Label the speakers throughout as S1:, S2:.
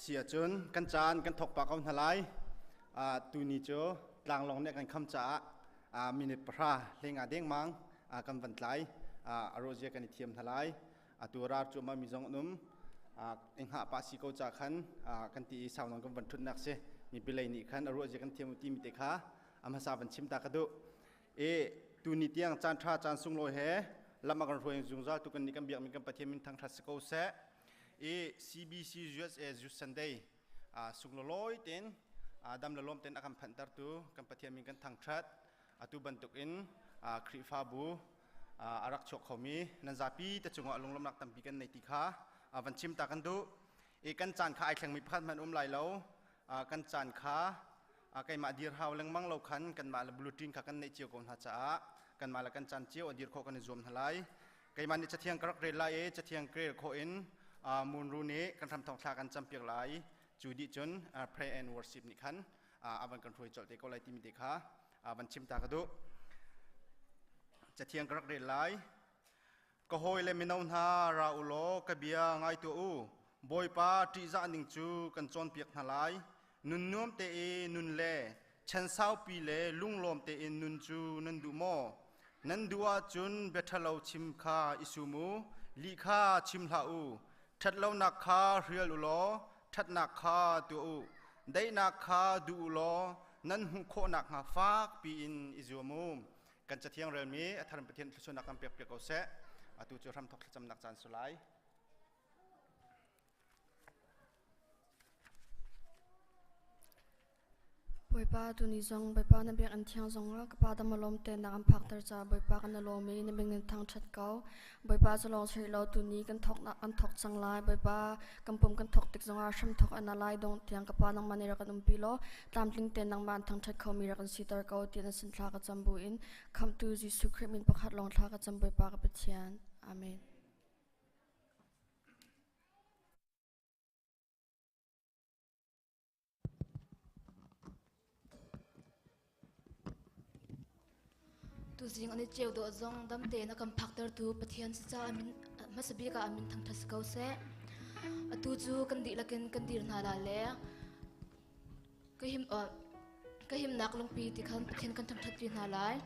S1: Si ahcun kan caan kan thawk pah ko hna lai. Tuni cu tlanglawng nih a kan kham caah minute pahra hlenga dengmang kan van tlai. A rawhzia kan i thiam hna lai. Atu rar cuahmah mi zong an um. I hngah pah si ko ca khan kan ti i sau nawn kan van ṭhutnak si. Mipi lei nih khan a ruahzia kan thiam u timi te kha a hmasa van chim ta ka duh. I tuni tiang caan ṭha caan sunglawi he lam a kan hruai zungzal tu kan nih kan biakmi kan Pathian min thangṭhat si ko seh. I CBC USA Youth Sunday sunglawlawi tein dam le lawm tein a kan phanhtertu kan Pathian min kan thangṭhat. Atu bantukin Khrihfabu a rak chuak khomi nan zapi te cungah lunglawmhnak tampi kan nei ti kha van chim ta kan duh. I kan caan kha ai thlengmi pakhat hmanh um lai lo. Kan caan kha keimah dir hau lengmang lo khan kanmah le bulletin kha kan neih cio ko hna caah kanmah le kan caan cio a dir khawh kan i zuam hna lai. Keimah nih cathiang ka rak rel lai i cathiang ka rel khawh in Munru nih kan hramthawk thla kan campiak lai. Cu dih cun pray and worship nih khan a van kan hruai colh te ko lai timi te kha van chim ta ka duh. Cathiang ka rak rel lai. Ka hawi le mino hna ra u law ka bia ngai tuah u. Bawipa ṭihzah ning cu kan cawnpiak hna lai. Nun nuam tein nun le chan saupi le lunglawm tein nun cu nan duh maw? Nan duh ahcun bia ṭhalo chim kha i sum u, lih kha chim hlah u. Ṭhatlonak kha hrial u law ṭhatnak kha tuah u. Daihnak kha duh u law nan hmuh khawh nakhnga fak piin i zuam u. Kan Cathiang relmi a thar in Pathian thluachuahnak kan pekpiak ko seh. Atu cu hramthok thlacamnak caan si lai.
S2: Bawipa tuni zong Bawipa na biakinn thiang zongah ka pa dam lawm te na kan phakter ca Bawipa kan i lawm i na min kan thangṭhat ko. Bawipa cu lawng si lo tuni kan thawk kan thawk cang lai. Bawipa kan pum kan thawk tik zongah hramthawk an lai dong tiang ka pa nangmah nih rak kan umpi law tlamtling tein nangmah an thangṭhat khomi rak kan siter ko ti na sin thla ka cam buin Khamhtu Jesuh Khrih min pakhat lawng thla ka cam Bawipa ka Pathian. Amen.
S3: Tuzing an i ceu dawh zong dam tein a kan phaktertu Pathian si caah amin hmasa bik ah amin thangṭhat si ko seh. Atu cu kan dihlak in kan dir hna la le ka him ka himnak lungpi ti khan Pathian kan thangṭhat pi hna lai.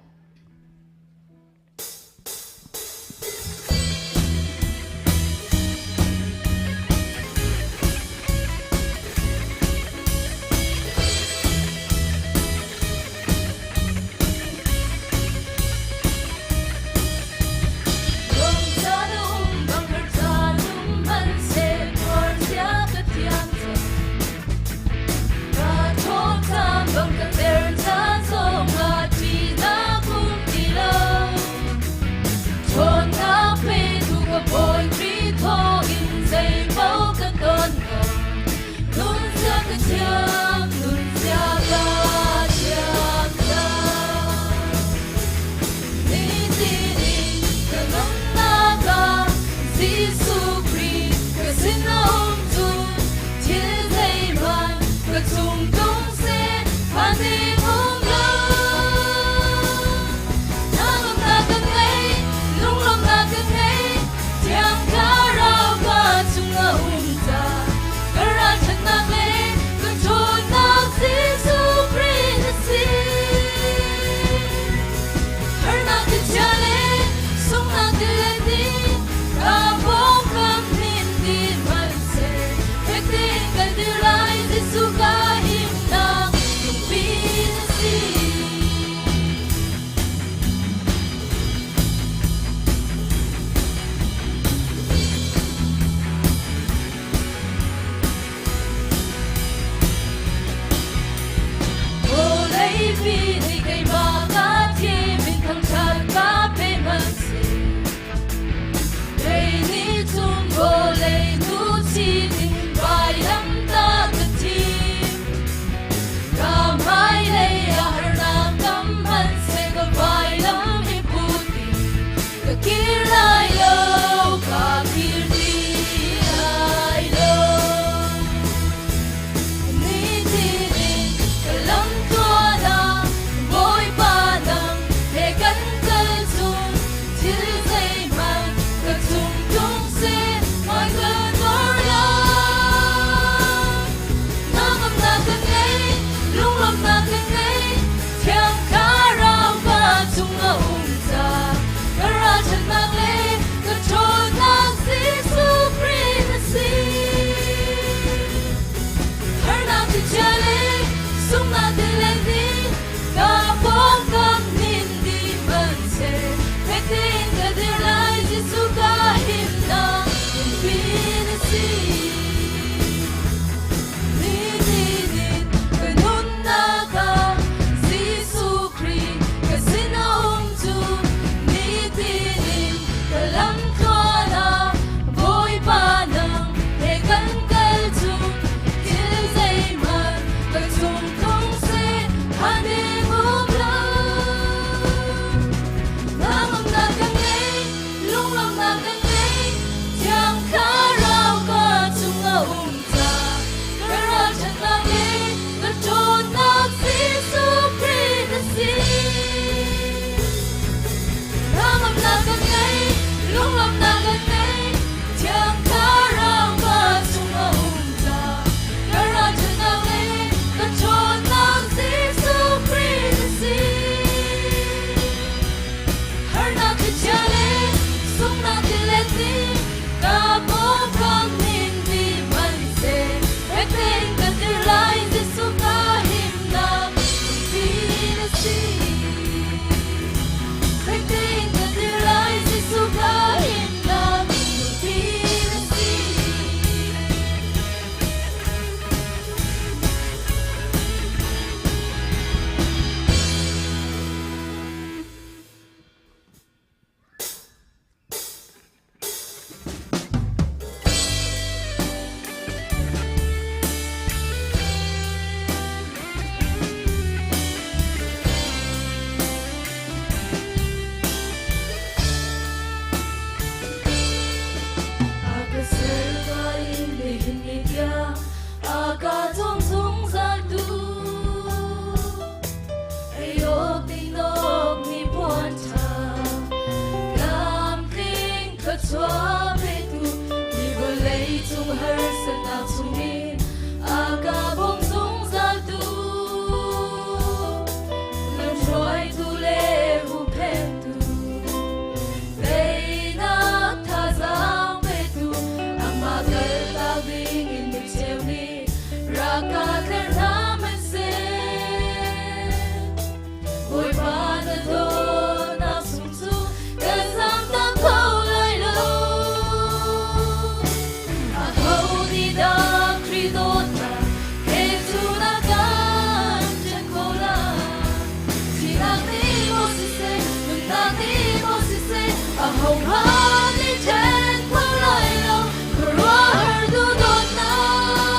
S3: Ahohmanh nih ṭhen kho lai lo khuaruahhar duhdawtnak.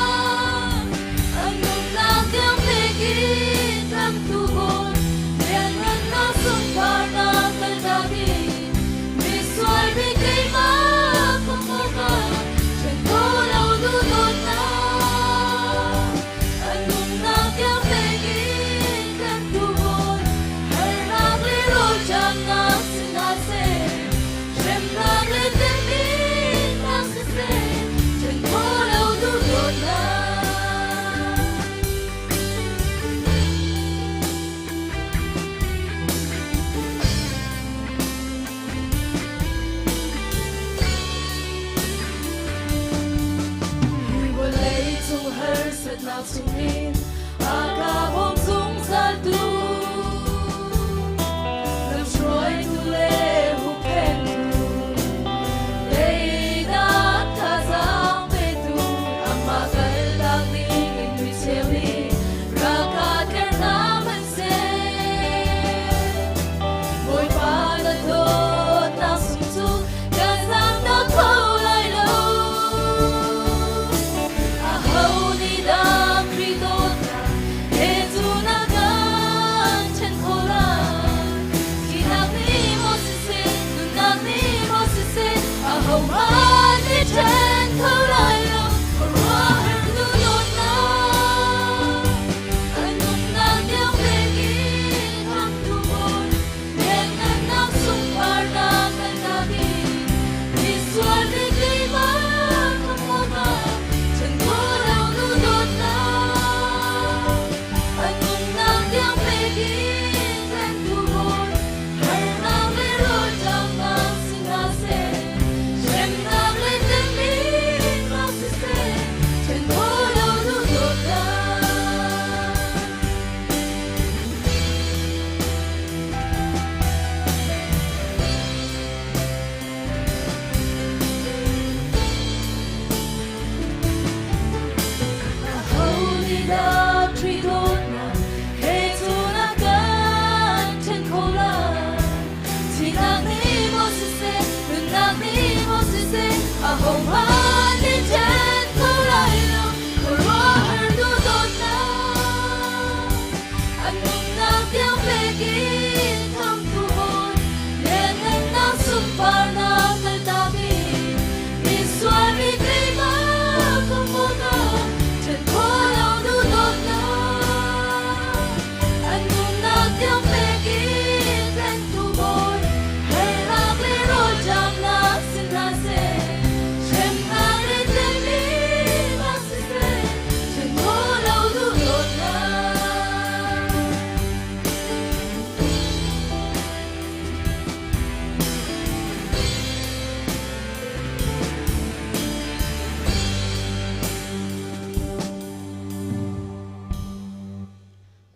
S3: An nunnak tiang pek in tlamtu bawi lianhngannak sunparnak kaltak in misual mi keimah khamh awkah ṭhen kho lo duhdawtnak. An nunnak tiang pek in tlanhtu bawi harnak le rawlṭamnak si hna seh, hremnak le temhinnak siseh, ṭhen khawh lo duhdawtnak. Hi vawlei cung harsatnak chungin a ka bawm zungzaltu lamhruaitu le hupphengtu teinak thazaang petu amah kaltak ding in micheu nih ralka tler hna hmanhseh Bawipa na dawtnak sung cu kan zamtak kho lai lo. Aho nih dah Khrih dawtnak he cu na kan ṭhen khawh lai? Thihnak nih maw siseh, nunnak nih maw siseh, ahohmanh nih ṭhen kho lai lo. Khuaruahhar nu dawtnak, a nunnak tiang pek in khamhtu Bawi, lianhngannak sunparnak kan lak i misual mi keimah khamh awkah ṭhen khawh lo nu dawtnak, a nunnak tiang pek in tlanhtu Bawi, harnak le rawlṭamnak si hna seh, hremnak le temhinnak siseh, ṭhen khawh lo nu dawtnak. Aho nih dah Khrih dawtnak he cu na kan ṭhen kho lai? Thihnak nih maw siseh, nunnak nih maw siseh, ahohmanh nih ṭhen kho lai lo, khuaruahhar duhdawtnak. An nunnak tiang pek in khamhtu Bawi, lianhngannak sunparnak kaltak in misual mi keimah khamh awkah ṭhen khawh lo duhdawtnak. An nunnak tiang pek in tlanhtu Bawi, harnak le rawlṭamnak si hna seh, hremnak le temhinnak siseh, ṭhen khawh lo duhdawtnak.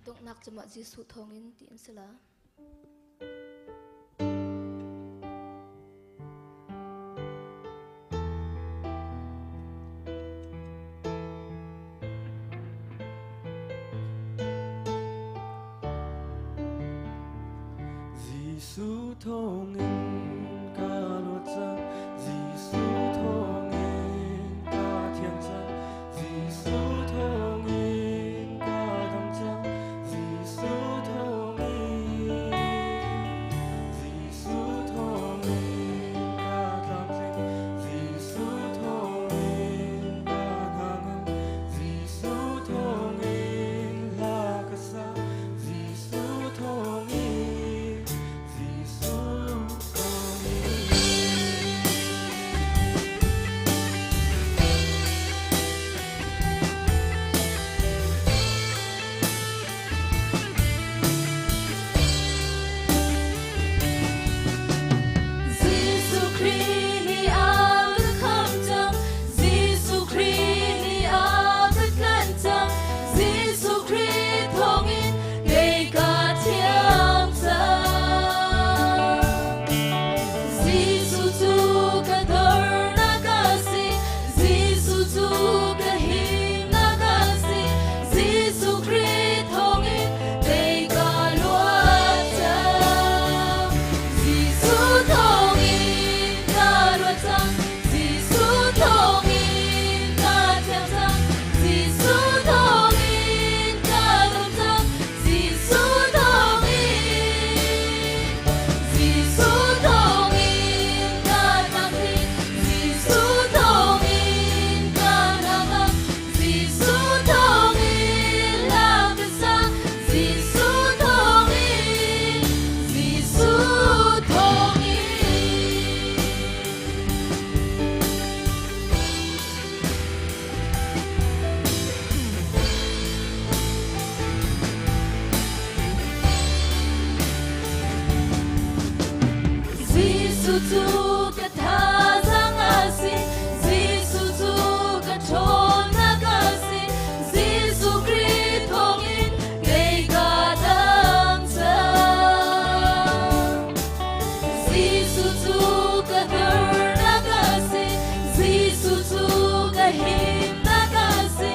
S3: Donghnak cumah Jesuh thawngin ti an si la.
S4: Jesuh thawngin ka luat cang Jesuh thawngin ka thiang cang Jesuh thawngin ka dam cang Jesuh thawngin Jesuh thawngin ka tlamtling Jesuh thawngin ka hnangam Jesuh thawngin hla ka sa Jesuh thawngin Jesuh thawngin.
S5: Jesuh cu ka thazaang a si, Jesuh cu ka ṭhawnnak a si, Jesuh Khrih thawngin kei ka dam cang. Jesuh cu ka dornak a si, Jesuh cu ka himnak a si,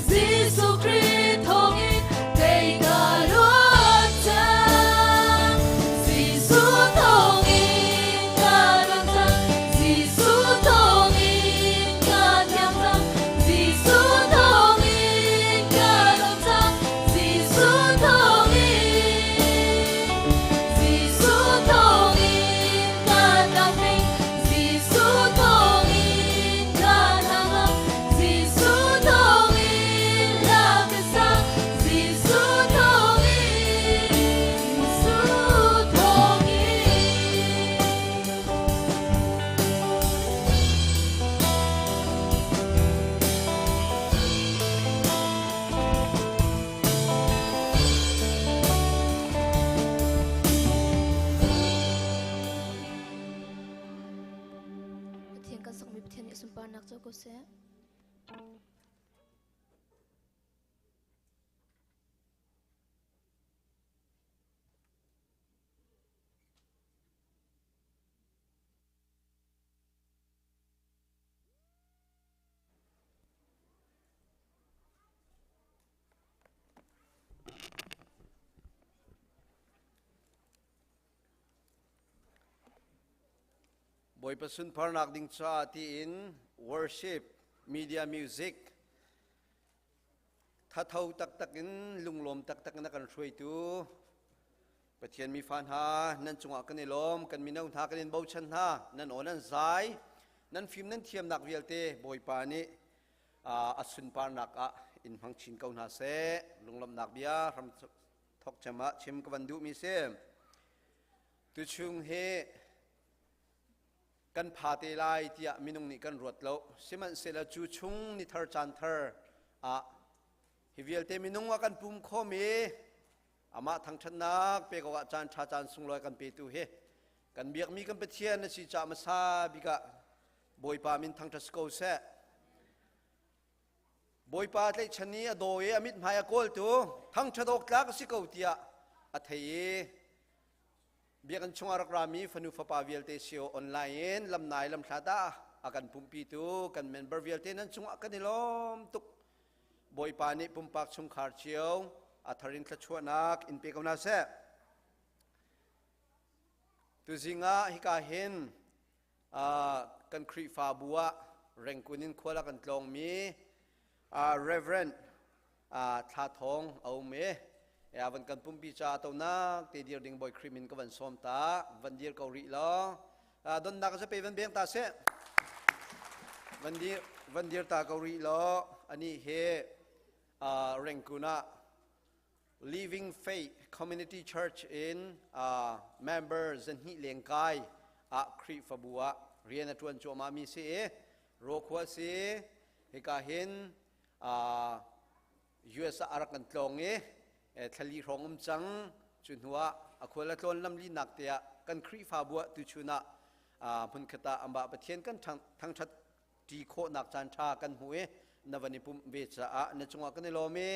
S5: Jesuh Khrih thawngin kei ka luat cang. Jesuh thawngin ka dam cang, Jesuh thawngin ka thiang cang, Jesuh thawngin ka dam cang, Jesuh thawngin. Jesuh thawngin ka tlamtling, Jesuh thawngin ka hnangam, Jesuh thawngin hla ka sa, Jesuh thawngin, Jesuh thawngin.
S3: Pathian kan sakmi Pathian nih sunparnak co ko seh.
S6: Bawipa sunparnak ding caah tiin worship media music thatho taktak in lunglawm taktak in a kan hruaitu Pathian mi fa hna nan cungah kan i lawm kan mino hna kan in bochan hna nan aw nan zai nan fim nan thiamnak vialte Bawipa nih a sunparnak ah in hmang chin ko hna seh. Lunglawmhnak bia hram thok cem ah chim ka van duhmi si. Tuchung hi kan pha te lai tiah minung nih kan ruat lo. Sihmanhsehlaw cu chung ni thar caan thar ah hi vialte minung ah kan pum khawm i amah thangṭhatnak pek awkah caan ṭha caan sunglawi kan petu hi kan biakmi kan Pathian a si caah hmasa bik ah Bawipa min thangṭhat si ko seh. Bawipa tlaihchan i a daw i a mithmai a kawltu thangṭhat awk tlak a si ko tiah a thei i biakinn chungah rak rami fanu fapa vialte sio online in lamnai lamhlat ah a kan pumpitu kan member vialte nan cungah kan i lawm tuk. Bawipa nih pumpak chungkhar cio a thar in thluachuahnak in pe ko hna seh. Tuzing ah hika hin kan Khrihfabu ah Rengkun in khual a kan tlawngmi Reverend Thla Thawng a um i van kan pumpi ca tonak te dir ding Bawi Khrih min ka van sawm ta van dir ko rih law donnak zape van beng ta seh van dir van dir ta ko rih law ani he Rengkun ah Living Faith Community Church in member zahnih lengkai ah Khrihfabu ah rian a ṭuan cuahmah mi si i Rokhua si hika hin US ah a rak kan tlawng i thlali hrawng um cang cu hnu ah a khual a tlawn lamlinak te ah kan Khrihfabu ah tuchun ah hmunkhat ah amah Pathian kan thangṭhat ṭi khawhnak caan ṭha kan hmu i na van i pumh ve caah na cungah kan i lawm i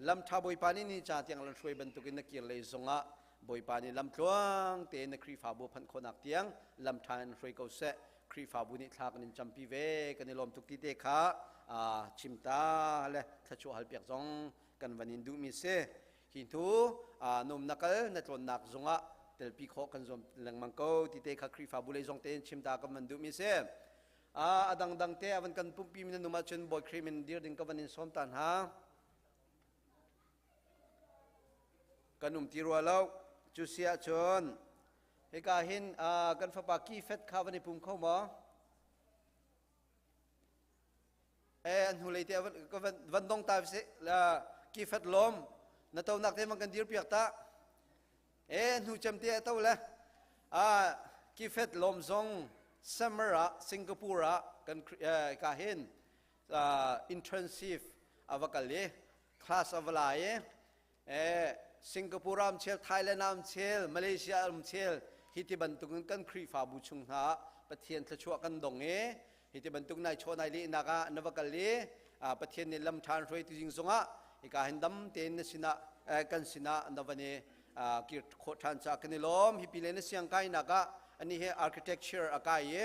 S6: lam ṭha Bawipa nih ni ca tiang lan hruai bantukin na kir lei zongah Bawipa nih lam tluang tein na Khrihfabu phanh khawhnak tiang lam ṭha in hruai ko seh. Khrihfabu nih thla kan in campi ve kan i lawm tuk ti te kha chim ta le thluachuah hal piak zong kan van in duhmi si. Hi hnu num na kal na tlawnnak zongah telpi khawh kan zuam lengmang ko ti te kha Khrihfabu lei zong tein chim ta kan van duhmi si. A dangdang te a van kan pumpi mi na num ahcun Bawi Khrih min dir ding ka van in sawm ta hna. Kan um ti rua lo. Cu si ahcun hika hin kan fapa Kifet kha van i pum kho maw? Eh an hnulei te van van dong ta se Kifet lawm na to nak te man kan dir piak ta. E hnu cem te to le a kifet lom zong summer ah Singapore ah kan ka hin internship ava kal i class ava la i e Singapore am chel Thailand am chel Malaysia am chel. Hi ti bantukin kan Khrihfabu chung hna ah Pathian thluachuah kan dong i hi ti bantuk nai chaw nai lehnak ah na va kal i Pathian nih lam ṭhan hruai tu ding zongah hika hin dam tein na sinah kan sinah na van i kir khawh ṭhan caah kan i lawm. Hi pi le na siang kainak ah ani hi architecture a kai i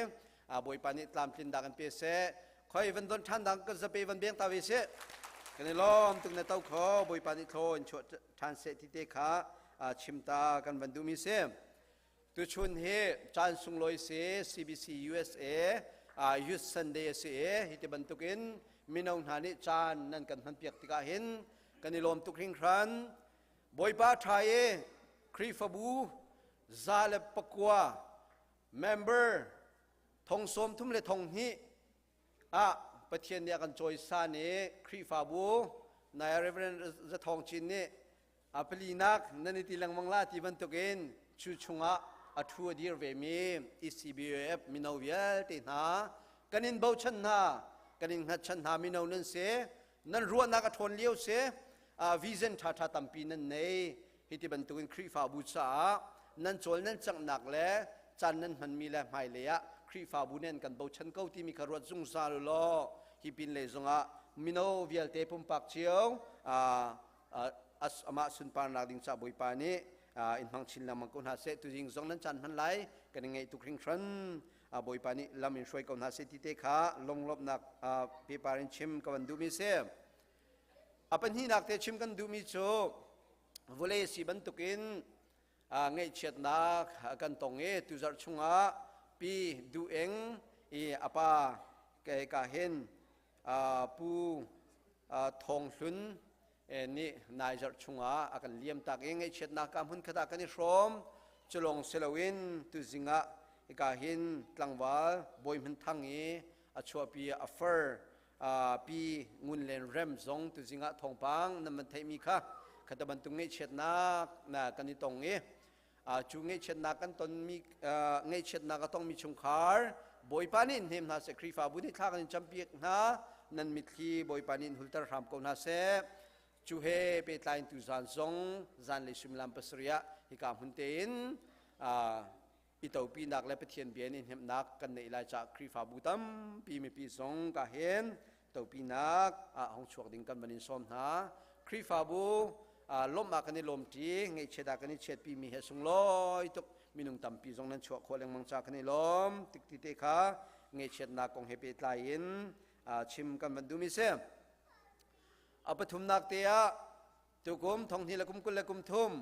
S6: Bawipa nih tlamtlin dah kan pe seh. Khoi van don ṭhan dang kan zape van beng ta ve seh. Kan i lawm tuk na to kho Bawipa nih thlaw in chuah ṭhan seh ti te kha chim ta kan van duhmi si. Tuchun hi caan sunglawi si CBC USA Youth Sunday a si i hi ti bantukin mino hna nih caan nan kan hmanpiak tikah hin kan i lawm tuk hringhran. Bawipa ṭha i Khrihfabu 109 member 32,000 ah Pathian nih a kan cawisan i Khrihfabu nai Reverend Za Thawng Cin nih a palinak nan i ti lengmang la ti bantukin cu chungah a thu a dir vemi ECBAF mino vialte hna kan in bochan hna, kan in hngatchan hna. Mino nan si, nan ruahnak a ṭhawn lio si, vision ṭhaṭha tampi nan nei. Hi ti bantukin Khrihfabu caah nan cawl nan canghnak le caan nan hmanmi le hmailei ah Khrihfabu nih an kan bochan ko timi kha ruat zungzal u law hi pin lei zongah mino vialte pumpak cio amah sunparnak ding ca Bawipa nih in hmang chin lengmang ko hna seh. Tuzing zong nan caan hman lai kan i ngaih tuk hringhran. Bawipa nih lam in hruai ko hna seh ti te kha lunglawmhnak pepar in chim ka van duhmi si. A pahnihnak te chim kan duhmi cu vawlei si bantukin ngaihchiatnak kan tong i tuzarh chungah Pi Duh Eng i a pa ka hin Pu Thawng Hlun nih nai zarh chungah a kan liam tak i ngaihchiatnak ka hmun khat ah kan i hrawm. Culong siloin tuzing ah hika hin tlangval Bawi Hmun Thang i a chuahpi a far Pi Ngun Len Rem zong tuzing ah thawngpang nan van theihmi kha khata bantuk ngaihchiatnak na kan i tong i cu ngaihchiatnak kan tonmi, ngaihchiatnak a tongmi chungkhar Bawipa nih hnem hna seh. Khrihfabu nih thla kan in campiak hna. Nan mitthli Bawipa nih in hulter hram ko hna seh. Cu he pehtlai in tuzan zong zanlei suimilam 7 ah hika hmun tein i topinak le Pathian bia in i hnemhnak kan neih lai caah Khrihfabu tampi mipi zong ka hen topinak ah hong chuak ding kan van in sawm hna. Khrihfabu lawmh ah kan i lawmṭi, ngaihchiat ah kan i chiatpi mi he sunglawi tuk minung tampi zong nan chuah khawh lengmang ca kan i lawm tik ti te kha ngaihchiatnak kong he pehtlai in chim kan van duhmi si. A pathumnak te ah tukum 2023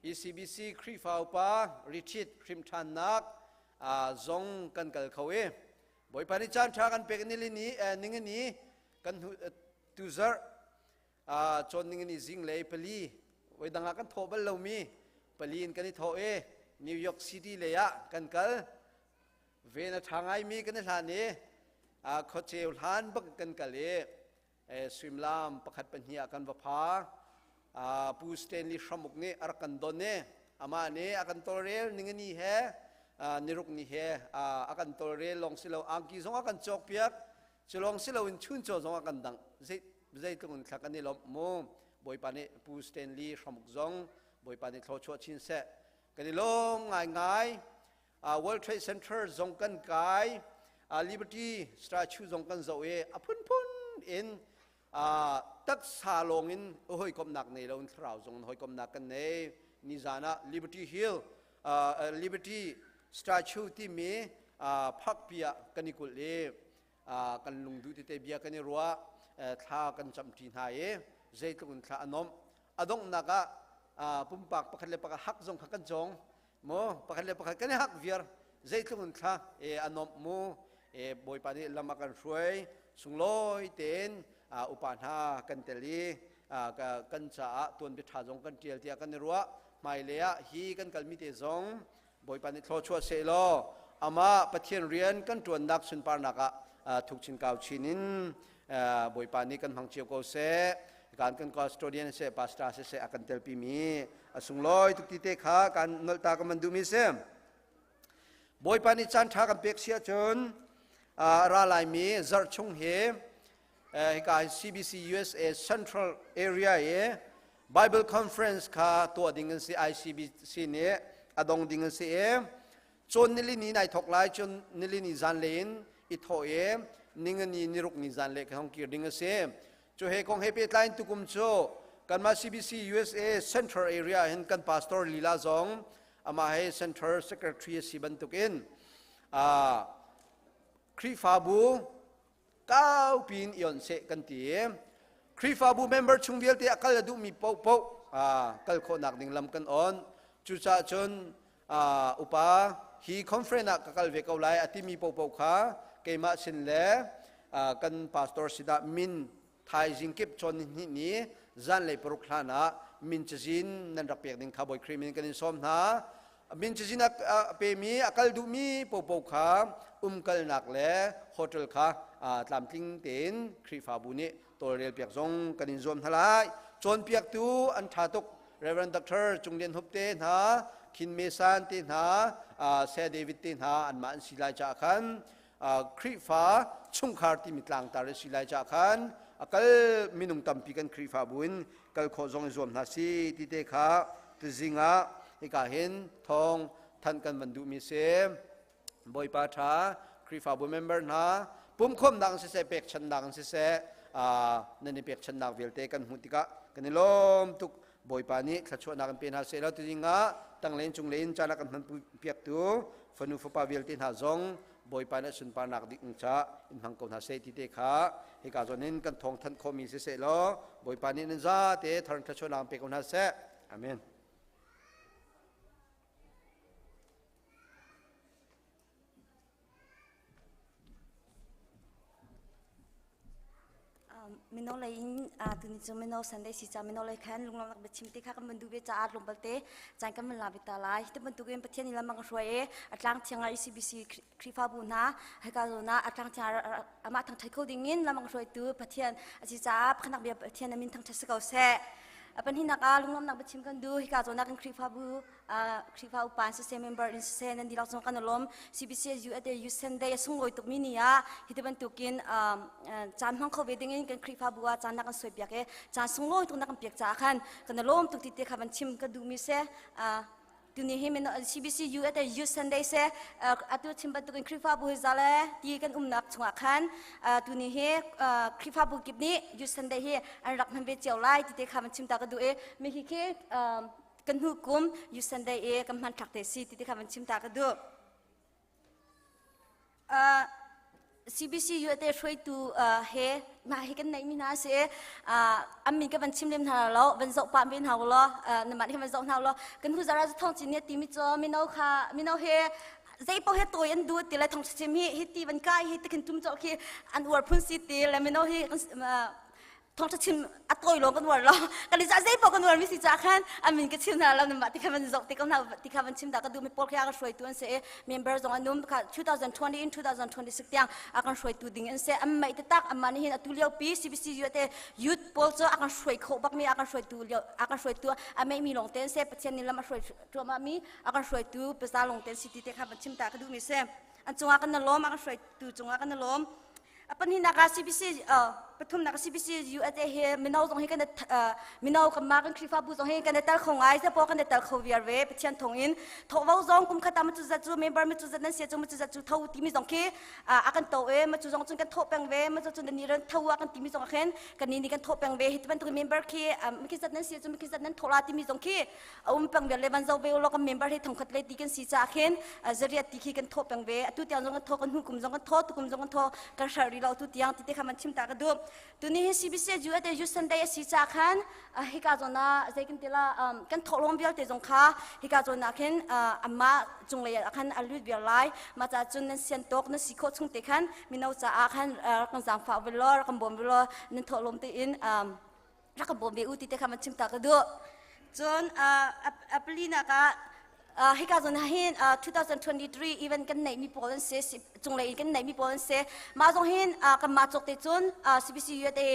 S6: ECBC Khrihfa upa retreat hrimṭhannak zong kan kal kho i Bawipa nih caan ṭha kan pek. Nilini, ningini kan tuzarh cawn ningini zinglei 4, voidang ah kan thawh bal lomi 4 in kan i thawh i New York City lei ah kan kal. Ven a ṭha ngaimi kan i hlan i khuaceu hlan bak kan kal i suimilam 1 2 ah kan va pha. Pu Stanley Hramuk nih a rak kan don i amah nih a kan tawlrel. Ningani he niruk ni he a kan tawlrel lawng si lo, angki zong a kan cawk piak. Cu lawng si loin chuncaw zong a kan dangh. Zeitluk in thla kan i lawmh mu. Bawipa nih Pu Stanley Hramuk zong Bawipa nih thluachuah chin seh. Kan i lawm ngaingai. World Trade Center zong kan kai, Liberty Statue zong kan zoh i a phunphun in taksa lawng in hawikomhnak nei lo in thlarau zong in hawikomhnak kan nei. Nizan ah Liberty Hill, Liberty Statue timi parkpi ah kan i kulh i kan lungduh tete bia kan i ruah, thla kan camṭi hna i zeitluk in thla a nomh. A donghnak ah pumpak pakhat le pakhat hak zong kha kan cawng mu, pakhat le pakhat kan i hak viar. Zeitluk in thla e a nomh mu. E Bawipa nih lam a kan hruai sunglawi tein. Upa hna kan tel i kan caah tuanbia ṭha zong kan ṭial tiah kan i ruah. Hmailei ah hi kan kalmi te zong Bawipa nih thluachuah seh law amah Pathian rian kan ṭuannak sunparnak ah thuk chin kau chin in Bawipa nih kan hmang cio ko seh. Kan kan custodian seh, pastor seh a kan telpi mi a sunglawi tuk ti te kha kan nolh ta kan man duhmi si. Bawipa nih caan ṭha kan pek si ahcun ra laimi zarh chung hi hika CBC USA Central Area i Bible Conference kha tuah ding an si. ICBC nih. a dong ding an si i cawn nilini nai thok lai cun nilini zanlei in i thawh i ningani niruk ni zanlei kan hong kir ding a si. Cu he kong he pehtlai in tukum cu kanmah CBC USA Central Area hin kan pastor lila zong amah he Central Secretary a si bantukin Khrihfabu kaupi in i onh seh kan ti i Khrihfabu member chung vialte a kal a duhmi paohpaoh kal khawhnak ding lam kan on. Cucaah cun upa hi conference ah ka kal ve ko lai a timi paohpaoh kha keimah sin le kan pastor sinah min thaizing kip cawn ni hnih ni zanlei paruk hlan ah min cazin nan rak pek ding kha Bawi Khrih min kan in sawm hna. Min cazin a pemi a kal duhmi paohpaoh kha umkalnak le hotel kha tlamtling tein Khrihfabu nih tawlrel piak zong kan in zuam hna lai. Cawnpiaktu an ṭha tuk. Reverend Dr. Cung Lian Hup te hna, Khin Me San te hna, Saya David te hna anmah an si lai caah khan Khrihfa chungkhar timi tlangtar an si lai caah khan a kal minung tampi kan Khrihfabu in kal khawh zong i zuam hna si ti te kha tuzing ah hika hin thawng thanh kan van duhmi si. Bawipa ṭha Khrihfabu member hna pumkhawmnak in siseh pekchanhnak in siseh nan i pekchanhnak vialte kan hmuh tikah kan i lawm tuk. Bawipa nih thluachuahnak in pe hna seh law tuzing ah tanglen cunglen caan a kan hman piaktu fanu fapa vialte hna zong Bawipa nih sunparnak ding ca in hmang ko hna seh ti te kha hika zawn in kan thawng thanh khawhmi siseh law Bawipa nih nan zate thar thluachuahnak in pe ko hna seh. Amen.
S7: Mino lei in tuni cu mino Sunday si ca mino lei khan lunglawmnak biachim te kha kan van duh ve caah tlawmpal te caan kan van la ve ta lai. Hi bantukin Pathian nih lam a kan hruai i a tlang thiang ah ECBC Khrihfabu hna hika zawn ah a tlang thiang ah amah thangṭhat kho ding in lam a kan hruaitu Pathian a si caah pakhatnak bia Pathian a min thangṭhat si ko seh. A pahnihnak ah lunglawmnak biachim kan duh. Hika zawn ah kan Khrihfabu Khrihfa upa in siseh member in siseh nan dihlak zong kan i lawm. CBCSU at Youth Sunday a sunglawi tukmi ni ah hi ti bantukin caan hmang kho ve ding in kan Khrihfabu ah caan na kan suaipiak i caan sunglawi tuk na kan piak caah khan kan i lawm tuk ti te kha van chim ka duhmi si. Tuni hi CBCU at Youth Sunday se atu chim bantukin Khrihfabu hi zale ti kan umnak chungah khan tuni hi Khrihfabu kip nih Youth Sunday hi an rak hman ve cio lai ti te kha van chim ta ka duh i mi hi khi kan hnu kum Youth Sunday i kan hmanthlak te si ti te kha van chim ta ka duh. CBC USA hruaitu he mah hi kan neih mi hna si an min ka van chim lem hna lo van zoh pah ve hna law namah nih van zoh hna law kan hu zara thong chin nih timi cu mino kha mino he zei paoh he tawi an duh ti le thong chim hi hi ti van kai hi tikhin tum cawh khi an uar phun si ti le mino hi thawngṭha chim a tawi lawng kan uar lo kan i zei paoh kan uar mi si caah khan a min ka chim hna lo mah ti kha van zoh ti ko hna ti kha van chim dah ka duh mi pawl khi a kan hruaitu an si i member zong an um kha 2020 in 2026 tiang a kan hruaitu ding an si an mei taktak amah nih hin atu lio pi CBC USA youth pawl cu a kan hruai kho bak mi a kan hruaitu lio a kan hruaitu a mei mi lawng te an si Pathian nih lam a hruai cuahmah mi a kan hruaitu paza lawng te an si ti te kha van chim ta ka duh mi si an cungah kan na lawm a kan hruaitu cungah kan na lawm Pahnihnak ah CBC pathumnak ah CBC USA hi mino zong hi kan mino kan mah kan Khrihfabu zong hi kan i tel kho ngai zepo kan i tel kho viar ve Pathian thawng in thawhvo zong kum khat ah macu zat cu member macu zat nan sia cu macu zat cu tho timi zong khi a kan to e macu zong cun kan thawh peng ve macu cun ni ran tho a kan timi zong khin kan ni nih kan thawh peng ve hi bantuk member khi mikhi zat nan sia cu mikhi zat nan thawh la timi zong khi a um peng vial le van zo ve ulaw kan member hi thongkhat le ti kan si caah khin zariat ti khi kan thawh peng ve atu tiang zong kan thawh kan hnu kum zong kan thawh tukum zong kan thawh kan hrar rih lo atu tiang ti te kha man chim ta ka duh tuni hi CBC ju ate Youth Sunday a si caah khan hika zawn ah zei kan ti la kan thawh lawm vialte zong kha hika zawn ah khin amma cunglei ah khan a lut viar lai ma ca cun nan sian tawk nan si khawh chung te khan mino caah khan kan zaangfah ve law kan bawm ve law nan thawh lawm tein rak ka bawm ve u ti te kha man chim ta ka duh cun a palinak ah hika zawn ah hin 2023 event kan neih mi pawl an si cunglei in kan neih mi pawl an si mah zong hin kanmah cawk te cun CBC USA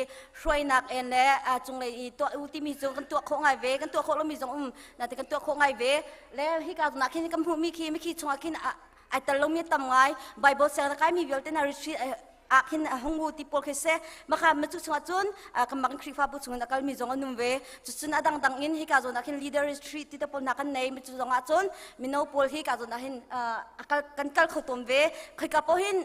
S7: hruainak en le cunglei i tuah u timi cu kan tuah khawh ngai ve kan tuah khawh lomi zong um nate kan tuah khawh ngai ve le hika zawn ah khin kan hmuh mi khi mikhi chungah khin ai tel lomi tam ngai Bible siang kai mi vialte na retreat. Ah khin hongu ti pawl khi se maka ma chu chungah cun kan mak Khrihfabu chungin a kalmi zong an um ve. Cucun a dangdang in hika zawn ah khin leader retreat ti te pawl hna kan nei mi cu zong ah cun mino pawl hi ka zawn ah hin akal kan kal kho tawn ve. Khoika paoh hin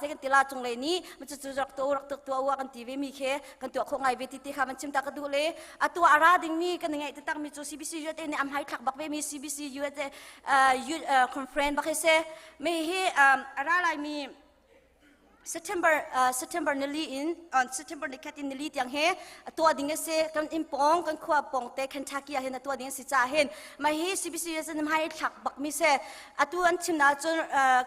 S7: zei kan ti la, cunglei nih ma cu cu rak tuah rak tuah tuah kan ti ve mi khi kan tuah khawh ngai ve ti ti kha van chim ta ka duh. Le atu a ra ding mi kan ngeih taktak mi cu CBC USA nih am hai thlak bak ve mi CBC USA Youth Conference bak hi se. Mi hi a ra lai mi September nili in September ni khat in nili tiang he tuah ding a si. Kan inn pawng, kan khua pawng te Kentucky ah hin a tuah ding a si caah hin mah hi CBC USA nih hmai thlak bak mi si. Atu an chim na cun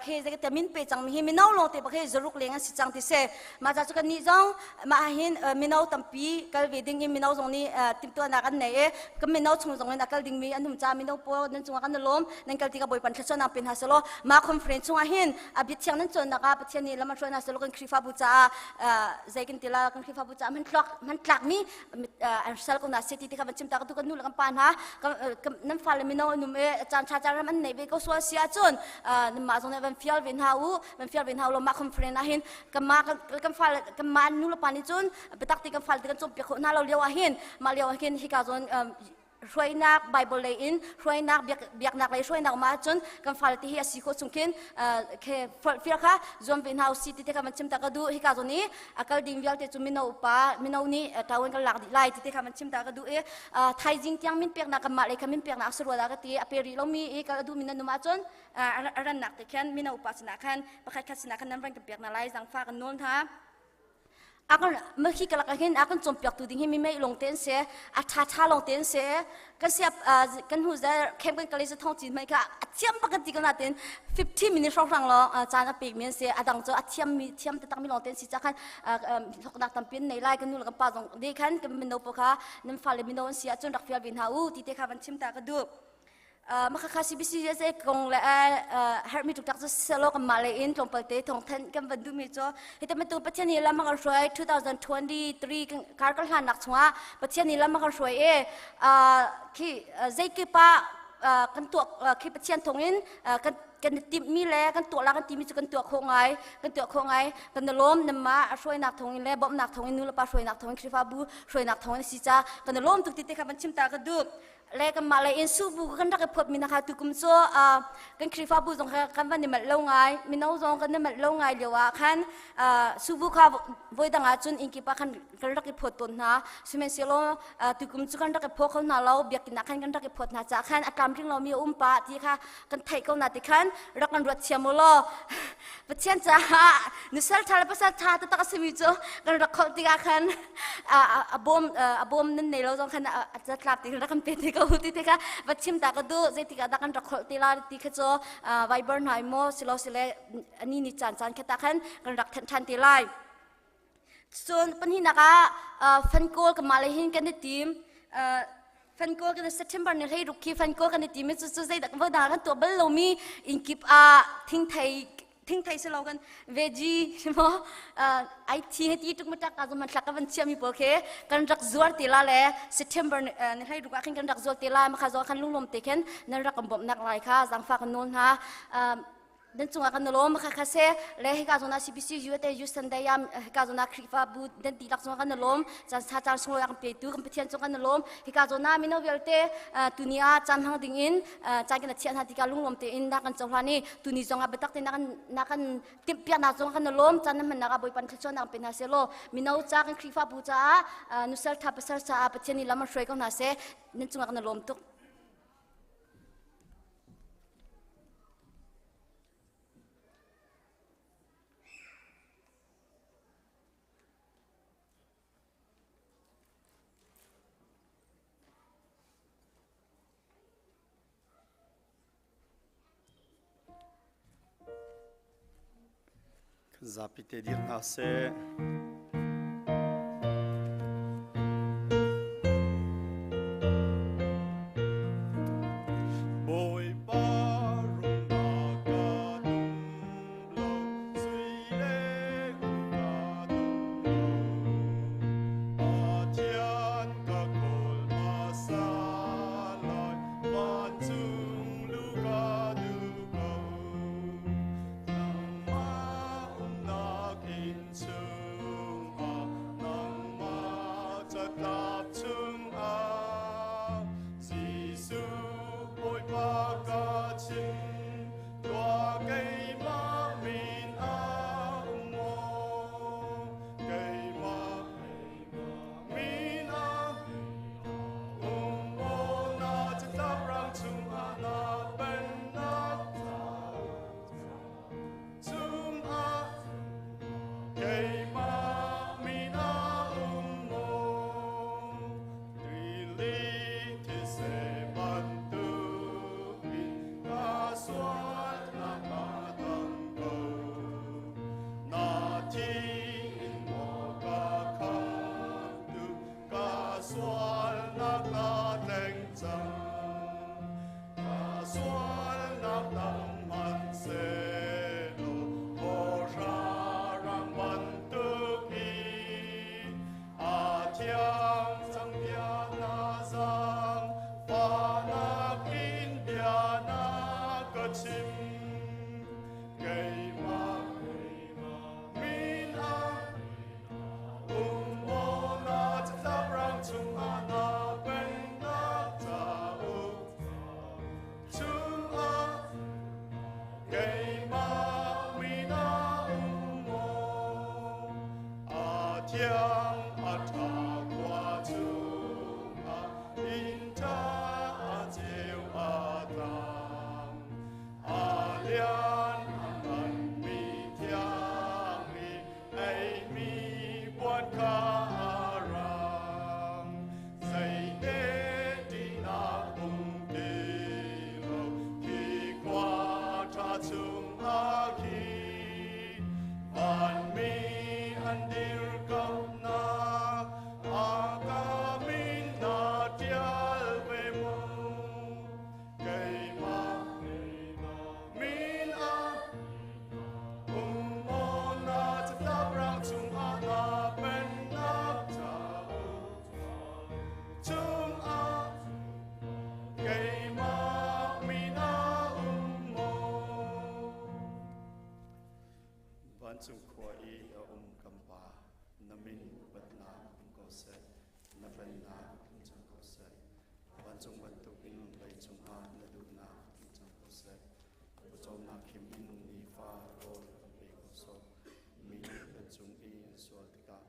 S7: khi zei ka min pe cang mi hi mino lawng te bak hi 600 leng an si cang ti si. Mah ca cu kan nih zong mah hin mino tampi kal ve ding in mino zong nih timhtuahnak an nei i kan mino chung zong in a kal ding mi an um ca mino pawl nan cungah kan lawm. Nan kal tikah Bawipa thluachuahnak pe hna selaw mah conference chungah hin a bia thiang nan cawnnak ah Pathian nih lam a hruai hna selaw kan Khrihfabu caah zei kan ti la, kan Khrihfabu caah hman tlak hman tlakmi an sal ko na se ti ti kha van chim ta ka tu. Kan nu le kan pa hna, nan fale mino an um i caan tha caan ram an nei ve ko sual si ahcun nanmah zong nih van fial ve hna u, van fial ve hna u law mah conference ah hin kanmah kan fale, kanmah nu le pa nih cun biatak ti kan fale ti kan cawnpiak khawh hna lo lio ah hin mah lio ah hin hika zawn hruainak, Bible lei in hruainak, biaknak lei hruainak ma ahcun kan fale ti hi a si khawh chung khin khe fial kha zuam ve hna usi ti te kha van chim ta ka duh. Hika zawn i a kal ding vialte cu mino upa mino nih ṭawen kan lak dih lai ti te kha van chim ta ka duh i thaizing tiang min peknak kanmah lei kha min peknak a si rua dah ka ti. A pe rih lomi i kal a duhmi nan um ahcun a rannak te khan mino upa sinah khan pakhat khat sinah khan nan van kan pek hna lai, zangfa kan nawl hna. Akan mahi kalak hin akan cawnpiaktu ding hi mi mei long te an si, a tha tha long te an si. Kan siap kan hu za camp kan kale thong chin mai kha a thiam bak kan ti ko na ten 15 minutes hrong hrang lo caan a pek mi an si. A dang cu a thiam mi thiam taktak mi long te an si cha khan hloknak tampi an nei lai. Kan nu le kan pa zong de khan kan mino po kha nan fale mino an si ahcun rak fial ve hna u ti te kha van chim ta ka duh. Makha CBC USA kong le herhmi tuktak cu selo kan mah le in tlawmpal te thawngthanh kan van duhmi cu hi bantuk Pathian nih lam a kan hruai. 2023 kar kan hlannak chungah Pathian nih lam a kan hruai i khi zeikip ah kan tuah khi Pathian thawngin kan kan timhmi le kan tuah la kan timi cu kan tuah khawh ngai, kan tuah khawh ngai. Kan lawm. Namah hruainak thawngin le bawmhnak thawngin, nu le pa hruainak thawngin, Khrihfabu hruainak thawngin si ca kan lawm tuk ti te kha van chim ta ka duh. Le kanmah lei in subu kan rak i phawt mi kha tukum cu kan Khrihfabu zong kha kan van i malh lo ngai, mino zong kan i malh lo ngai lio ah khan subu kha voi dang ah cun innkip ah khan kan rak i phawt tawn hna. Sihmanhsehlaw tukum cu kan rak i phaw kho hna lo. Biakinn ah khan kan rak i phawt hna caah khan a tlamtling lomi a um pah ti kha kan theih ko na ti khan rak kan ruat thiam u law Pathian caah nusal ṭha le pasal ṭha taktak a simi cu kan rak kholh tikah khan a bawm a bawm nan nei lo zong khan a zatlak ti rak kan pe te ko ti te kha va chim ta ka duh. Zeitikah dah kan rak kholh te la ti kha cu Viber hna maw silo sile ani ni caan caan kha ta khan kan rak thanh ṭhan te lai. Cun pahnihnak ah fan kawl kanmah lei hin kan i tim. Fan kawl kan September ni 16 khi fan kawl kan i tim i cucu zeidah kan dang kan tuah bal lomi innkip ah thingthei, thingthei si lo kan veggie maw IT he ti tuk matak ka man thlak ka van chiami pawl khi kan rak zuar te la le September ni 16 ah khin kan rak zuar te la. Makha zo khan lunglawm te khin nan rak kan bawmhnak lai kha zangfa kan nawl hna. Dan cungah kan lawm. Kha kha se le hika zona CBC USA Youth Sunday am hika zona Khrihfa bu dan ti lak zong kan lawm. Caan sa caan sunglawi kan petu kan Pathian cung kan lawm. Hika zona mino vialte tuni ah caan hmang ding in caan kan thian hna tikah lunglawm tein na kan cohlan i tuni zong ah biatak te na kan na kan timhpiak nak zong kan lawm. Caan na hman nak ah Bawipa thluachuah nak pe hna seh law mino ca kan Khrihfa bu caah nusal tha pasal caah Pathian nih lam hruai ko hna seh. Nan cungah kan lawm tuk.
S6: Zapi te dir hna seh. Bawipa rumnak ka dum lo, sui le ngun ka dum lo. Pathian ka kawl hmasa lai, vancung lu ka duh ko. Nangmah umnak inn.
S8: Sualnak dang hmanhsehlaw hawhra rang bantuk in a thiang cang bia na zang fahnak in bia na ka chim. Keimah min ah um maw na catlap rang chungah na pennak cauk chungah keimah min ah um maw a thiang a ṭha khua chungah inn ṭha a ceu a tlang A lian a nganmi thiang i eimi puan kha a rang. Zeite ṭihnak um ti lo, khi khua ṭha chungah khi vanmi an dirkamhnak a ka min na ṭial ve maw? Keimah min ah um maw na catlap rang chungah na pennak cauk chungah keimah min ah um maw?
S1: Vancung khua i a um kan Pa, na min upatnak um ko seh, na pennak um cang ko seh. Vancung bantukin leicung ah na duhnak um cang ko seh. Pawcawmnak khim in nifa rawl kan pe ko sawh. Mi nih kan cung i an sual tikah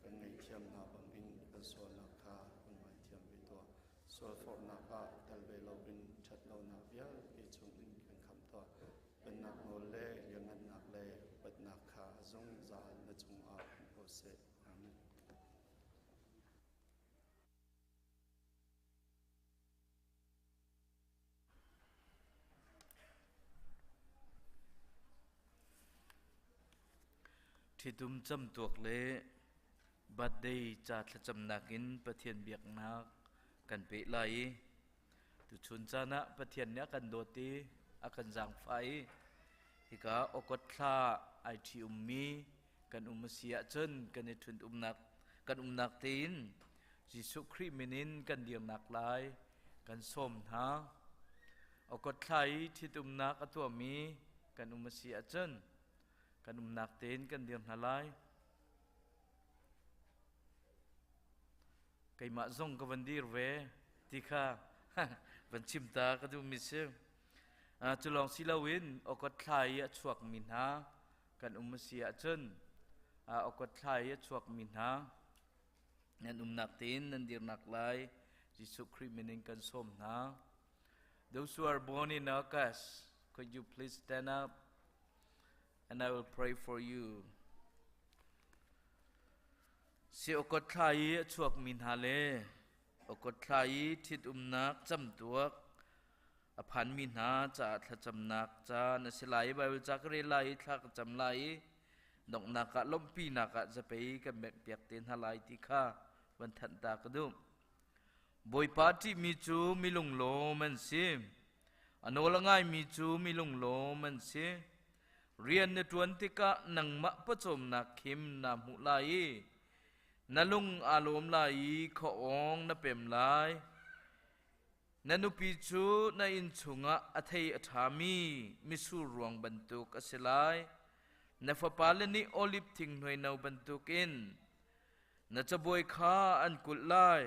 S1: kan ngaihthiam hna bangin kan sualnak kha kan ngaithiam ve tuah. Sualforhnak ah tel ve loin ṭhatlonak vialte chungin kan khamh tuah. Pennak nawl le lianngannak le upatnak kha zungzal na cungah um ko seh. Amen.
S9: Ṭhitum camtuak le birthday ca thlacamnak in Pathian biaknak kan peh lai i tuchun caan ah Pathian nih a kan dawt i a kan zaangfah i hika August thla ai ṭhi ummi kan um a si ahcun kan i ṭhut umnak kan umnak tein Jesuh Khrih min in kan dirnak lai kan sawm hna. August thla i ṭhitumnak a tuahmi kan um a si ahcun kan umnak tein kan dir hna lai. Keimah zong ka van dir ve ti kha van chim ta ka duhmi si. Cu lawng si loin August thla i a chuakmi hna kan um a si ahcun August thla i a chuakmi hna nan umnak tein nan dirnak lai Jesuh Khrih min in kan sawm hna. Those who are born in August, could you please stand up and I will pray for you. Si August thla i a chuakmi hna le August thla i ṭhitumnak camtuak a phanmi hna caah thlacamnak caan a si lai i Baibal ca ka rel lai i thla ka cam lai i donghnak ah lawmhpinak ah zapei kan benghpiak te hna lai ti kha van thanh ta ka duh. Bawipa ṭihmi cu mi lunglawm an si. A nawl a ngaimi cu mi lunglawm an si. Rian na ṭuan tikah nangmah pawcawmnak khim naa hmuh lai i na lung aa lawm lai i khuaawng na pem lai. Na nupi cu na inn chungah a thei a ṭhami mitsur ruang bantuk a si lai. Na fapale nih oliv thing hnuaino bantukin na cabuai kha an kulh lai.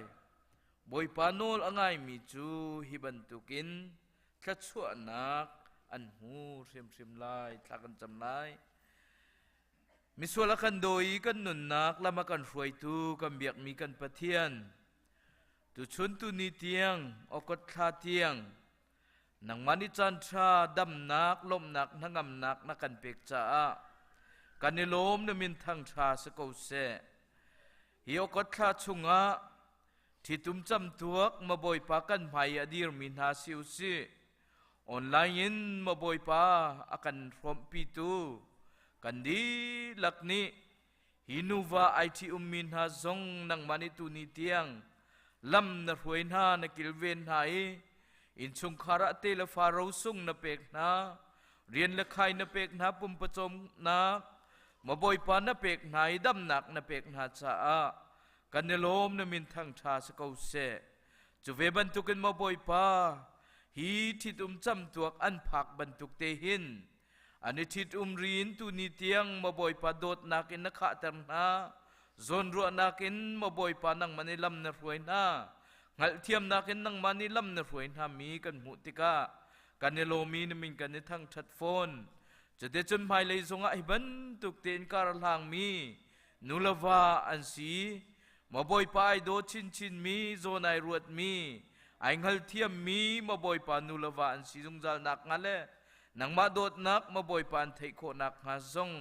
S9: Bawipa nawl a ngaimi cu hi bantukin thluachuahnak an hmu hrimhrim lai. Thla kan cam lai. Misual a kan dawi i kan nunnak lam a kan hruaitu kan biakmi kan Pathian, Tuchun tuni tiang, August thla tiang, nangmah nih caanṭha, damnak, lawmhnak, hnangamnak na kan pek caah kan i lawm na min thangṭha si ko seh. Hi August thla chungah ṭhitum camtuak ma Bawipa kan hmai i a dirmi hna si u sih. Online in ma Bawipa a kan hrawmhpitu kan dihlak nih Hi nuva ai ṭhi ummi hna zong nangmah nih tuni tiang lam na hruai hna, na kilven hna i Innchungkhar ah te le fa rosung na pek hna. Rian le khai na pek hna pumpacawmnak ma Bawipa na pek hna i damnak na pek hna caah kan i lawm na min thangṭha si ko seh. Cu ve bantukin maw Bawipa, hi ṭhitum camtuak an phak bantuk te hin an i ṭhitum rin tuni tiang maw Bawipa dawtnak in na khahter hna, zawnruahnak in maw Bawipa nangmah nih lam na hruai hna, hngalhthiamnak in nangmah nih lam na hruai hna mi kan hmuh tikah kan i lawmi na min kan i thangṭhat fawn. Cuticun hmailei zongah hi bantuk tein kar a hlangmi nu le va an si. Maw Bawipa ai daw chinchinmi, zawn ai ruatmi, ai hngalthiammi maw Bawipa nu le va an si zungzal nak hnga le nangmah dawtnak maw Bawipa an theih khawh nak hnga zong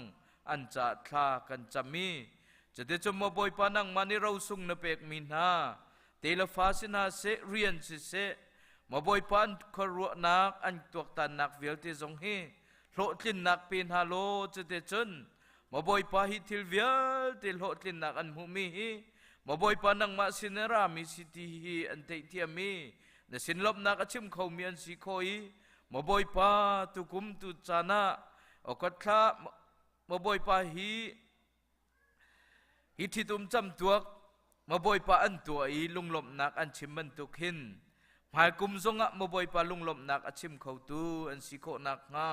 S9: an ca thla kan cam i cuticun maw Bawipa nangmah nih rosung na pekmi hna te le fa si hna seh rian siseh maw Bawipa an khuaruahnak an tuaktannak vialte zong hi hlawhtlinnak pe hna law cuticun Maw Bawipa hi thil vialte hlawhtlinnak an hmuhmi hi Maw Bawipa nangmah sin a rami si ti hi an theihthiam i na sin lawmhnak a chim khomi an si khawh i Maw Bawipa tukum tu caan ah okot thla Maw Bawipa hi hi ṭhitum camtuak Maw Bawipa an tuah i lunglawmhnak an chim bantuk hin hmaikum zongah Maw Bawipa lunglawmhnak a chim khotu an si khawh nakhnga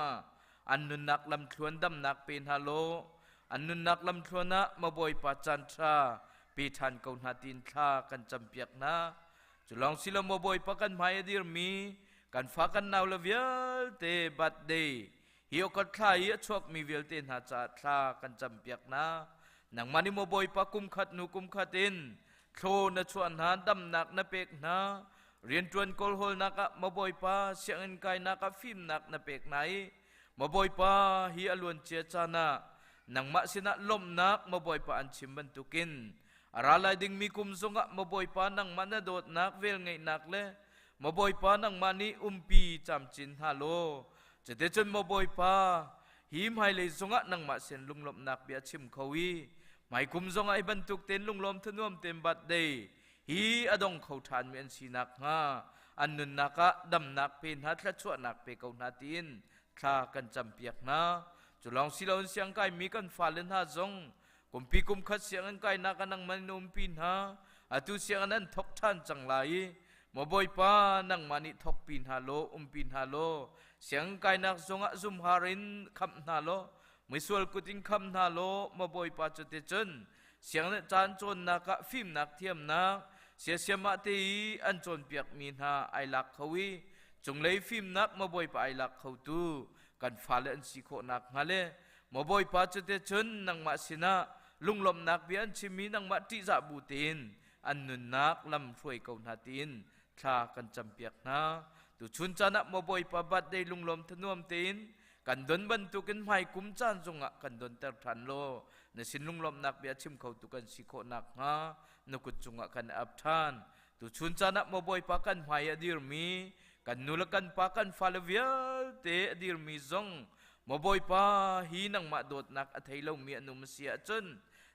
S9: an nunnak lamthluan damnak pe hna law an nunnak lamthluan ah Maw Bawipa caan ṭha pe ṭhan ko hna tiin thla kan campiak hna. Cu lawng si lo Maw Bawipa kan hmai a dirmi kan fa kan nau le vialte birthday Hi okot thla i a chuakmi vialte hna caah thla kan campiak hna. Nangmah nih maw Bawipa kum khat hnu kum khat in thlaw na chuah hna, damnak na pek hna, rianṭuan kawlhawlnak ah maw Bawipa sianginn kainak ah fimnak na pek hna i maw Bawipa hi a luancia caan ah nangmah sinah lawmhnak maw Bawipa an chim bantukin a ra lai dingmi kum zongah maw Bawipa nangmah na dawtnak velngeihnak le maw Bawipa nangmah nih umpi camcin hna law Cuticun maw Bawipa, hi hmailei zongah nangmah sin lunglawmhnak bia chim kho i hmaikum zongah hi bantuk tein lunglawm thanuam tein birthday hi a dong kho ṭhanmi an si nakhnga an nunnak ah damnak pe hna thluachuahnak pe ko hna tiin thla kan campiak hna. Cu lawng si loin siangkaimi kan fale hna zong kumpi kum khat sianginn kainak ah nangmah in umpi hna atu sianginn an thok ṭhan cang lai i maw Bawipa nangmah nih thokpi hna law umpi hna law sianginn kainak zongah zumhar in khamh hna law misual kut in kham hna law maw Bawipa cuticun sianginn caan cawnnak ah fimnak thiamnak siasiamah te i an cawnpiakmi hna ai lak kho i cunglei fimnak maw Bawipa ai lak khotu kan fale an si khawh nakhnga le Maw Bawipa cuticun nangmah sinah lunglawmhnak bia an chimmi nangmah ṭihzah bu tein an nunnak lam hruai ko hna tiin thla kan campiak hna. Tuchun caan ah maw Bawipa birthday lunglawm thanuam tein kan don bantukin hmaikum caan zongah kan donter ṭhan law na sin lunglawmhnak bia chim khotu kan si khawh nakhnga na kut cungah kan ap ṭhan. Tuchun caan ah maw Bawipa kan hmai a dirmi kan nu le kan pa kan fale vialte a dirmi zong Maw Bawipa, hi nangmah dawtnak a thei lomi an um a si ahcun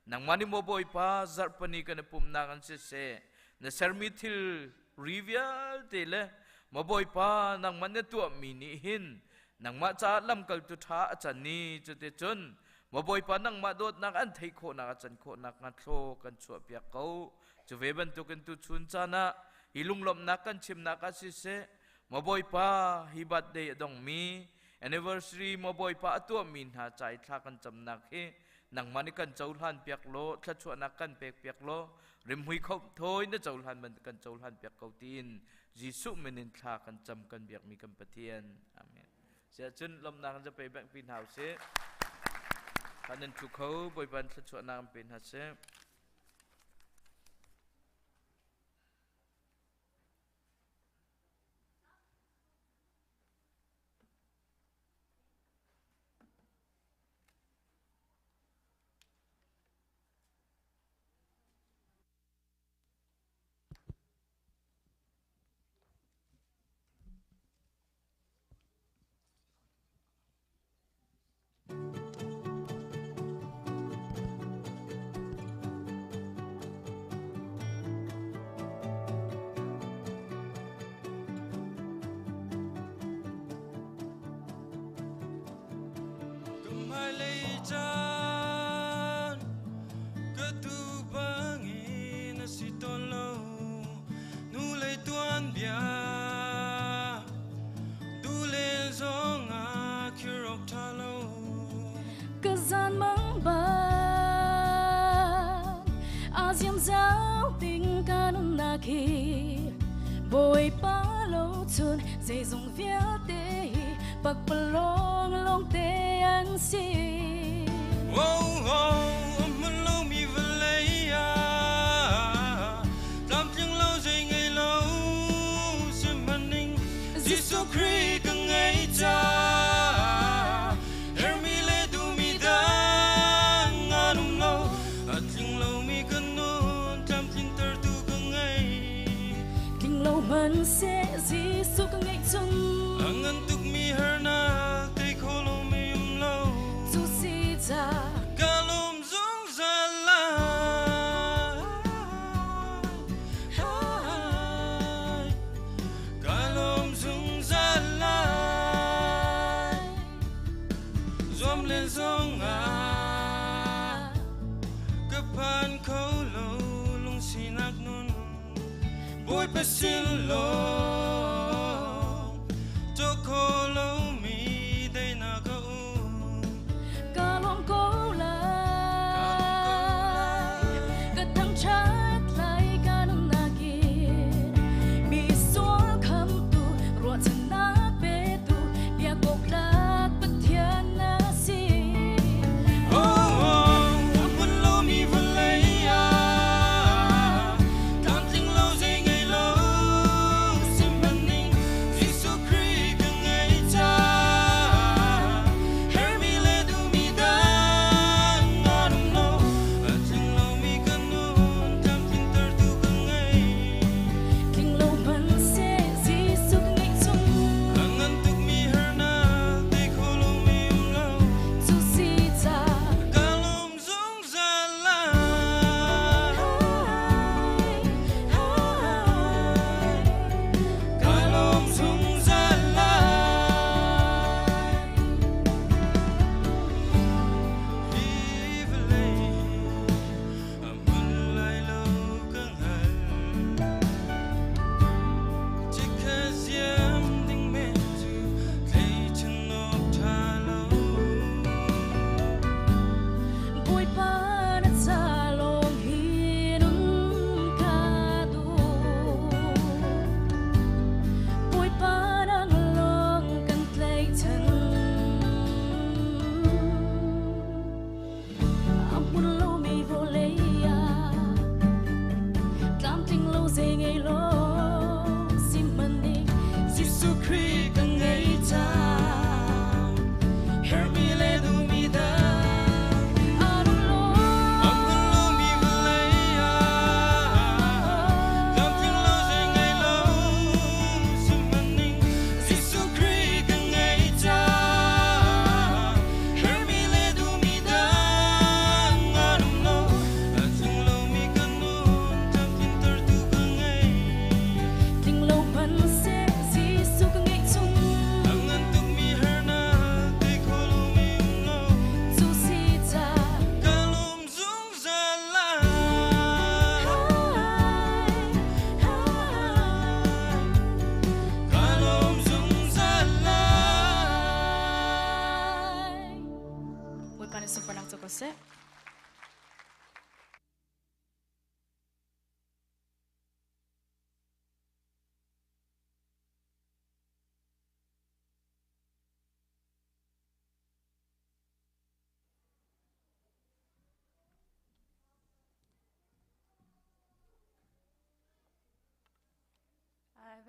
S9: nangmah nih maw Bawipa zarhpani kan i pumhnak an siseh na sermi thil ri vialte le maw Bawipa nangmah na tuahmi nih hin nangmah caah lamkaltu ṭha a can i cuticun maw Bawipa nangmah dawtnak an theih khawhnak a can khawhnak hnga thlaw kan chuahpiak ko. Cu ve bantukin tuchun caan ah hi lunglawmhnak kan chimnak ah siseh maw Bawipa hi birthday a dongmi Anniversary maw Bawipa a tuahmi hna ca i thla kan camnak hi nangmah nih kan cohlan piak law thluachuahnak kan pek piak law rimhmui kho thawi na cohlan ban kan cohlan piak ko tiin Jesuh min in thla kan cam kan biakmi kan Pathian. Amen. Siah cun lawmhnak in zapei bengh pi hna usih. Kan nan thu kho Bawipa thluachuahnak an pe hna seh.
S4: Hmailei caan ka duh bangin a si tawn lo. Hnulei tuanbia duh len zongah khir awk ṭha lo.
S5: Ka zan mang bang a ziam zau ting ka nunnak hi Bawipa lo cun zeizong vialte hi pakpalawng lawngte an si.
S4: Oh, oh, a hmun lomi vawlei ah tlamtling lo zei ngei lo sihmanhning Jesuh Khrih ka ngei caah hermi le duhmi dang an um lo a tling lomi ka nun tlamtlintertu ka ngei.
S5: Tling lo hmanhseh Jesuh ka ngeih cun
S4: A ngan tukmi harnak tei kho lomi um lo.
S5: Cu si ca
S4: Ka lawm zungzal lai. Ka lawm zungzal lai. Zuam len zongah ka phan kho lo lungsinak nun Bawipa sin lawng cawk kho lomi daihnak a um.
S5: Ka lawm ko lai, ka thangṭhat lai ka nunnak in mi sual khamtu ruahchannak petu biak awk tlak Pathian na si.
S4: Oh, oh, a hmun lomi vawlei ah tlamtling lo zei ngei lo sihmanhning Jesuh Khrih ka ngei caah hermi le duhmi dang an um lo a tling lomi ka nun tlamtlintertu ka ngei.
S5: Tling lo hmanhseh Jesuh ka ngeih chung
S4: A ngan tukmi harnak tei kho lomi um lo
S5: cu si ca
S4: ka lawm zungzal lai. Ka lawm zungzal lai. Hi vawlei a hmun lai lo ka hngal. Chikkhat ziam ding men cu tleichan awk ṭha lo.
S5: Bawipa na ca lawng hi nun ka duh. Bawipa nang lawng kan tlaihchan. A hmun lomi vawlei ah tlamtling lo zei ngei lo sihmanhning
S4: Jesuh Khrih ka ngei caah hermi le duhmi dang
S5: an um lo.
S4: A hmun lomi vawlei ah tlamtling lo zei ngei lo sihmanhning Jesuh Khrih ka ngei caah hermi le duhmi dang an um lo a tling lomi ka nun tlamtlintertu ka ngei.
S5: Tling lo hmanhseh Jesuh ka ngeih chung
S4: A ngan tukmi harnak tei kho lomi um lo
S5: cu si ca
S4: ka lawm zungzal lai. Ka lawm zungzal lai.
S10: Bawipa nih sunparnak cu ko seh.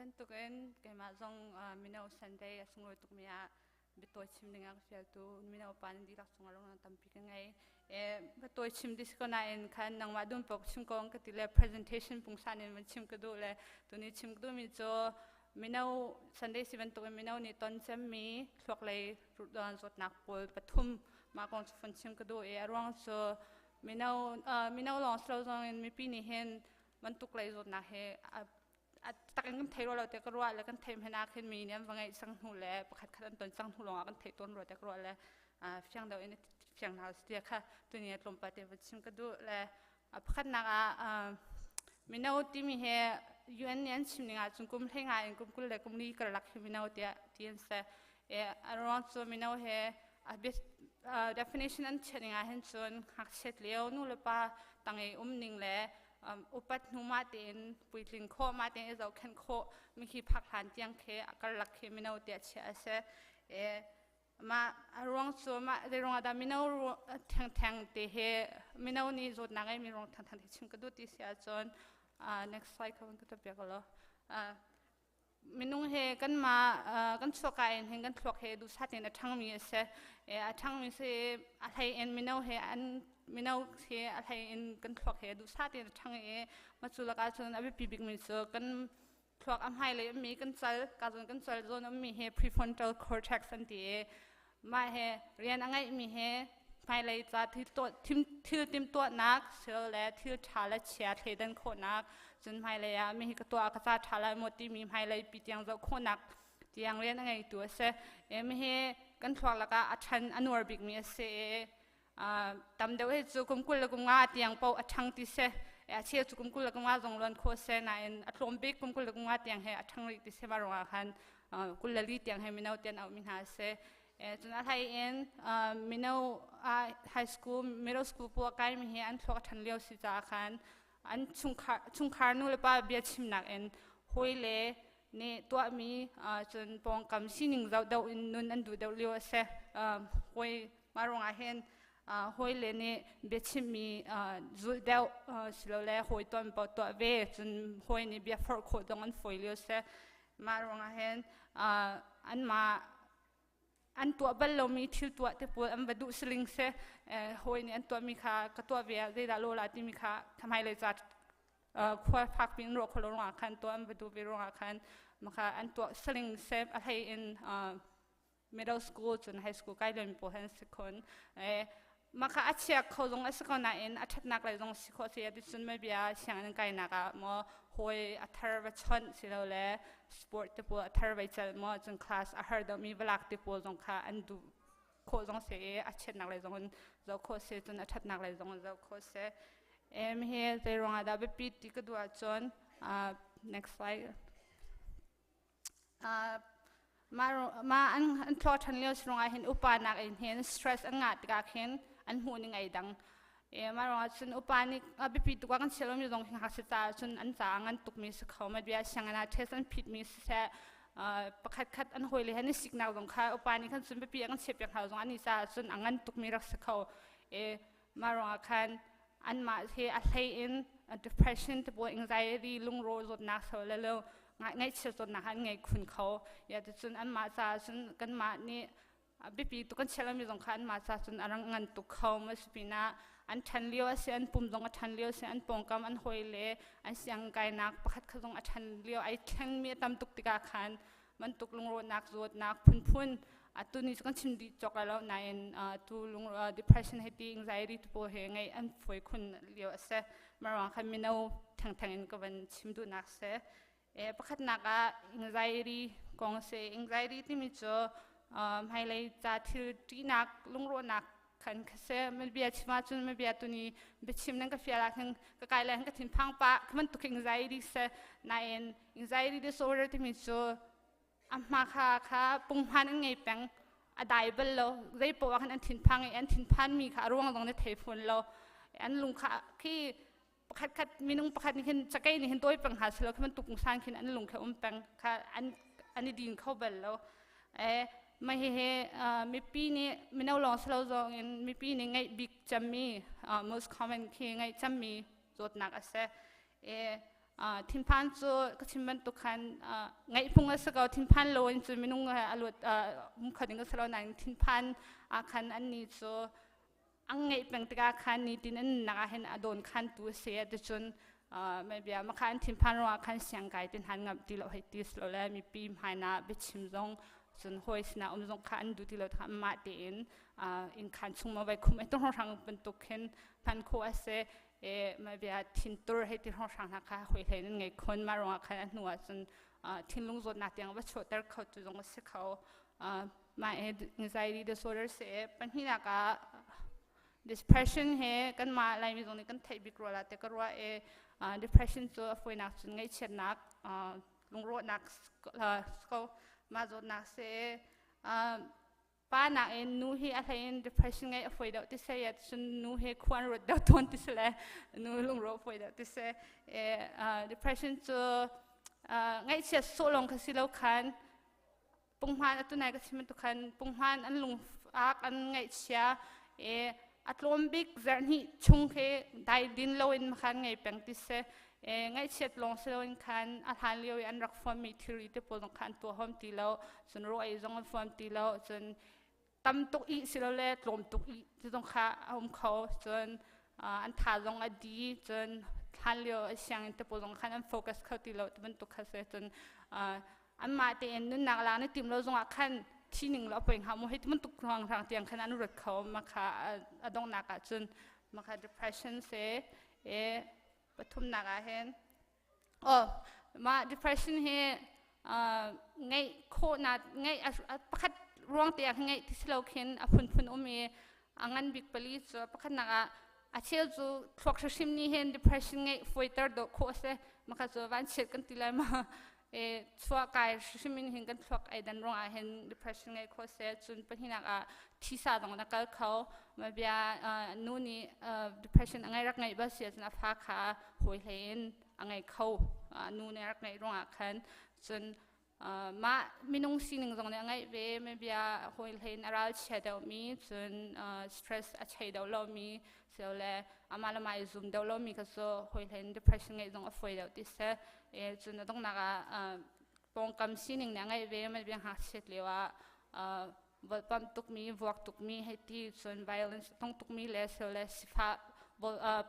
S11: Bantukin keimah zong mino Sunday a sunglawi tukmi ah biatawi chim ding ah ka fialtu mino pa nan dihlak cungah lung tampi ka ngei. Biatawi chim dis ko nain khan nangmah dun pok chim ko ka ti le presentation pungsan in van chim ka duh le tuni chim ka duhmi cu mino Sunday si bantukin mino nih ton cemmi thluaklei zawtnak pawl pathum mah kong cu fun chim ka duh i a ruang cu mino mino lawng si lo zong in mipi nih hin bantuk lei zawtnak hi tak in kan thei rua lo te ka ruah le kan theih hmanh ah khin mi nih an va ngeih cang hnu le pakhat khat an ton cang hnu lawngah kan theih tawn rua te ka ruah le. Fiang deuh in fiang hna usih kha tuni tlawmpal te va chim ka duh le pakhatnak ah mino timi he UN nih an chim ning ahcun kum 15 in kum 20 le kum 40 karlak hi mino tiah ti an si. A ruang cu mino he definition an chiah ning ah hin cun ngakchiat lio nu le pa tang i um ning le upat hnu mah tein puitling khawh mah tein i zohkhenh khawh mi khi phak hlan tiang khi karlak khi mino tiah chiah a si. Mah a ruang cu mah zeiruang ah dah mino thengtheng te hi mino nih zawtnak ngeimi ruang thengtheng te chim ka duh ti si ahcun next slide kha van ka tuah piak law. Minung he kanmah kan chuahka in hin kan thluak he duhsah tein a ṭhangmi a si. A ṭhangmi si a hlei in mino he an mino he a hlei in kan thluak he duhsah tein a ṭhang i mah cu lakah cun a biapi bikmi cu kan thluak a hmailei ummi kan cal ka zawn kan cal zawn ummi hi prefrontal cortex an ti i mah he rian a ngeihmi hi hmailei ca thil timhtuahnak silole thil ṭha le chia thleidan khawhnak cun hmailei ah mi hi ka tuah ka ca ṭha lai maw timi hmailei pi tiang zoh khawhnak tiang rian a ngeitu a si. Mi hi kan thluak lakah a ṭhan a nuar bikmi a si i tam deuh hi cu kum 20 le kum 5 tiang paoh a ṭhang ti si. A cheu cu kum 20 le kum 5 zong luan khawh si nain a tlawm bik kum 20 le kum 5 tiang he a ṭhang rih ti si. Mah ruangah khan 24 tiang he mino tian auhmi hna a si. Cun a hlei in mino high school, middle school pawl kaimi hi an thluak a ṭhan lio si caah khan an chungkhar nu le pa bia chimnak in hawi le nih tuahmi cun pawngkam sining zoh deuh in nun an duh deuh lio a si. Hawi mah ruangah hin hawi le nih biachimmi zulh deuh silole hawi tuan paoh tuah ve cun hawi nih bia forh khawh zong an fawi lio a si. Mah ruangah hin anmah an tuah bal lomi thil tuah te pawl an va duh siling si. Hawi nih an tuahmi kha ka tuah ve ah zeidah lawla timi kha hmailei ca khua fakpi in ruah khawh lo ruangah khan tuah an va duh ve ruangah khan maka an tuah saling sef a hlei in middle school cun high school kai lomi pawl han si khon maka a chia kho zong a si ko nain a ṭhatnak lei zong si khawh si ti cun mai bia sianginn kainak ah maw hawi a thar va chawnh silole sport te pawl a thar vai cal maw cun class a har deuhmi valak te pawl zong kha an duh khawh zong si i a chiatnak lei zong in zoh khawh si cun a ṭhatnak lei zong in zoh khawh si. Em hi zei ruangah dah biapi ti ka duh ahcun next slide. Ma an thluak ṭhan lio si ruangah hin upa nak in hin stress an ngah tikah khin an hmuh ning ai dang. E ma ruangah cun upa nih biapi tuk ah kan chiah lomi zong hi ngakchia caah cun an caah ngan tukmi si kho. Ma bia sianginn ah test an phitmi siseh pakhat khat an hawile he an i siknak zong kha upa nih khan cun biapi an kan chiahpiak hna zong an i caah cun a ngan tukmi rak si kho. E mah ruangah khan anmah he a hlei in depression te pawl anxiety lungrawh zawtnak so le lo ngaihchiat zawtnak an ngei khun kho. Ya cun anmah caah cun kanmah nih biapi tuk kan chiah lomi zong kha anmah caah cun a rang ngan tuk kho. Ma si pinah an ṭhan lio a si, an pum zong a ṭhan lio a si, an pawngkam an hawi le an siang kainak pakhat kha zong a ṭhan lio ai thlengmi a tam tuk tikah khan bantuk lungrawhnak zawtnak phunphun atu ni cu kan chim dih cawk lai lo nain tu lung depression he ti anxiety tu pawl he ngeih an fawi khun lio a si. Maruang khan mino thengtheng in ka van chim duhnak si. Pakhatnak ah anxiety kong si. Anxiety timi cu hmailei ca thil ṭihnak lungrawhnak khan kha si. Bia chim ahcun ma bia tuni biachim nan ka fial ah khan ka kai lai ka thinphang pah kha bantuk anxiety si. Nain anxiety disorder timi cu a hma kha kha punghman an ngei peng, a dai bal lo. Zei poah khan an thinphang i an thinphan mi kha a ruang zong na thei fawn lo. An lung kha khi pakhat khat minung pakhat nih khin cakei nih hin tawi peng hna silo khi bantuk san khin an lung kha um peng kha an an i din kho bal lo. E mah hihi mipi nih mino lawng silo zong in mipi nih ngeih bik cemmi, most common khi ngeih cemmi zawtnak a si. E thinphan cu ka chim bantuk khan ngeih phung a si ko. Thinphan lo in cu minung a luat um kho ding a si lo nain thinphan ah khan an ni cu an ngeih peng tikah khan nitin an nunnak ah hin a dawn khan tu a si. Ticun mai bia makha an thinphan ruangah khan siang kai tin han ngamh ti lo hei ti lo le mipi hmaina biachim zong cun hawi sinah um zong kha an duh ti lo kha mah tein inn khan chung ma vai khum e tong hrang bantuk khin hman kho a si. E mai bia thintur hei ti hrang hrang hna kha hoi hlei nan ngei khon. Ma ruangah khan a hnu ah cun thinlung zawtnak tiang va chuahter kho tu zong a si kho. Mah anxiety disorder si. Pahnihnak ah depression he kanmah Laimi zong nih kan theih bik rua la te ka ruah i depression cu a fawinak cun ngaihchiatnak, lungrawhnak ko mah zawtnak si. Pa nakin nu hi a hlei in depression ngeih a fawi deuh ti se ya cun nu hi khua an ruat deuh tawn ti si le nu lungrawh fawi deuh ti si. Depression cu ngaihchiat sawh lawng kha si lo khan punghman atu nai ka chim bantuk khan punghman an lungfak an ngaihchia e a tlawm bik zarhhnih chung khi dai din loin khan ngei peng ti si. E ngaihchiat lawng si loin khan a hlan lio i an rak fuammi thilri te pawl zong kha an tuah hom ti lo, cun raw ei zong an fuam ti lo, cun tam tuk i si lo le tlawm tuk i ti zong kha a um kho, cun an tha zong a di, cun hlan lio sianginn te pawl zong khan an focus kho ti lo ti bantuk kha si. Cun anmah tein nunnak la na tim lo zongah khan thi ning lo poi hnga mu hei bantuk ruang rang tiang khan an ruat kho. Makha a donghnak ah cun makha depression se. E pathumnak ah hin oh ma depression hi ngeih khawhnak ngeih pakhat ruang te ah ngeih ti si lo khin a phunphun um i a ngan bik pali cu pakhatnak ah a cheu cu thluak hrim nih hin depression ngeih fawi dawh khawh a si. Maka cu van chiat kan ti lai ma e chuah kai hrim in hin kan thluak ai dan ruang ah hin depression ngeih khawh se. Cun pahnihnak ah thisa zong na kal kho ma bia nu nih depression a ngei rak ngeih bal si ahcun a fa kha hawi hlei in a ngei kho nu nih rak ngeih ruang ah khan. Cun mah minung sining zong nih a ngeih ve ma bia hawi hlei in a ral chia deuhmi, cun stress a chei deuh lomi le amah le mah i zum deuh lomi kha cu hawi hlei in depression ngeih zong a fawi deuh ti si. E cun a donghnak ah pawngkam sining nih a ngeih ve ma bia ngakchiat lio ah volpam tukmi, vuak tukmi hei ti, cun violence a tong tukmi le le sifah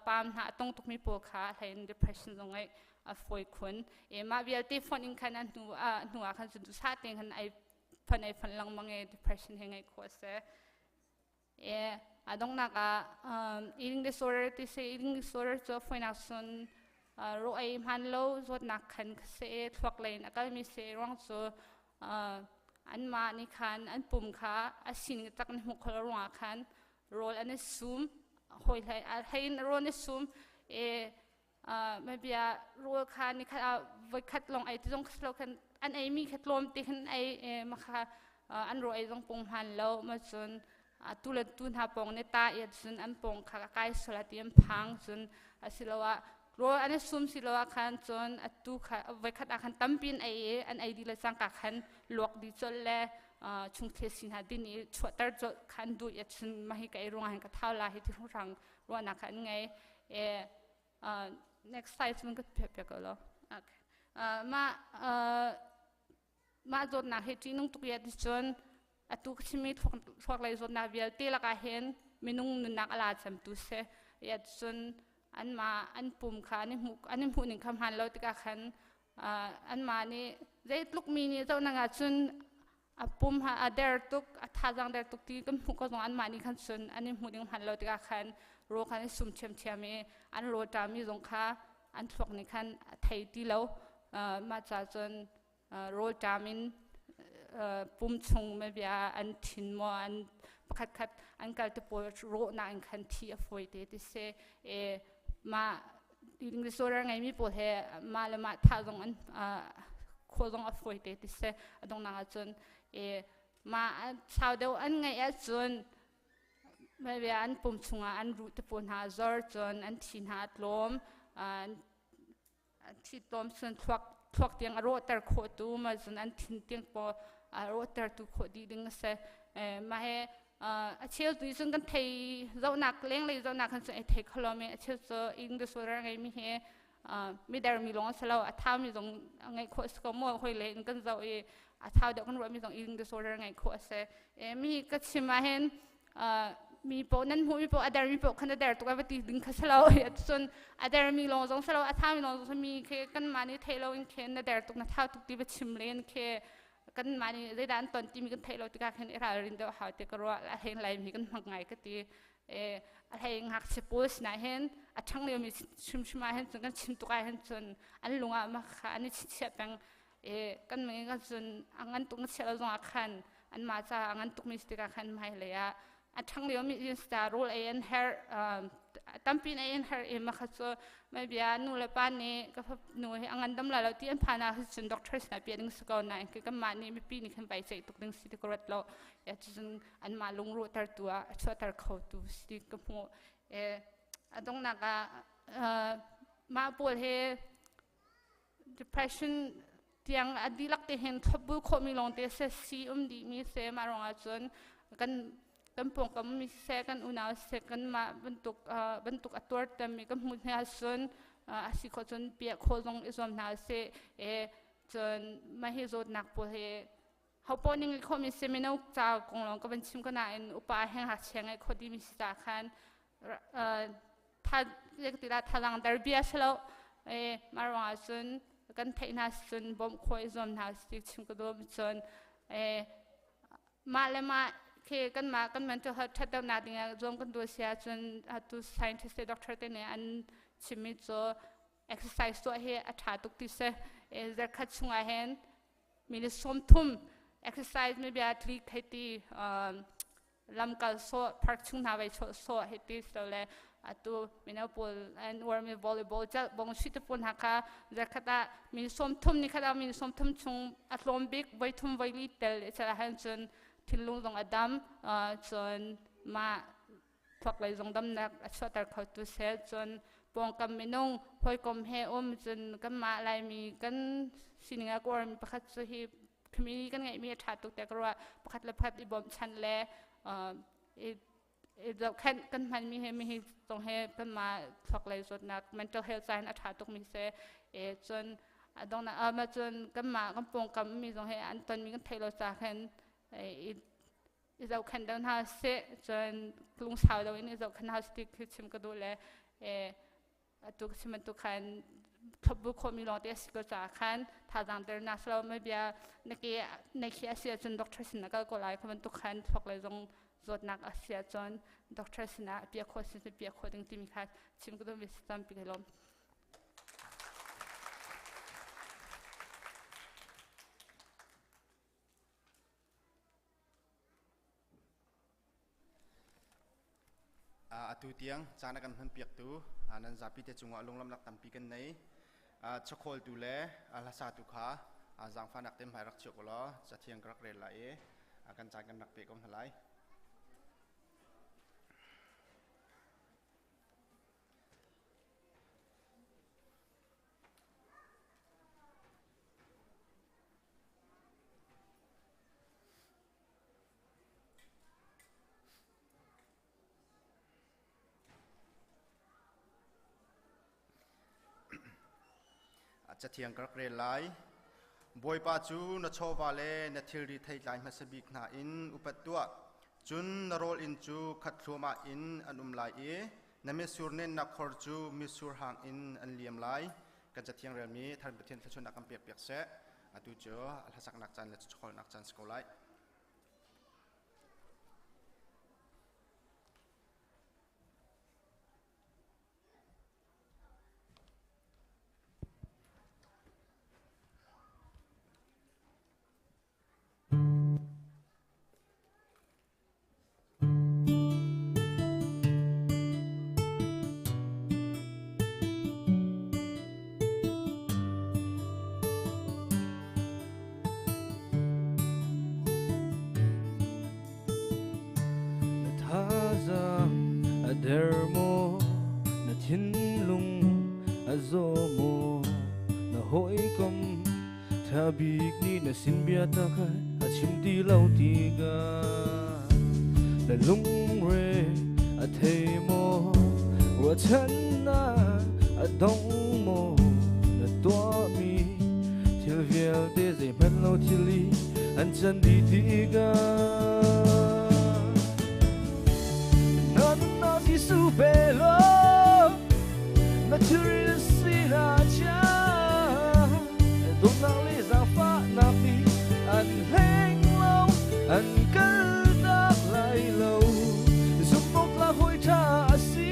S11: pam hna a tong tukmi pawl kha hlei in depression zong ngeih a fawi khun. E mah vialte phone in khan a hnu hnu ah khan cun sa te khan ai phon ai phon lengmang e depression he ngeih khawh a si. E a donghnak ah eating disorder ti si. Eating disorder cu fawinak cun rawh ei hman lo zawtnak khan si e thluak lei in a kalmi si. Ruang cu anmah nih khan an pum kha a sining tak an hmuh khawh lo ruangah khan rawl an i sum hawi hlei hlei in rawl an i sum e ma bia rawl kha ni khat ah voi khat lawng ei ti zong lo khan an ei mi kha tlawm te khan ei e ma kha an rawl ei zong pung hman lo ma. Cun tu le tu hna pawng ne ta i cun an pawng kha kai sola ti an phang. Cun asiloah rawl an i sum siloah khan cun atu kha voi khat ah khan tampi an ei i an ei di le cangka khan luak di colh le chungthil si hna din i chuahter colh khan duh i cun mah hi ka ei ruangah hin ka thau la hi ti hrang ruahnak kha an ngei. E next slide mun ka pe ko lo. Okay, mah mah zawtnak hi ṭihnung tuk ya ti cun atu ka chimmi thluak lei zawtnak vialte lakah hin minung nunnak a la cemtu si ya. Cun anmah an pum kha an i hmuh an i hmuh ning kha hmaan lo tikah khan anmah nih zeitluk mi nih zoh ah cun a pum ha a der tuk, a thazaang der tuk ti kan hmuh ko zong anmah nih khan cun an i hmuh ding hman lo tikah khan raw khan i sum ṭhiamṭhiam i an raw ṭami zong kha an thluak nih khan a thei ti lo. Mah ca cun rawl ṭam in pum chung bia an thin maw an pakhat khat an kal te pawl rawhnak in khan thi a fawi te ti si. E mah eating disorder ngeimi pawl he mah le mah thah zong an khua zong a fawi te ti si. A donghnak ahcun e mah sau deuh an ngeih ahcun maybe an pum chungah an ruh te pawl hna zor, cun an thi hna a tlawm, an thi tlawm cun thluak thluak tiang a rawhter khawh tu ma cun an thin tiang paw a rawhter tu khawh dih ding a si. Mah he a cheu tu cun kan thei zohnak lenglei zohnak khan cun ai thei kho lo mi. A cheu cu eating disorder ngei mi hi mi der mi lawng a si lo, a thau mi zong ngeih khawh a si ko maw. Hoi le in kan zoh i a thau deuh kan ruah mi zong eating disorder ngeih khawh a si. Mi ka chim ah hin mi paoh nan hmuh mi paoh a der mi paoh khan a der tuk a va ti ding kha si lo. Cun a der mi lawng zong si lo, a thau mi lawng zong mi khi kanmah nih theih lo in khin na der tuk na thau tuk ti va chim len khi kanmah nih zeidah an ton timi kan theih lo tikah khin i ralrin deuh hau ti ka ruah. A hleng lai mi kan hmang ngai ka ti. A hlei ngakchia pawl sinah hin a ṭhang lio mi hrimhrim ah hin cun kan chim tuk ah hin cun an lung ah mah kha an i chiah peng. Kan ming kan cun a ngan tuk na chiah lo zongah khan. Anmah caah a ngan tukmi si tikah khan hmailei ah a ṭhang liomi insta rawl ei an herh, tampi in ei an herh i makha cu mai bia nu le pa nih ka nu hi a ngandam lai lo ti an phan ah cun doctor sinah piah ding si ko nain kanmah nih mipi nih khan vai ceih tuk ding si ti ka ruat lo. Ya cun anmah lungrawhter tu ah a chuahter kho tu si ka hmuh. A donghnak ah mah pawl he depression tiang a dihlak te hin thlopbul khawhmi lawng te se si um dihmi se. Mah ruangah cun kan pawngkam mi siseh, kan unau siseh, kanmah bantuk a tuar mi kan hmuh hna cun a si khawh cun piah khawh zong i zuam hna sih. E cun mah hi zawtnak pawl hi hopo ning i khawhmi si mino ca kong lawng ka van chim ko nain upa heng ngakchia ngeih khawh dihmi si ca khan tha tila thalang dar bia si lo e. Mah ruangah cun kan theih hna cun bawmh khawh i zuam hna si chim ka dawm. Cun e mah le mah khi kan mah kan mental health that deuhnak ding ah zuam kan duh si ahcun atu scientist le doctor te nih an chimmi cu exercise tuah hi a tha tuk ti si. Zarkhat chungah hin minute 30 exercise mi bia tlik hei ti, lamkal sawh, park chung hna vai chawh sawh hei ti so le atu mino pawl an uarmi volleyball celh bong si te pawl hna kha zarkhat ah minute 30, ni khat ah minute 30 chung a tlawm bik voi thum voi li tel cel ahhin cun thinlung zong a dam, cun mah thluak lei zong damnak a chuahter kho tu seh. Cun pawngkam minung hawikom he um, cun kanmah Laimi kan sining ah kawrmi pakhat cu hi community kan ngeihmi a ṭha tuk tiah ka ruah. Pakhat le pakhat i bawmchan le i zohkhenh kan hmanmi he mi hi zong he kanmah thluak lei zawtnak mental health ca hin a ṭha tukmi si e. Cun a dongnak ah cun kanmah kan pawngkam mi zong he an tonmi kan theih lo ca khan i i zohkhenh deuh hna seh, cun lungsau deuh in i zohkhenh hna seh ti khi chim ka duh le atu ka chim bantuk khan thlopbu khawhmi lawng te a si ko caah khan thazaang der na silo mai bia na ke na khi a si ahcun doctor sin na kal ko lai. Kha bantuk khan thluak lei zong zawtnak a si ahcun doctor sinah piah khawh sin piah khawh ding timi kha chim ka duh mi tampi ka lawm.
S1: Atu tiang caan a kan hmanpiaktu nan zapi te cungah lunglawmhnak tampi kan nei. Chakhawltu le hlasatu kha zaangfahnak te hmai rak chiah ko law cathiang ka rak rel lai i kan caan kan rak pe ko hna lai. Cathiang ka rak rel lai. Bawipa cu na chawva le na thilri theitlai hmasa bik hna in upat tuah. Cun na rawl inn cu khat thluahmah in an um lai i na mitsur nennak khor cu mitsur hang in an liam lai. Kan cathiang relmi Thar Pathian thluachuahnak kan pek piak seh. Atu cu hlasaknak caan le chawlnak caan si ko lai.
S4: Na thazaang a der maw? Na thinlung a zaw maw? Na hawikom Tha bik nih na sin bia tak a chim ti lo tikah na lungre a thei maw? Ruahchannak a dong maw? Na tuahmi thil vialte zeihmanh lo thil i an can dih tikah na nunnak Jesuh pe law na thilri na sinah chia. Dawtnak le zaangfahnak nih an hleng lo, an kaltak lai lo. Zumhawktlak hawi ṭha a si,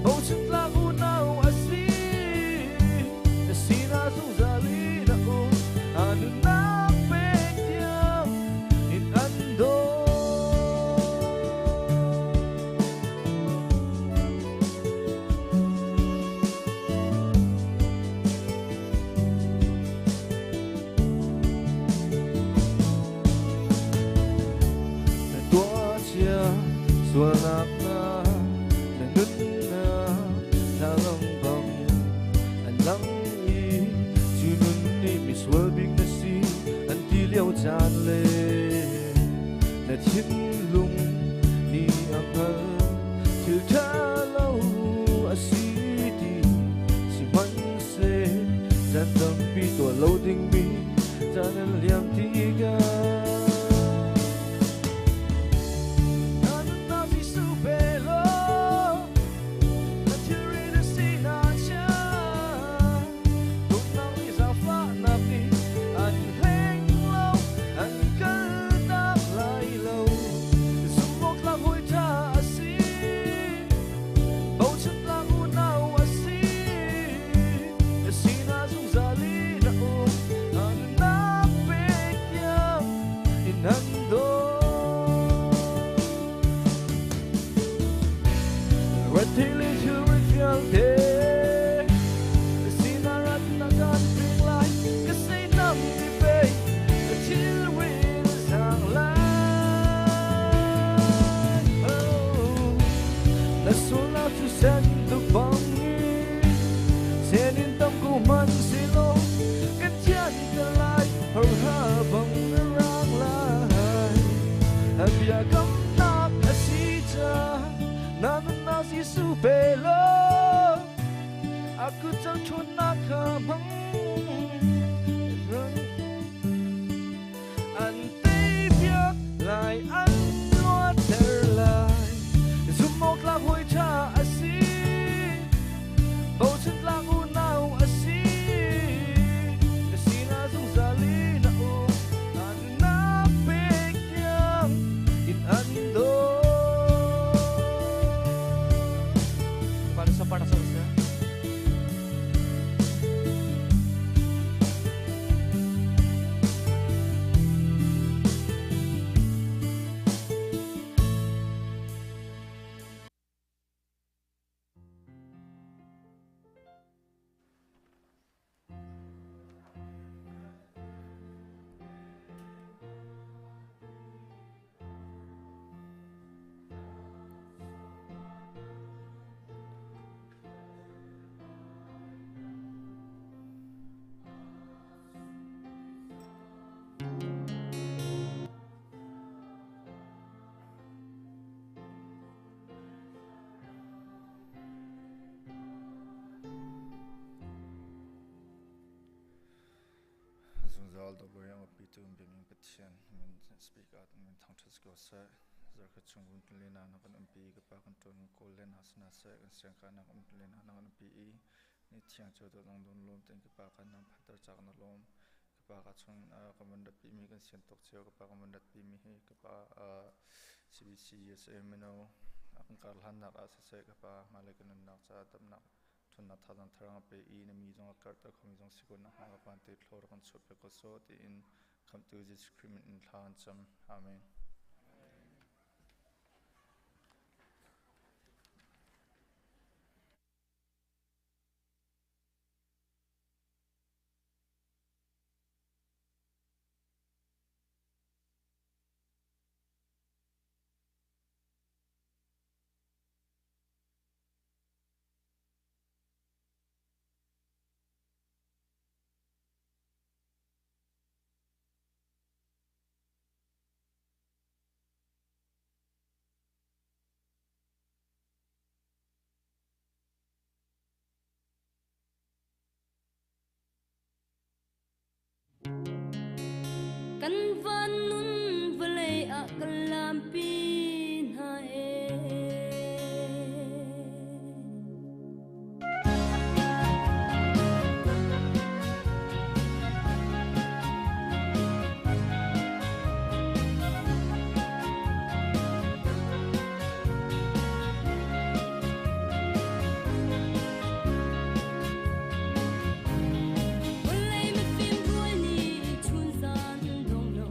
S4: bochantlak unau a si. Na sinah zungzal in a um, a nunnak pek tiang.
S12: Tiang sualnak na na nunnak na lang bang an lang i cu nun nih misual bik na si an ti lio caan le na thinlung nih a hngal thil ṭha lo a si ti. Sihmanhseh caan tampi tuah lo dingmi caan an liam tikah na nunnak Jesuh pe law na thilri na sinak chia dawtnak nih zaangfahnak nih an hleng lo, an kaltak lai lo. Zumhawktlak hawi ṭha a si, bochantlak unau a si, na sinah zungzal in a um, a nunnak pek tiang in an dawt. Rethei le thilrit vialte na sinah ratnak kan pek lai, ka seinam ti pei na thilrit a zaang lai. Oh, na sualnak cu sen tuk bangin sen in tam ko hmanh sehlaw kan thian te lai, horha bang na rang lai. A biakamnak a si ca na nunnak Jesuh pe law a kut cang ṭhawnnak kha hmang. An teipiak lai, an luatter lai. Zumhawktlak hawi ṭha a si, bochantlak unau a si, na sinah zungzal in a um, a nunnak pek tiang in an dawt.
S13: Para sa para sa sa.
S14: Zungzal dawtloiang a pitu biakinn Pathian min speaker min thangṭhat si ko seh. Zarkhat chung vun tun lena na kan umpi, ka pa kan ṭuan kawl len ha sina seh, kan siangkai na kan um tun lena na kan umpi i ni thiang cu dawt lang dun lawm ten ka pa kan nang phantar chak na lawm. Ka pa ka chung ka van rat pi mi kan sian tok cio, ka pa kan van rat pi mi hi ka pa CBC USA mino kan kar hlan nak ah siseh, ka pa hmailei kan nunnak caah damnak ṭhawnnak thazaang tharang a pe i na mi zong a karhter khomi zong si ko nakhnga ka pa te thlawr kan chuahpiak ko sawh tiin Khamhtu Jesuh Khrih min in thla kan cam. Amen.
S5: Kan van nun vawlei ah kan lampi hna e. Vawlei mifim rual nih chun zan dong lo.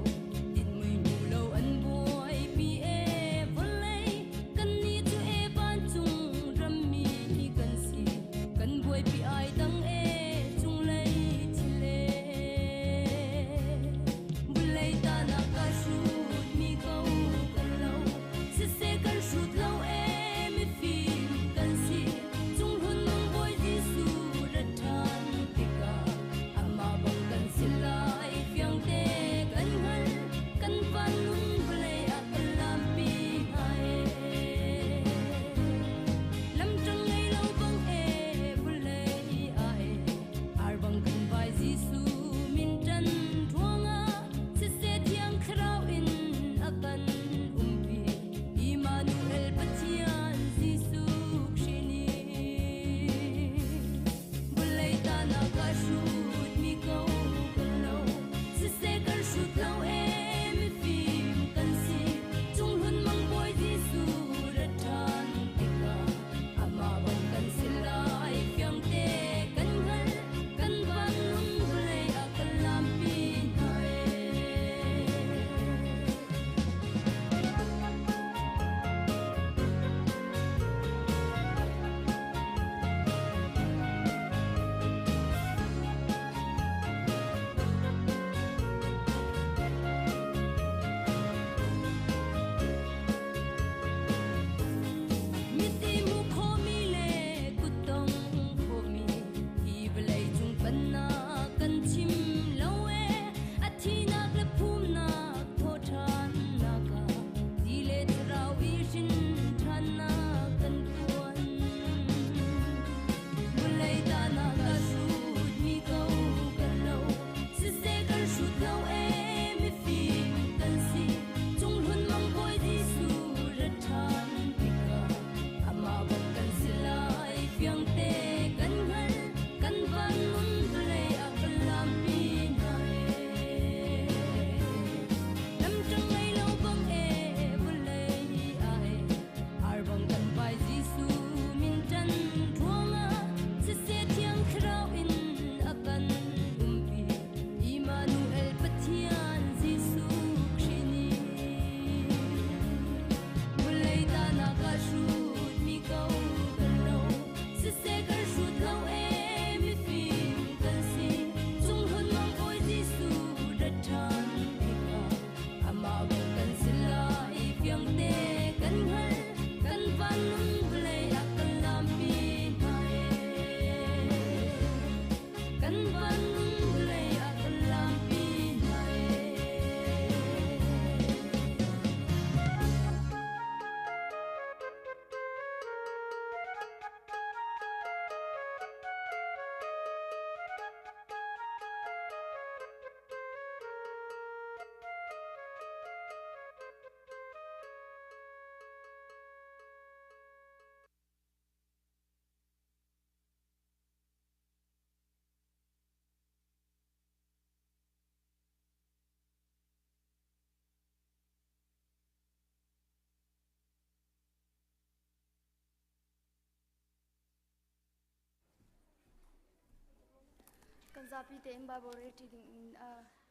S15: Zapi tein Bible rel ṭi ding in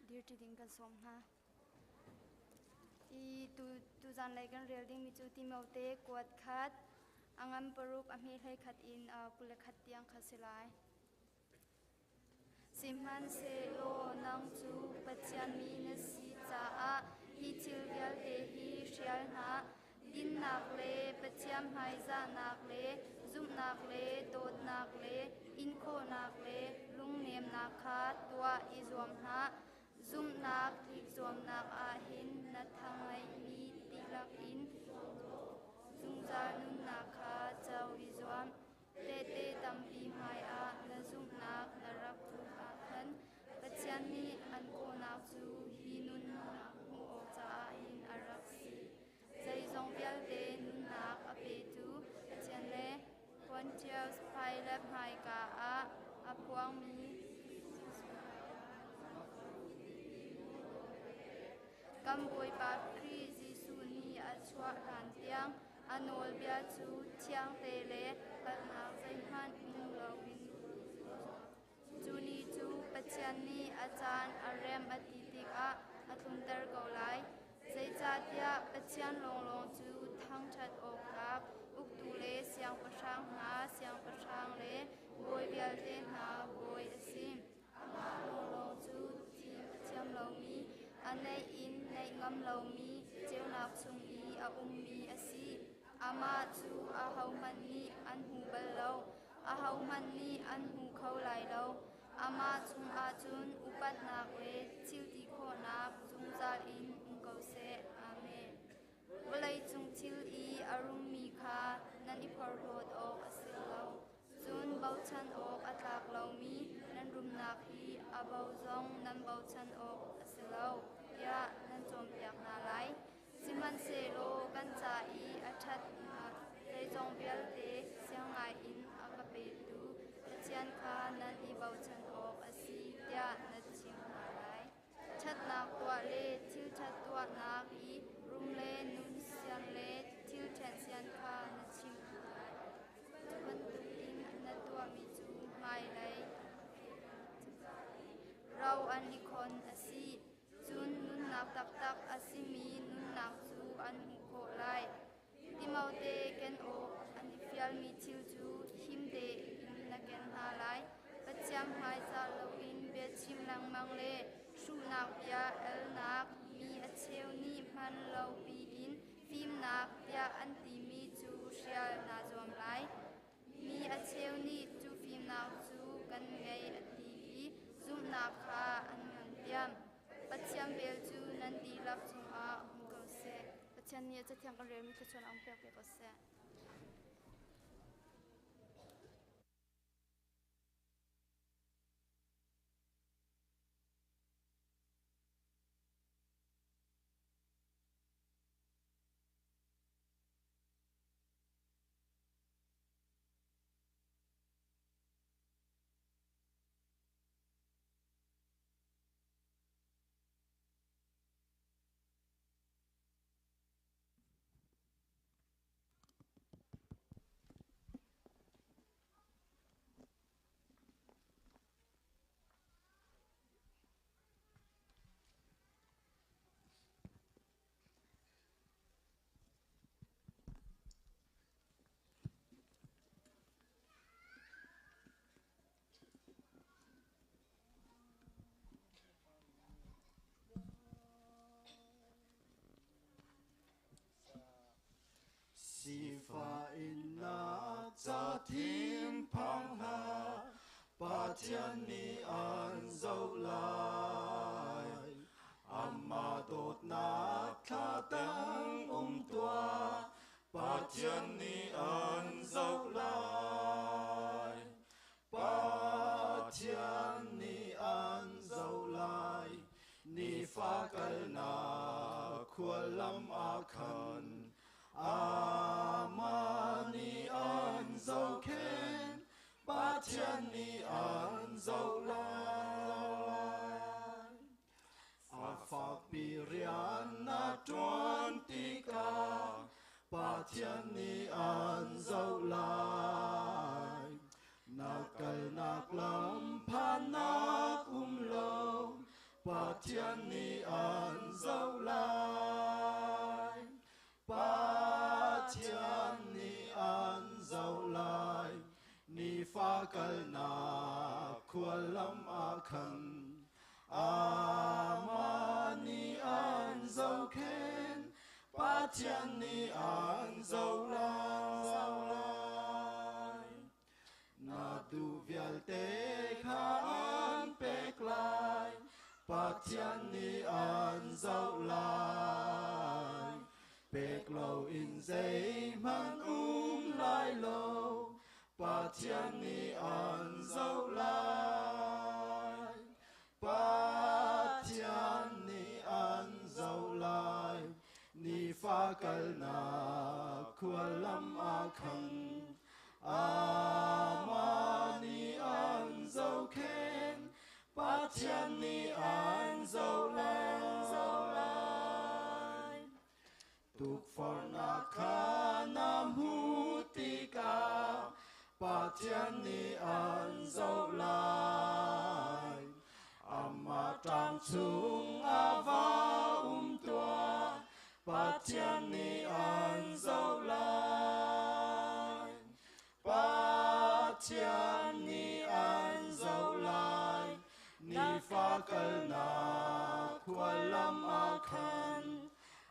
S15: dir ṭi ding kan sawm hna. I tu tuzan lei kan rel dingmi cu Timote kuat khat a ngan paruk a hme hlei khat in 21 tiang kha si lai. Sihmanhsehlaw nang cu Pathian mi na si caah hi thil vialte hi hrial hna. Dinnak le Pathian hmaizahnak le zumhnak le dawtnak le inkhawhnak le lungnemnak kha tuah i zuam hna. Zumhnak tlikzuamnak ah hin na thangeihmi dihlak in zungzal nunnak kha co i zuam. Tehte tampi hmaiah na zumhnak na rak tluk ah khan Pathian nih an kawhnak cu hi nunnak hmuh awk caah hin a rak si. Zeizong vialte nunnak a petu Pathian le Pontius Pilate hmaika ah a phuangmi kan Bawipa Khrih Jesuh nih a chuah hlan tiang A nawlbia cu thiangte le palhnak zeihmanh um loin cu ni cu Pathian nih a caan a rem a ti tikah a tlunter ko lai. Zeicahtiah Pathian lawnglawng cu thangṭhat awk tlak uktu le siangpahrang hna siangpahrang le bawi vialte hna bawi a si. Amah lawnglawng cu thim a thiam lomi, a neih in neih ngam lomi ceunak chung i a ummi a si. Amah cu ahohmanh nih an hmu bal lo, ahohmanh nih an hmu kho lai lo. Amah chungah cun upatnak le thil ti khawhnak zungzal in um ko seh. Amen. Vawleicung thil i a rummi kha nan i phorhlawt awk a si lo. Cun bochan awk a tlak lomi nan rumnak hi a bo zong nan bochan awk a si lo, tiah nan cawnpiak hna lai. Sihmanhsehlaw kan ca i a ṭhatnak zeizong vialte siang ngaiin a ka petu Pathian kha nan i bochan awk a si, tiah na chim hna lai. Ṭhatnak tuah le thil ṭhat tuahnak i rum le nun sian le thil ṭhen sian kha na chimh hna lai. Cu bantukin na tuahmi cu hmailei ro an i khon a si. Cun nunnak taktak a simi nunnak cu an hmuh khawh lai. Timote ken awk an i fialmi thil cu him tein na ken hna lai. Pathian hmaizah loin biachim lengmang le hruhnak bia elnak mi a cheu nih hman lo piin fimnak tiah an timi cu hrial naa zuam lai. Mi a cheu nih cu fimnak cu kan ngei a ti i zumhnak kha an ngantiam. Pathian vel cu nan dihlak cungah um ko seh. Pathian nih a cathiang kan relmi thluachuah um pek ve ko seh.
S8: Sifa in na ca thinphang hlah, Pathian nih an zoh lai. Amah dawtnak thla tang um tuah, Pathian nih an zoh lai. Pathian nih an zoh lai. Nifa kalnak khuallam ah khan Amah nih an zohkhenh, Pathian nih an zoh lai. A fakpi rian na ṭuan tikah Pathian nih an zoh lai. Na kalnak lam phannak um lo, Pathian nih an zoh lai. Pathian nih an zoh lai. Nifa kalnak khuallam ah khan Amah nih an zohkhenh, Pathian nih an zoh lai. Na duh vialte kha an pek lai, Pathian nih an zoh lai. Pek loin zeihmanh um lai lo, Pathian nih an zoh lai. Pathian nih an zoh lai. Nifa kalnak khuallam ah khan Amah nih an zohkhenh. Pathian nih an zoh lai. Tukforhnak kha na hmuh tikah Pathian nih an zoh lai. Amah ṭang chung ah va um tuah, Pathian nih an zoh lai. Pathian nih an zoh lai, nifa kalnak khuallam ah khan.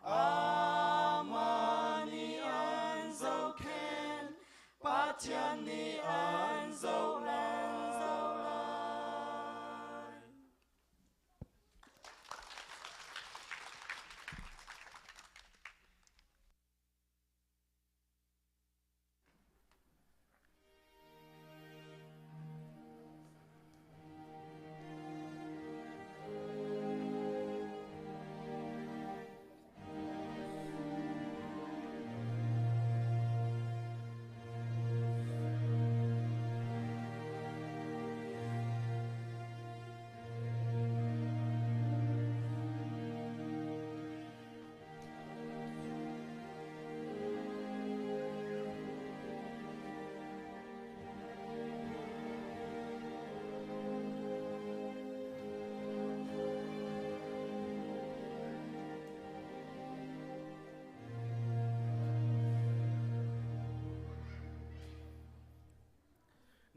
S8: Amah nih an zohkhenh, Pathian nih an zoh lai.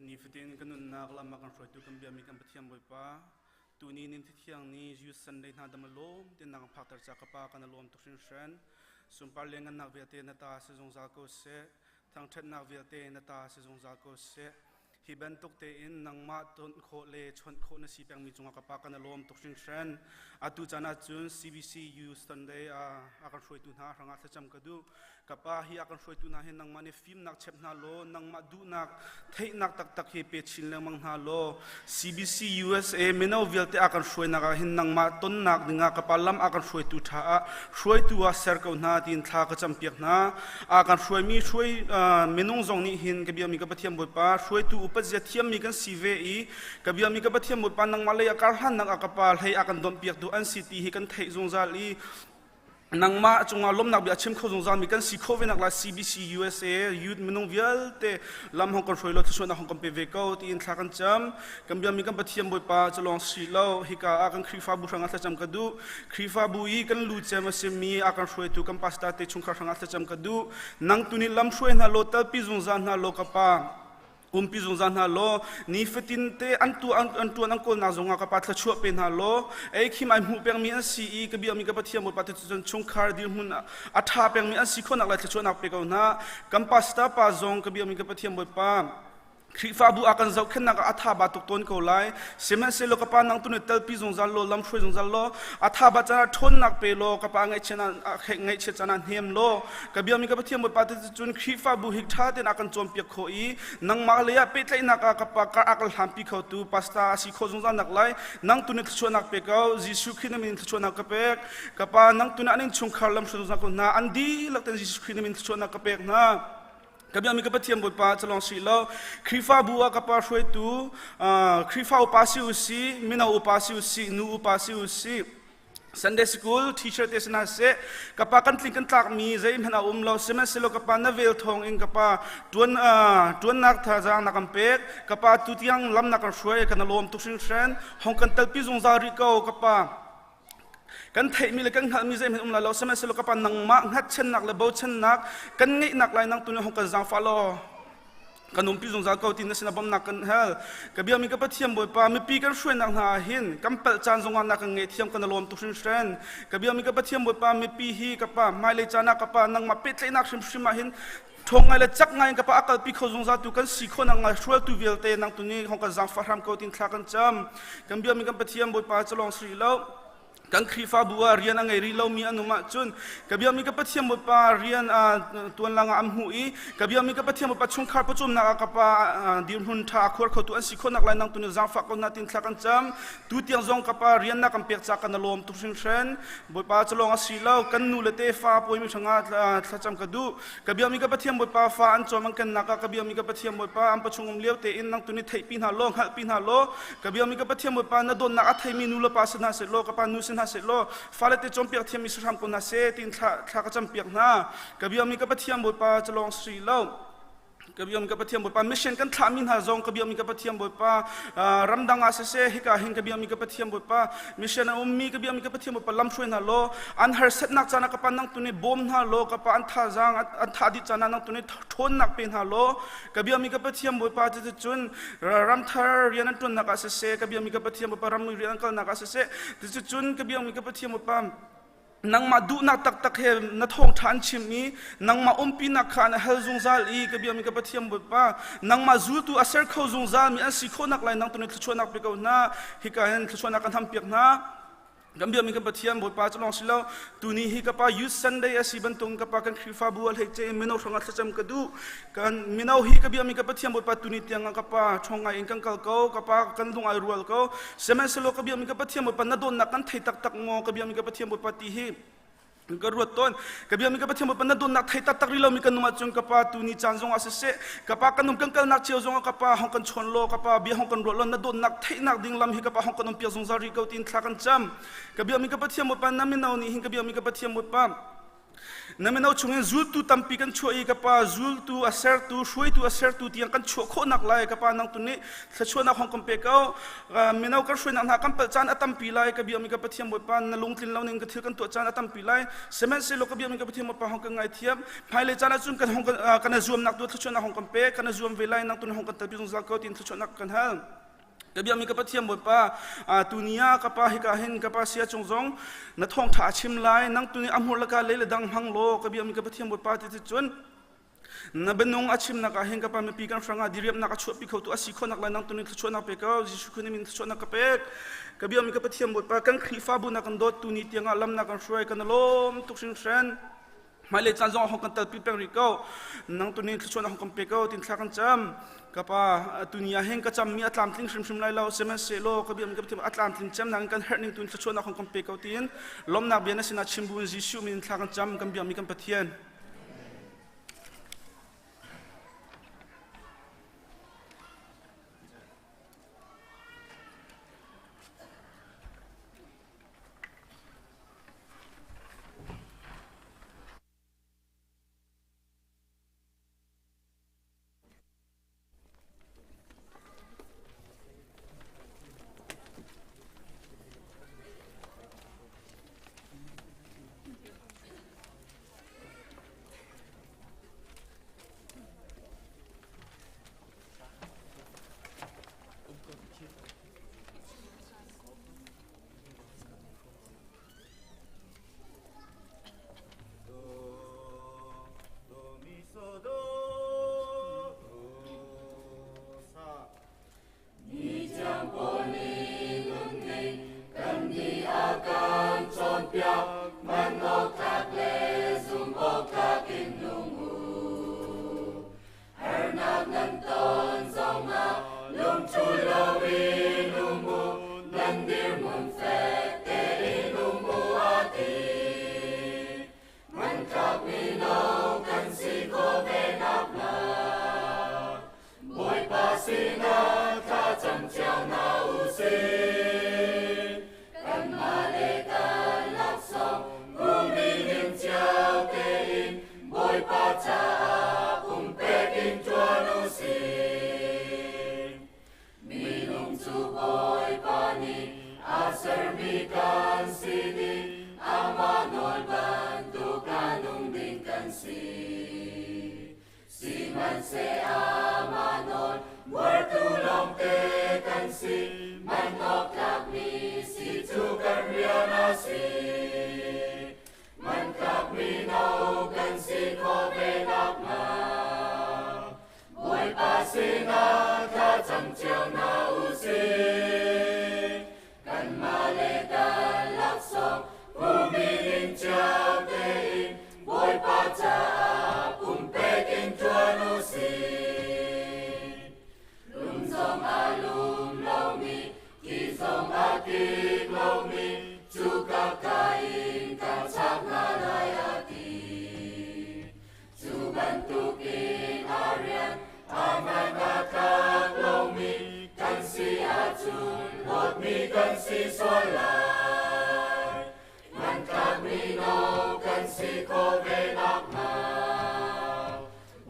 S16: Nifatin kan nunnak lam ah kan hruaitu kan biami kan Pathian Bawipa tuni nin thithiang ni Youth Sunday hna dam lawm te nang phakter cha ka pa kan lawm tuk hringhran sunpar le ngannak vialte na ta si zungzal ko seh thangṭhatnak vialte na ta si zungzal ko seh hi bantuk tein nangmah ton khawh le chawnh khawh na si pengmi cungah ka pa kan lawm tuk hringhran atu caan ahcun CBC Youth Sunday a kan hruaitu hna hrangah thlacam ka duh Ka pa hi a kan hruaitu hna hi nangmah nih fimnak chep hna law nangmah duhnak theihnak taktak hi pe chin lengmang hna law CBC USA mino vialte a kan hruainak ah hin nangmah tonnak dingah ka pa lam a kan hruaitu ṭha ah hruaitu ah ser ko hna tiin thla ka campiak hna. A kan hruaimi hruai minung zong nih hin ka biami ka Pathian Bawipa hruaitu upat zia thiammi kan si ve i ka biami ka Pathian Bawipa nangmah lei a karhlannak ah ka pa hlei a kan donhpiaktu an si ti hi kan theih zungzal i nangmah cungah lawmnak bia chim kho zungzal mi kan si khawh ve nak lai CBC USA youth minung vialte lam hong kan hruai lo thluachuahnak hong kan pe ve ko tiin thla kan cam kan biami kan Pathian Bawipa calong si lo hika ah kan Khrihfabu hrangah thlacam ka duh Khrihfabu i kan lu cem a simi a kan hruaitu kan pastor te chungkhar hrangah thlacam ka duh nang tu nih lam hruai hna lo talpi zungzal hna lo ka pa umpi zungzal hna law nifatin te an tu an tuan an kawlnak zongah ka pa thluachuah pe hna law ei khim ai hmuh pengmi an si i ka biakmi ka Pathian Bawipa te cun chungkhar dirhmun a tha pengmi an si khawhnak lai thluachuahnak pe ko hna kan pastor pa zong ka biakmi ka Pathian Bawipa Khrihfabu a kan zohkhenhnak ah a tha ba tuk tawn ko lai sihmanhsehlaw ka pa nang tu nih telpi zungzal law lam hruai zungzal law a tha ba caan ah ṭhawnnak pe law ka pa ngaihchiat caan ah hnem law ka biakmi ka Pathian Bawipa te cun Khrihfabu hi ṭha tein a kan cawnpiak khawh i nangmah lei ah pehtlaihnak ah ka pa kar a kan hlanpi khotu pastor a si khawh zungzal nak lai nang tu nih thluachuahnak pe ko Jesuh Khrih na min thluachuahnak ka pek ka pa nang tu nih an innchungkhar lam hruai zungzal ko hna an dihlak ten Jesuh Khrih na min thluachuahnak ka pek hna ka biakmi ka Pathian Bawipa calong si lo Khrihfabu ah ka pa hruaitu Khrihfa upa si u si mino upa si u si nu upa si u si. Sunday school teacher te sina seh kapa kan tling kan tlak mi zeihmanh a um lo sihmanhsehlaw kapa na vel thawng in kapa tuan tuannak thazaang na kan pek kapa tutiang lam na kan hruai kan lawm tuk hringhran hong kan talpi zungzal rih ko kapa kan theihmi le kan hngalhmi zeihmanh um lai lo sihmanhsehlaw kapa nangmah hngatchannak le bochannak kan ngeihnak lai nang tu nih hong kan zaangfah law kan umpi zungzal ko ti na sinah bawmhnak kan hal. Ka biakmi ka Pathian Bawipa, mipi kan hruainak hna ah hin kan palh caan zongah na kan ngaihthiam kan lawm tuk hringhran. Ka biakmi ka Pathian Bawipa, mipi hi ka pa hmailei caan ah ka pa nangmah pehtlaihnak hrimhrim ah hin ṭhawng ngai le cak ngai in ka pa a kalpi kho zungzal tu kan si khawh nak ngai hrualtu vialte nang tu nih hong kan zaangfah hram ko tin thla kan cam. Kan biakmi kan Pathian Bawipa cu lawng si rih lo. Kan Khrihfabu ah rian a ngei rih lomi an um ahcun ka biakmi ka Pathian Bawipa rian tuan langah an hmuh i ka biakmi ka Pathian Bawipa chungkhar pawcawmnak ah ka pa dirhmun ṭha a khuar khotu an si khawhnak lai nang tu nih zaangfah ko hna tin thla kan cam. Tu tiang zong ka pa rian na kan pek ca kan lawm tuk hringhran. Bawipa cu lawng a si lo kan nu le tefa pawimi hrangah thlacam ka duh. Ka biakmi ka Pathian Bawipa fa an cawm an kennak ah ka biakmi ka Pathian Bawipa an pachung um lio tein nang tu nih theihpi hna law hngalhpi hna law ka biakmi ka Pathian Bawipa na dawtnak a theimi nu le pa si hna seh law ka pa nu si hna seh law fale te cawnpiak thiammi si hram ko hna seh tiin thla, thla ka campiak hna ka biakmi ka Pathian Bawipa cu lawng si lo ka biakmi ka Pathian Bawipa mission kan thlahmi hna zong ka biakmi ka Pathian Bawipa ramdang ah siseh hika hin ka biakmi ka Pathian Bawipa mission a ummi ka biakmi ka Pathian Bawipa lam hruai hna law an harsatnak caan ah ka pa nang tu nih bawm hna law ka pa an thazaang an tha dih caan ah nang tu nih ṭhawnnak pe hna law ka biakmi ka Pathian Bawipa cuticun ramthar rian an ṭuannak ah siseh ka biakmi ka Pathian Bawipa rammi rian an kalnak ah siseh cuticun ka biakmi ka Pathian Bawipa nangmah duhnak taktak he na thawngṭha an chim i nangmah umpinak kha an hal zungzal i ka biakmi ka Pathian Bawipa nangmah zultu a ser kho zungzalmi an si khawhnak lai nang tu nih thluachuahnak pe ko hna hika hin thluachuahnak kan hampiak hna kan biakmi kan Pathian Bawipa cu lawng si lo tuni hi ka pa Youth Sunday a si bantuk ka pa kan Khrihfabu a hleice in mino hrangah thlacam ka duh kan mino hi ka biakmi ka Pathian Bawipa tuni tiang ah ka pa ṭhawng ngai in kan kal ko ka pa kan lung ai rual ko Sihmanhsehlaw ka biakmi ka Pathian Bawipa na dawtnak kan thei taktak maw ka biakmi ka Pathian Bawipa ti hi ka ruat tawn ka biakmi ka Pathian Bawipa na dawtnak thei taktak rih lomi kan nung ahcun ka pa tu ni caan zongah siseh ka pa kan um kan kalnak cio zongah ka pa hong kan chawn law ka pa bia hong kan ruah law na dawtnak theihnak ding lam hi ka pa hong kan um piak zungzal rih ko tiin thla kan cam ka biakmi ka Pathian Bawipa na mino nih hin ka biakmi ka Pathian Bawipa Na mino chungin zultu tampi kan chuah i ka pa zultu a sertu hruaitu a sertu tiang kan chuah khawhnak lai ka pa nang tu nih thluachuahnak hong kan pe ko mino kan hruainak hna kan palh caan a tampi lai ka biakmi ka Pathian Bawipa na lungtlin lo ning ka thil kan tuah caan a tampi lai sihmanhsehlaw ka biakmi ka Pathian Bawipa hong kan ngaithiam hmailei caan ahcun kan hong kan zuamnak tu thluachuahnak hong kan pe kan zuam ve lai nang tu nih hong kan telpi zungzal ko tiin thluachuahnak kan hal Ka biakmi ka Pathian Bawipa, tuni ah ka pa hika hin ka pa sia cung zong na thawngṭha a chim lai, nang tuni a hmur laka lei le dang hmang law ka biakmi ka Pathian Bawipa ti cun na bianung a chimnak ah hin ka pa mipi kan hrangah diriamnak a chuahpi khotu a si khawhnak lai nang tuni thluachuahnak pe ko Jesuh Khrih min thluachuahnak ka pek ka biakmi ka Pathian Bawipa kan Khrihfabu na kan dawt tuni tiangah lam na kan hruai kan lawm tuk hringhran hmailei caan zong hong kan telpi peng rih ko nang tuni thluachuahnak hong kan pe ko tin thla kan cam ka pa tuni ah hin ka cammi a tlamtling hrimhrim lai lo sihmanhsehlaw ka biakmi ka Pathian a tlamtling cem nakin kan herh ning tuin thluachuahnak hong kan pe ko tiin lawmnak bia na sinah chim buin Jesuh min in thla kan cam kan biakmi kan Pathian.
S5: si. Sihmanhseh amah nawl buartu lawngte kan si, man awk tlakmi si cu kan rian a si. Man tlakmi no kan si khawh ve nakhnga, Bawipa sinah thlacam cio hna u sih. Kanmah le kan laksawng hmuhmi ning cio tein Bawipa caah pumpek in ṭuan u sih. Lung zong a lum lomi, thi zong a kik lomi, cuka ka in kan chak hna lai a ti. Cu bantukin a rian a man a tlak lomi kan si ahcun hlawtmi kan si sual lai. Hmantlakmi no kan si khawh ve nakhnga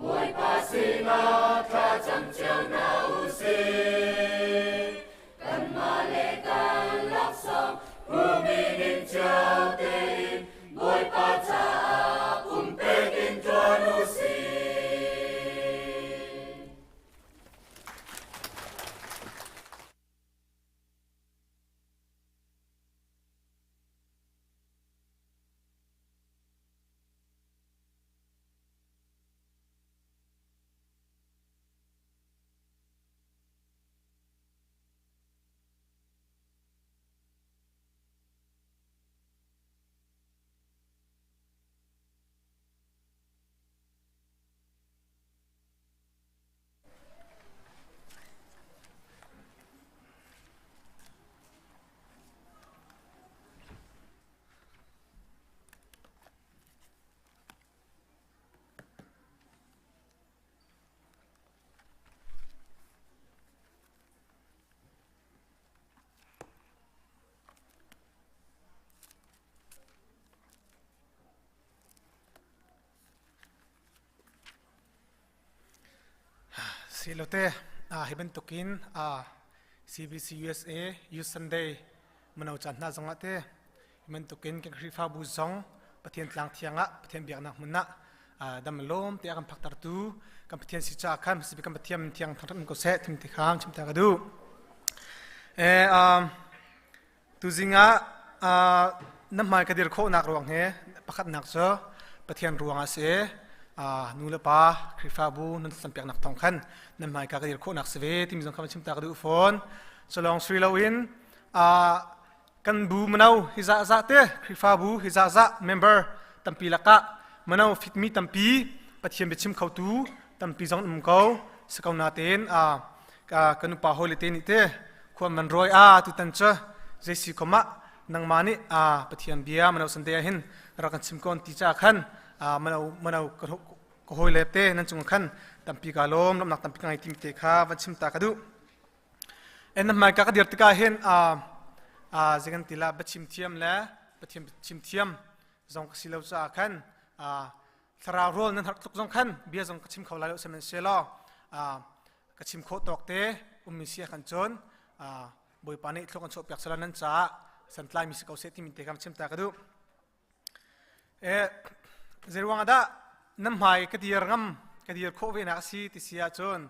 S5: Bawipa sinah thlacam cio hna u sih. Kanmah le kan laksawng hmuhmi ning cio tein Bawipa caah pumpek in ṭuan u sih.
S17: Silote hi bantukin CBC USA Youth Sunday mano caan hna zongah te hi bantukin kan Khrihfabu zong Pathian tlang thiang ah Pathian biaknak hmun ah dam lawm te a kan phaktertu kan Pathian si caah khan sibi kan Pathian thiang thangthat ko seh tim ti kham chim ta ka duh. E tuzing ah na hmai ka dir khawhnak ruang he pakhatnak cu Pathian ruang ah si nu le pa Khrihfabu nan sampiaknak thawng khan nan hmai ka ka dir khawhnak si ve timi zong kha chim ta ka duh fawn. Culong sui loin kan bu mano hi za za te Khrihfabu hi za za member tampi lakah mano fitmi tampi Pathian biachim khotu tampi zong um ko si ko natein kan upa hawile te nih te khuam man rawi a tutan cu zeisi kom ah nangmah nih Pathian bia mano sante ah hin rak kan chim kon ti ca khan mano mano ka hawile te nan cung khan tampi ka lawm lawmnak tampi ka ngei timi te kha van chim ta ka duh. En na hmaika ka dir tikah hin zeikan ti la biachim thiam le Pathian chim thiam zong ka si lo caah khan thlarau rawl nan har tluk zong khan bia zong ka chim kho lai lo sihmanhsehlaw ka chim khawh tawk te ummi si kan cun Bawipa nih thluk an chuahpiak sala nan caah santlai mi si ko seh timi te kha chim ta ka duh. Zeiruang ah dah nan hmai ka dir ngam ka dir khawh ve nak a si ti si ahcun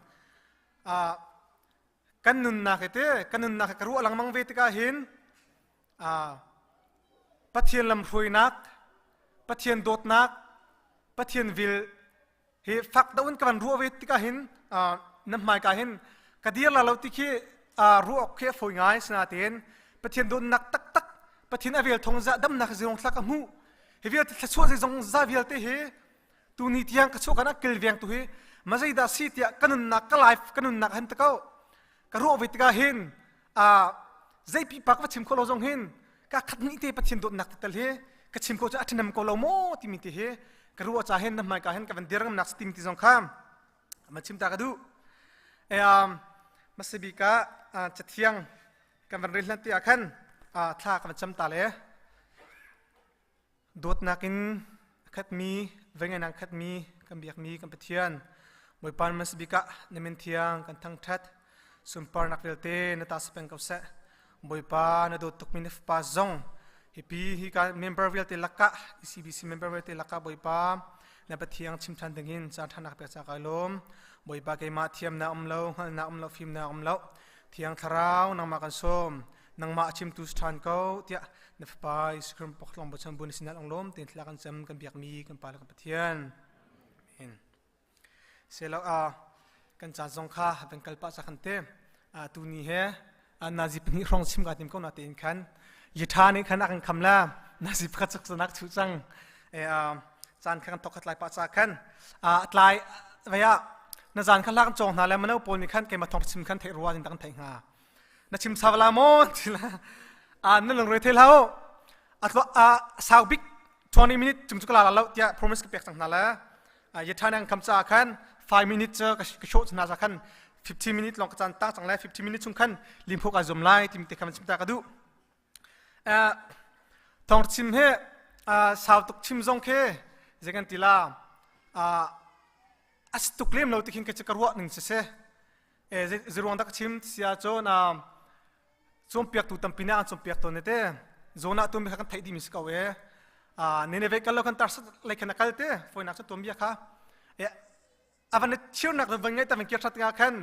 S17: kan nunnak hi te kan nunnak hi ka ruah lengmang ve tikah hin Pathian lamhruainak Pathian dawtnak Pathian vil hi fak deuh in ka van ruah ve tikah hin na hmaika hin ka dir la lo ti khi ruah awk khi a fawi ngai sinatein Pathian dawtnak taktak Pathian a vel thong za damnak zirong thla ka hmuh hi vialte thluachuah zeizong za vialte hi tuni tiang ka chuah kan ah kilveng tu hi ma zeidah si tiah ka nunnak ka life ka nunnak han te ko ka ruah ve tikah hin zei pipa ka va chim kho lo zong hin ka khat ni te Pathian dawtnak te tel hi ka chim ko cu a ṭhahnem ko lo maw timi te hi ka ruah ca hin na hmaika hin ka van dir ngamnak si timi ti zong kha ma chim ta ka duh. E masabik ah cathiang kan van rel hlan te ah khan thla ka van cam ta le Dawtnak in a khatmi, vengainak khatmi kan biakmi kan Pathian, Bawipa na bik ah na min thiang kan thangṭhat. Sunparnak vialte na ta si peng ko seh. Bawipa na dawt tukmi na fapa zong hipi hi ka member vialte lakah ECBC member vialte lakah Bawipa Na Pathian chim ṭhan dingin caan ṭha nak pek ca kai lawm. Bawipa keimah thiamnak um lo, hngalhnak um lo, fimnak um lo. Thiang Thlarau nangmah kan sawm. Nangmah a chimtu si ṭhan ko tiah na Fapa Jesuh Khrih pakhat bochan bu na sinah lawm tein thla kan cam kan biakmi kan Pa le kan Pathian. Amen. Selo a kan caan zong kha van kal pah ca khan te tu ni he nazi pahnih hrawng chim ka tim ko na tein khan yitha nih khan a kan kham la nazi pakhat chak sanak chu cang e caan kha kan thok khat lai pa cha khan tlai vaya na zan kha lak chong hna le mano pawl nih khan keima thong chim khan thei ruwa ding dang thei hnga na chim sawla mo tila a na lungre thei hlau atlo a sau bik 20 minute chung chu ka la lo tiah promise ka pek cang hna la yethan ang kam cha khan 5 minute cha ka show chna cha khan 15 minute long ka chan ta chang lai 15 minute chung khan lim phok a zum lai tim te kham chim ta ka du thong chim he sau tuk chim zong khe zekan tila as tuk lem lo ti khin ka ka ruah ning se se e zeruang dak chim sia cho na cawnpiaktu tampi nih an cawnpiak tawn te zona tu mi kha kan theih dih mi si ko e Nineveh kal lo kan tar lei khan a kal te foinak cu tuam bia kha e avan chirnak van ngai ta van kir that nga khan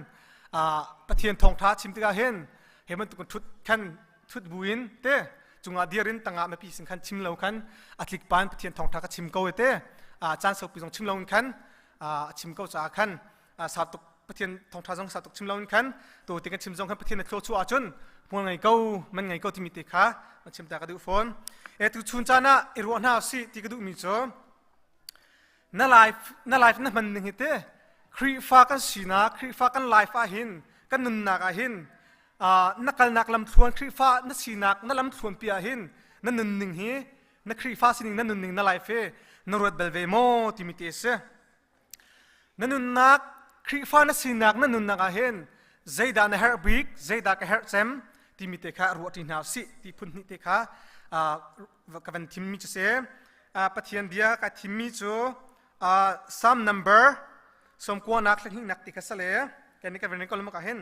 S17: Pathian thawngtha chim tikah hin he bantuk thut khan thut buin te cungah dirin tangah mipi sin khan chim lo khan atlik pan Pathian thawngtha ka chim ko te caan saupi zong chim lo in khan chim ko caah khan sa tuk Pathian thawngtha zong sa tuk chim lo in khan tu ti kan chim zong khan Pathian na thluachuah ahcun hmual ngei ko man ngei ko timi te kha ma chim ta ka duh fawn e tu chun caan ah i ruah hna si ti ka duh mi cu na life na life na hman ning hi te Khrihfa kan sinak Khrihfa kan life ah hin kan nunnak ah hin na kalnak lamthluan Khrihfa na sinak na lamthluan pi ah hin na nunning hi na Khrihfa sining na nunning na life hi na ruat bal ve maw timi te si Na nunnak, Khrihfa na sinak na nunnak ah hin zeidah na herh bik, zeidah ka herh cem timi te kha ruah ṭi hna usih ti phun hnih te kha ka van thimmi cu si. Pathian bia ka thimmi cu Psalm number sawmkuanak thlahnihnak ti kha sale kan ka van kolom ah hin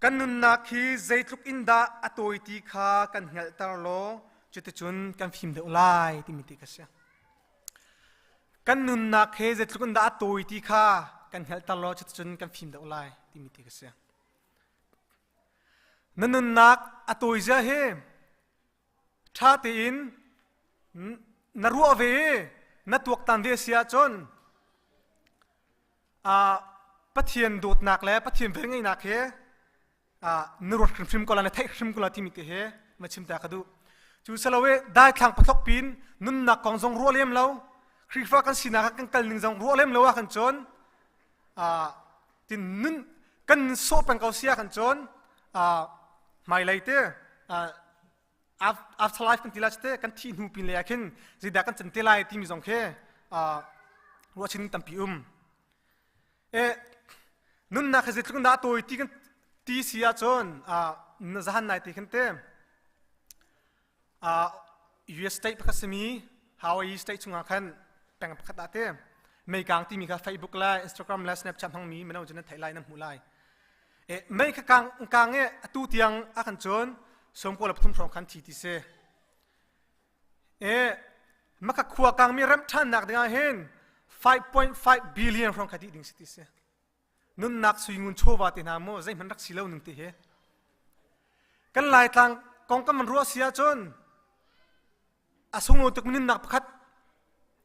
S17: kan nunnak hi zeitluk in dah a tawi ti kha kan hngalhter law cuticun kan fim deuh lai timi ti kha si. Kan nunnak he zeitluk in dah a tawi ti kha kan hngalhter law cuticun kan fim deuh lai timi ti ka si. Na nunnak a tawi zia hi ṭha tein na ruah ve i na tuaktan ve si ahcun Pathian dawtnak le Pathian velngeihnak he na ruat hrimhrim ko la na theih hrim ko la timi te he ma chim ta ka duh cu saloe daithlang pathlok pin nunnak kong zong ruah lem lo Khrihfa kan sinak ah kan kal ning zong ruah lem lo ah kan cun tin nun kan sawh peng ko sia kan cun hmailei te afterlife kan ti la te kan thi hnu pin le ah khin zeidah kan can te lai timi zong khi ruah chin tampi um E nunnak hi zeitluk in dah a tawi ti kan ti si ahcun na zahan nai te khin te US state pakhat simi Hawaii state chungah khan peng pakhat ah te meikang timi kha Facebook le Instagram le Snapchat hmangmi mino cu nan theih lai nan hmuh lai. E mei kha kang kang e atu tiang a kan cun sawmkua le pathum hrawng khan thi ti si. E maka khua kangmi remh ṭhannak dingah hin 5.5 billion hrawng kha dih ding si ti si. Nunnak suingun chawva te hna mu zeihmanh rak si lo ning ti hi. Kan Laitlang kong kan van ruah si ahcun a sunglawi tuk nunnak pakhat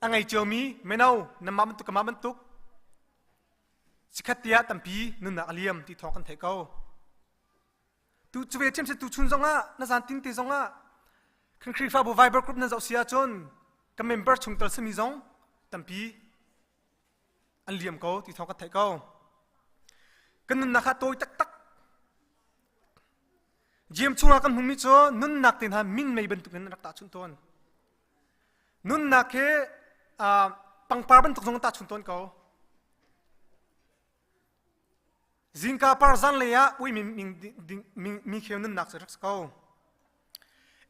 S17: a ngei ciomi mino namah bantuk kamah bantuk sikhat tiah tampi nunnak a liam ti thawng kan theih ko. Tu cuve ṭhiam si tu chun zongah na zan tin te zongah kan Khrihfabu Viber group nan zoh si ahcun kan member chungtel simi zong tampi an liam ko ti thawng kan theih ko. Kan nunnak kha tawi taktak. Jeim chungah kan hmumi cu nunnak te hna minmei bantukin an rak tahchunh tawn. Nunnak hi pangpar bantuk zong an tahchunh tawn ko. Zingka par zanlei ah ui mi kheu nunnak cu rak si ko.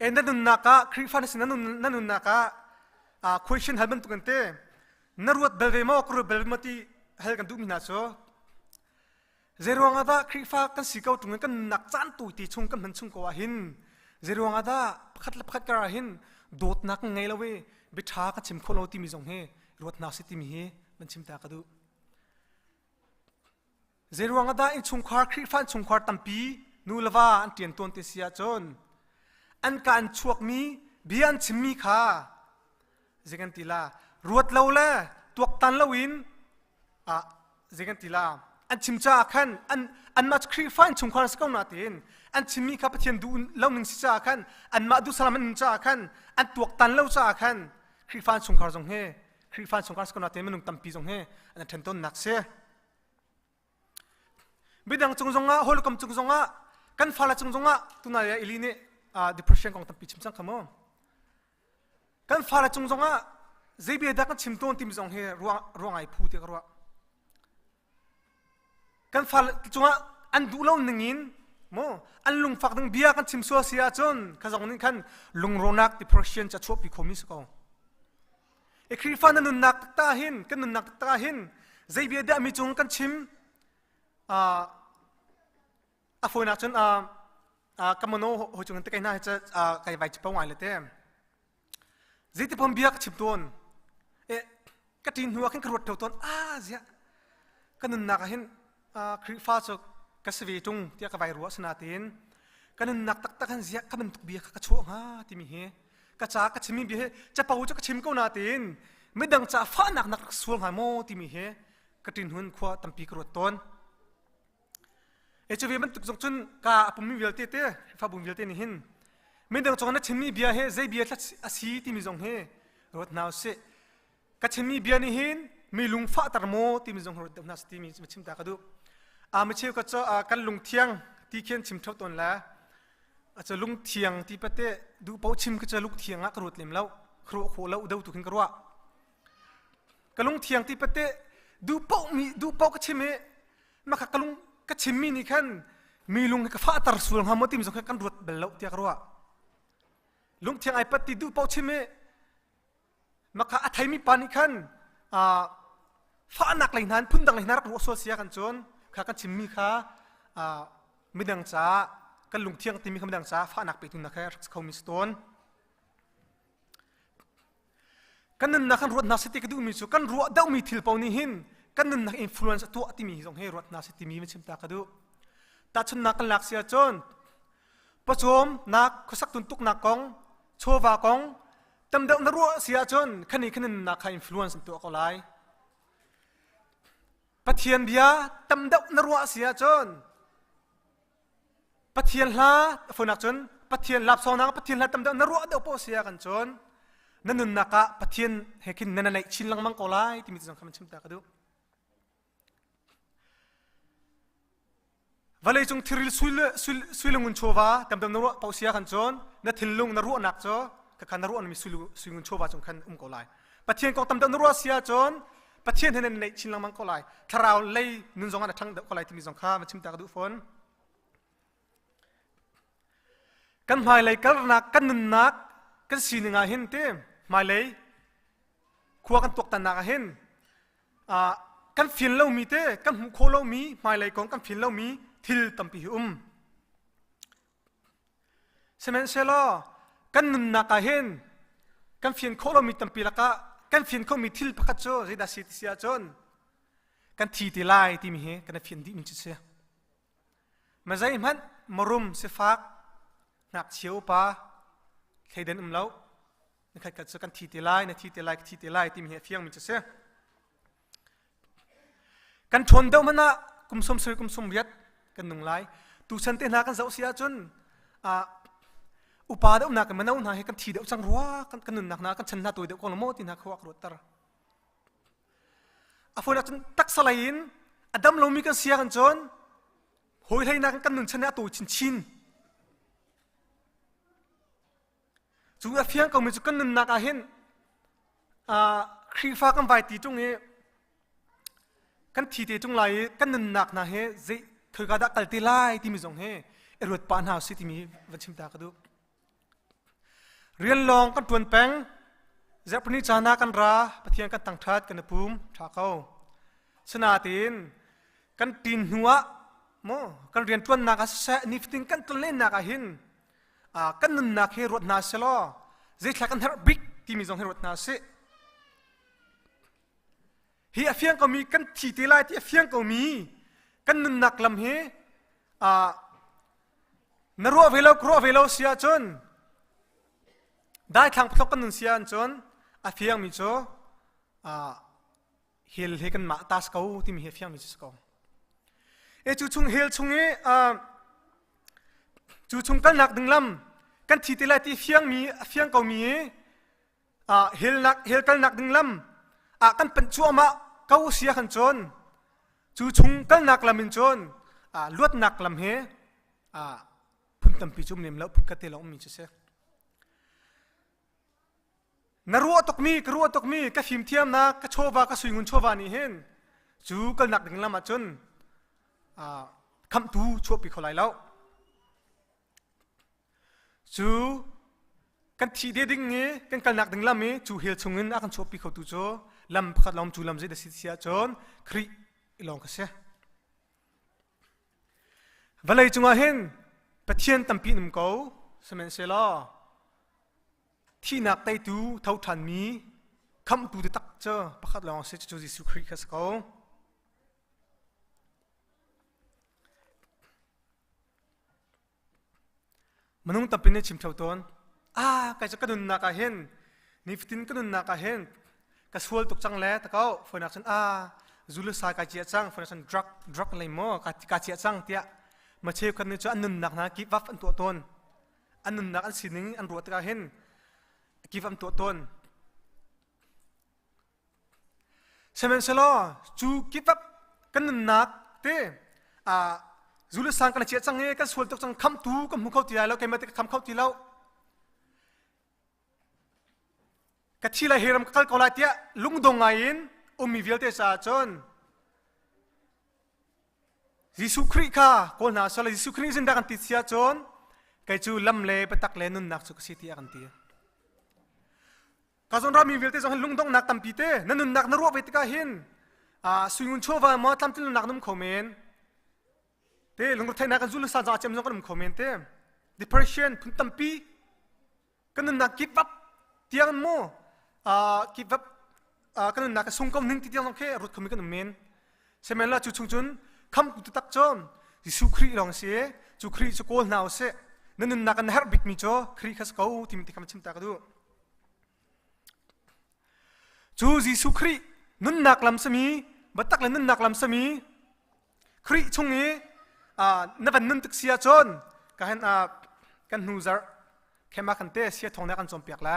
S17: E na nunnak ah Khrihfa na si na nunnak ah question hal bantuk an te na ruat bal ve maw ka ruat bal ve maw ti hal kan duhmi hna cu zeiruang ah dah Khrihfa kan si ko tung in kan nunnak caan tu ti chung kan hman chung ko ah hin zeiruang ah dah pakhat le pakhat kar ah hin dawtnak ngei lo i biaṭha ka chim kho lo timi zong hi ruat hna si timi hi van chim ta ka duh. Zeiruang ah dah innchungkhar Khrihfa innchungkhar tampi nu le va an ṭian tawn ti si ahcun an ka an chuakmi bia an chimmi kha zei kan ti la ruat lo le tuaktan loin ah zei kan ti la an chim caah khan an anmah cu Khrihfa innchungkhar si ko na tiin an chimmi kha Pathian duh lo ning si caah khan anmah duh salam an nun caah khan an tuaktan lo caah khan Khrihfa innchungkhar zong hi Khrihfa innchungkhar si ko na tiin minung tampi zong hi an ṭhen tawnnak si. Midang cung zongah hawikom cung zongah kan fale cung zongah tunai ah Eli nih depression kong tampi chim cang kha mu. Kan fale cung zongah zei bia dah kan chim tawn timi zong hi ruang ruang ai phu ti ka ruah. Kan fale cungah an duh lo ning in mu an lungfak ding bia kan chim sual si ahcun kha zong nih khan lungrawnak depression ca chuahpi khomi si ko. E Khrihfa na nunnak taktak hin kan nunnak taktak hin zei bia dah mi cung kan chim a fawinak cun ka mano hoi cung te kai hna kai vai chipo ngai le te zeiti pom bia ka chim tawn e ka ṭin hnu ah khin ka ruat ṭheo tawn a zia ka nunnak ah hin Khrihfa cu ka si ve ṭung tiah ka vai ruah sinain ka nunnak taktak hin ziah ka bantuk bia kha ka chuah hnga timi hi ka ca ka chimmi bia hi capo cu ka chim ko nain midang ca fahnak nak rak sual hnga maw timi hi ka ṭin hun khua tampi ka ruat tawn. E cu ve bantuk zong cun ka a pummi vialte te Khrihfabu vialte nih hin midang cung na chimmi bia hi zei bia a si timi zong hi ruat hna usih. Ka chimmi bia nih hin mi lung fahter maw timi zong ruat deuh hna si timi chim ta ka duh. A micheu ka cu kan lungthiang ti khin chim ṭheo tawn la. A cu lungthiang ti pate duh paoh chim ka cu lungthiang ah ka ruat lem lo. Ka ruah khawh lo do tu khin ka ruah. Ka lungthiang ti pate duh paoh mi duh paoh ka chim i maka ka lung ka chimmi nih khan mi lung hi ka fahter sual hnga maw timi zong kha kan ruat bal lo tiah ka ruah. Lungthiang ai pat ti duh paoh chim i Maka a theimi pa nih khan fahnak lei hna in phundang lei hna rak ruah sual sia kan cun kha kan chimmi kha midang caah kan lungthiang timi kha midang caah fahnak petu na kha rak si khomi si tawn. Kan nunnak kan ruat hna si ti ka duhmi cu kan ruah deuhmi thil paoh nih hin kan nunnak influence a tuah timi zong hi ruat hna si timi van chim ta ka duh. Tahchunhnak kan lak si ahcun pawcawmnak khuasak tuntuknak kong chawva kong tam deuh na ruah si ahcun khani khan nunnak kha influence an tuah ko lai Pathian bia tam deuh na ruah si ahcun Pathian hla fonak cun Pathian lapsawng Pathian hla tam deuh na ruah deuh poh si ah kan cun na nunnak ah Pathian he khin na naih chin lengmang ko lai timi zong kha chim ta ka duh Vawleicung thiril sui le ngun chawva tamdam na ruah paoh sia khan cun na thinlung na ruahnak cu khakha na ruah mi sui ngun chawva cung khan um ko lai. Pathian kong tamdeuh na ruah sia cun Pathian he nan neih chin lengmang ko lai. Thlarau lei nun zong ah na ṭhang deuh ko lai timi zong kha va chim ta ka duh fawn. Kan hmailei kalnak kan nunnak kan sining ah hin ti hmailei khua kan tuaktannak ah hin kan fian lomi te kan hmuh khawh lomi hmailei kong kan fian lomi thil tampi hi um sihmanhsehlaw kan nunnak ah hin kan fian khawh lomi tampi lakah kan fian khomi thil pakhat cu zeidah si ti si ahcun kan thi te lai timi hi kan i fian dihmi cu si Ma zeihmanh marum sifak ngakchia upa thleidan um lo na khat khat cu kan thi te lai na thi te lai ka thi te lai timi hi a fiangmi cu si kan ṭhawn deuh hmanh ah kum som sui kum som riat kan nung lai tuchan te hna kan zoh si ahcun upa deuh nak mano hna hi kan thi deuh cang rua kan kan nunnak hna kan chan hna tawi deuh ko lo maw ti hna khuak ruat ter A fawi cun taksa lei in a dam lomi kan si ahcun cun hawi hleinak in kan nun chan a tawi chinchin. Cu a fiang komi cu kan nunnak ah hin Khrihfa kan vai ti ṭung i kan thi te ṭung lai i kan nunnak hna hi zei khoika dah kal te lai timi zong hi i ruat pah hna usih timi van chim ta ka duh. Rian lawng kan ṭuan peng. Zarhpini caan ah kan ra, Pathian kan thangṭhat, kan i pum, ṭha ko. Sinain kan ṭin hnu ah maw kan rianṭuannak ah siseh nifatin kan tlonlennak ah hin kan nunnak hi ruat hna selaw zeithla kan herh bik timi zong hi ruat hna sih. Hi a fiang komi kan thi te lai ti a fiang komi kan nunnak lam hi na ruah ve lo ka ruah ve lo si ahcun daithlang pathlok kan nun si ahcun a fiangmi cu hell he kanmah ta si ko timi hi a fiangmi cu si ko. E cu chung hell chung i cu chung kalnak ding lam kan thi te lai ti fiangmi a fiang komi i helnak hell kalnak ding lam ah kan panh cuahmah ko sia khan cun cu chung kalnak lam in cun luatnak lam he phun tampi cu um lem lo phun khat te lawng ummi cu si. Na ruah tukmi ka ruah tukmi ka fimthiamnak ka chawva ka suingun chawva nih hin cu kalnak ding lam ah cun khamhtu chuahpi kho lai lo. Cu kan thih de ding i kan kalnak ding lam i cu hell chungin a kan chuahpi khotu cu lam pakhat lawng cu lam zei dah si si ahcun Khrih lawng kha si. Vawlei cungah hin Pathian tampi an um ko sihmanhsehlaw thihnak teitu tho ṭhanmi khamhtu taktak cu pakhat lawng si cucu Jesuh Khrih kha si ko. Minung tampi nih chim ṭheo tawn. Ah, kai cu ka nunnak ah hin nifatin ka nunnak ah hin ka sual tuk cang le ta ko foinak cun ah zu le sa kai ciah cang foinak cun drug drug lei maw ka ka ciah cang tiah ma cheukhat nih cu an nunnak hna give up an tuah tawn an nunnak an sining an ruah tikah hin give up an tuah tawn Sihmanhsehlaw cu give up kan nunnak te zu le sang kan chiah cang i kan sual tuk cang khamtu kan hmu kho ti lai lo keimah te ka kham kho ti lo ka thi lai hi ram ka kal ko lai tiah lungdong ngai in ummi vialte caah cun Jesuh Khrih kha kawl hna sal Jesuh Khrih zindah kan ti si ahcun kei cu lam le biatak le nunnak cu ka si tiah kan ti. Ka zawn rami vialte zong hin lungdonghnak tampi te na nunnak na ruah ve tikah hin suingun chawva maw tlamtlinlonak na um kho men te lungretheihnak kan zul san zong cem zong kan um kho men te depression phun tampi kan nunnak give up tiang mu give up kan nunnak ka sung ko ning ti tiang zong khi rut khomi kan um men Sihmanhsehlaw cu chung cun khamtu taktak cu Jesuh Khrih lawng si i cu Khrih cu kawl hna usih. Na nunnak in na herh bikmi cu Khrih kha si ko timi ti kha chim ta ka duh. Cu Jesuh Khrih nunnak lam sami biatak le nunnak lam sami Khrih chung i na van nun tik si ahcun ka hen kan hnu zarh khema kan te sia thong ne kan cawnpiak la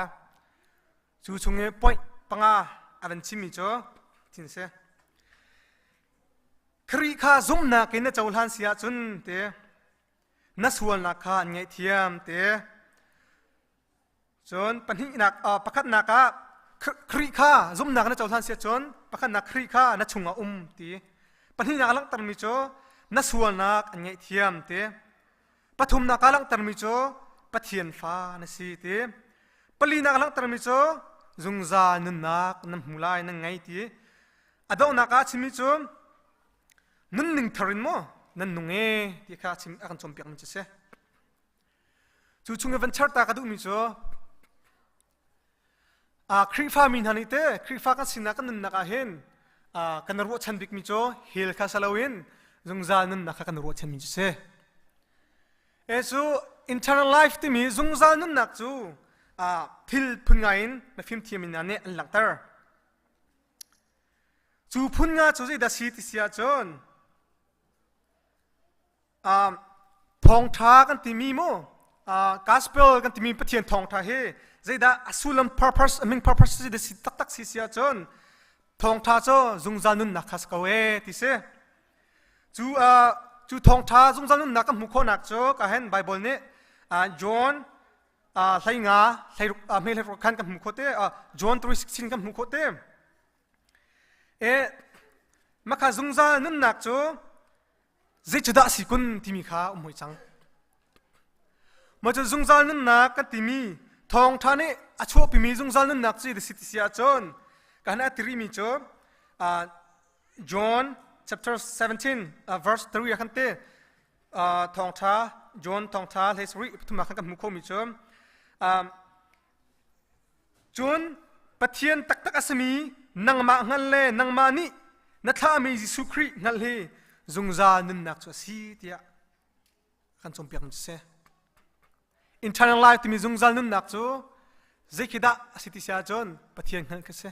S17: Cu chung i point panga a van chimmi cu thin si. Khrih kha zumhnak in na cohlan si ahcun te na sualnak kha an ngaihthiam te. Cun pahnihnak pakhatnak ah Khrih kha zumhnak na cohlan si ahcun pakhatnak Khrih kha na chungah um ti. Pahnihnak a langhtermi cu na sualnak an ngaihthiam ti. Pathumnak ah langhtermi cu Pathian fa na si ti. Palinak ah langhtermi cu zungzal nunnak na hmu lai na ngei ti. A donghnak ah chimmi cu nunning thar in maw nan nung e ti kha chim a kan cawnpiakmi cu si. Cu chung i van charta ka duhmi cu Khrihfa mi hna nih te Khrihfa kan sinak kan nunnak ah hin kan ruahchan bikmi cu hell kha si loin zungzal nunnak kha kan ruahchanmi cu si. E cu eternal life timi zungzal nunnak cu thil phun ngai in na fimthiam in nih an langhter. Cu phun nga cu zeidah si ti si ahcun Thawngṭha kan timi mu gospel kan timi Pathian thawngṭha hi zeidah a sullam purpose a min purpose si si taktak si si ahcun thawngṭha cu zungzal nunnak kha si ko ee ti si. Cu cu thawngṭha zungzal nunnak kan hmuh khawhnak cu ka hen Bible nih John hlei nga hlei ruk hme hlei ruk khan kan hmuh khawh te John 3:16 kan hmuh khawh te. E makha zungzal nunnak cu Zeicudah a si kun timi kha um hoi cang. Mah cu zungzal nunnak kan timi thawngṭha nih a chuahpimi zungzal nunnak cu si ti si ahcun kan a tirimi cu John chapter 17 verse 3 ah khan te thawngṭha John thawngṭha hlei sarih pathum ah khan kan hmuh khomi cu cun Pathian taktak a simi nangmah hngal le nangmah nih na thlahmi Jesuh Khrih hngalh hi zungzal nunnak cu a si tiah kan cawnpiak mi si. Internal life timi zungzal nunnak cu zei khi dah a si ti si ahcun Pathian hngalh khi si.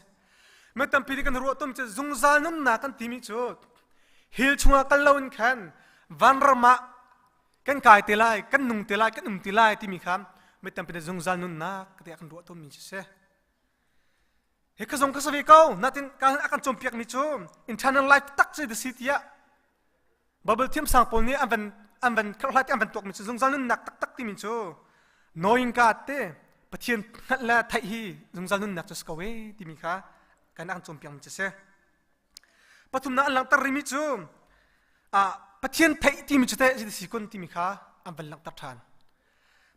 S17: Mi tampi nih kan ruah tum cu zungzal nunnak kan timi cu hil chungah kal loin khan vanram ah kan kai te lai, kan nung te lai, kan um te lai timi kha mi tampi nih zungzal nunnak tiah kan ruah tawnmi cu si. Hi ka zong ka si ve ko, natin a kan cawnpiakmi cu internal life tak cu si tiah Bible thiamsang pawl nih an van an van kherhhlai an van tuakmi cu zungzal nunnak taktak timi cu knowing God te Pathian hngalh le theih hi zungzal nunnak cu si ko e timi kha kan an cawnpiakmi cu si. Pathumnak an langhter rihmi cu ah Pathian theih timi cu teh si kun timi kha an van langhter ṭhan.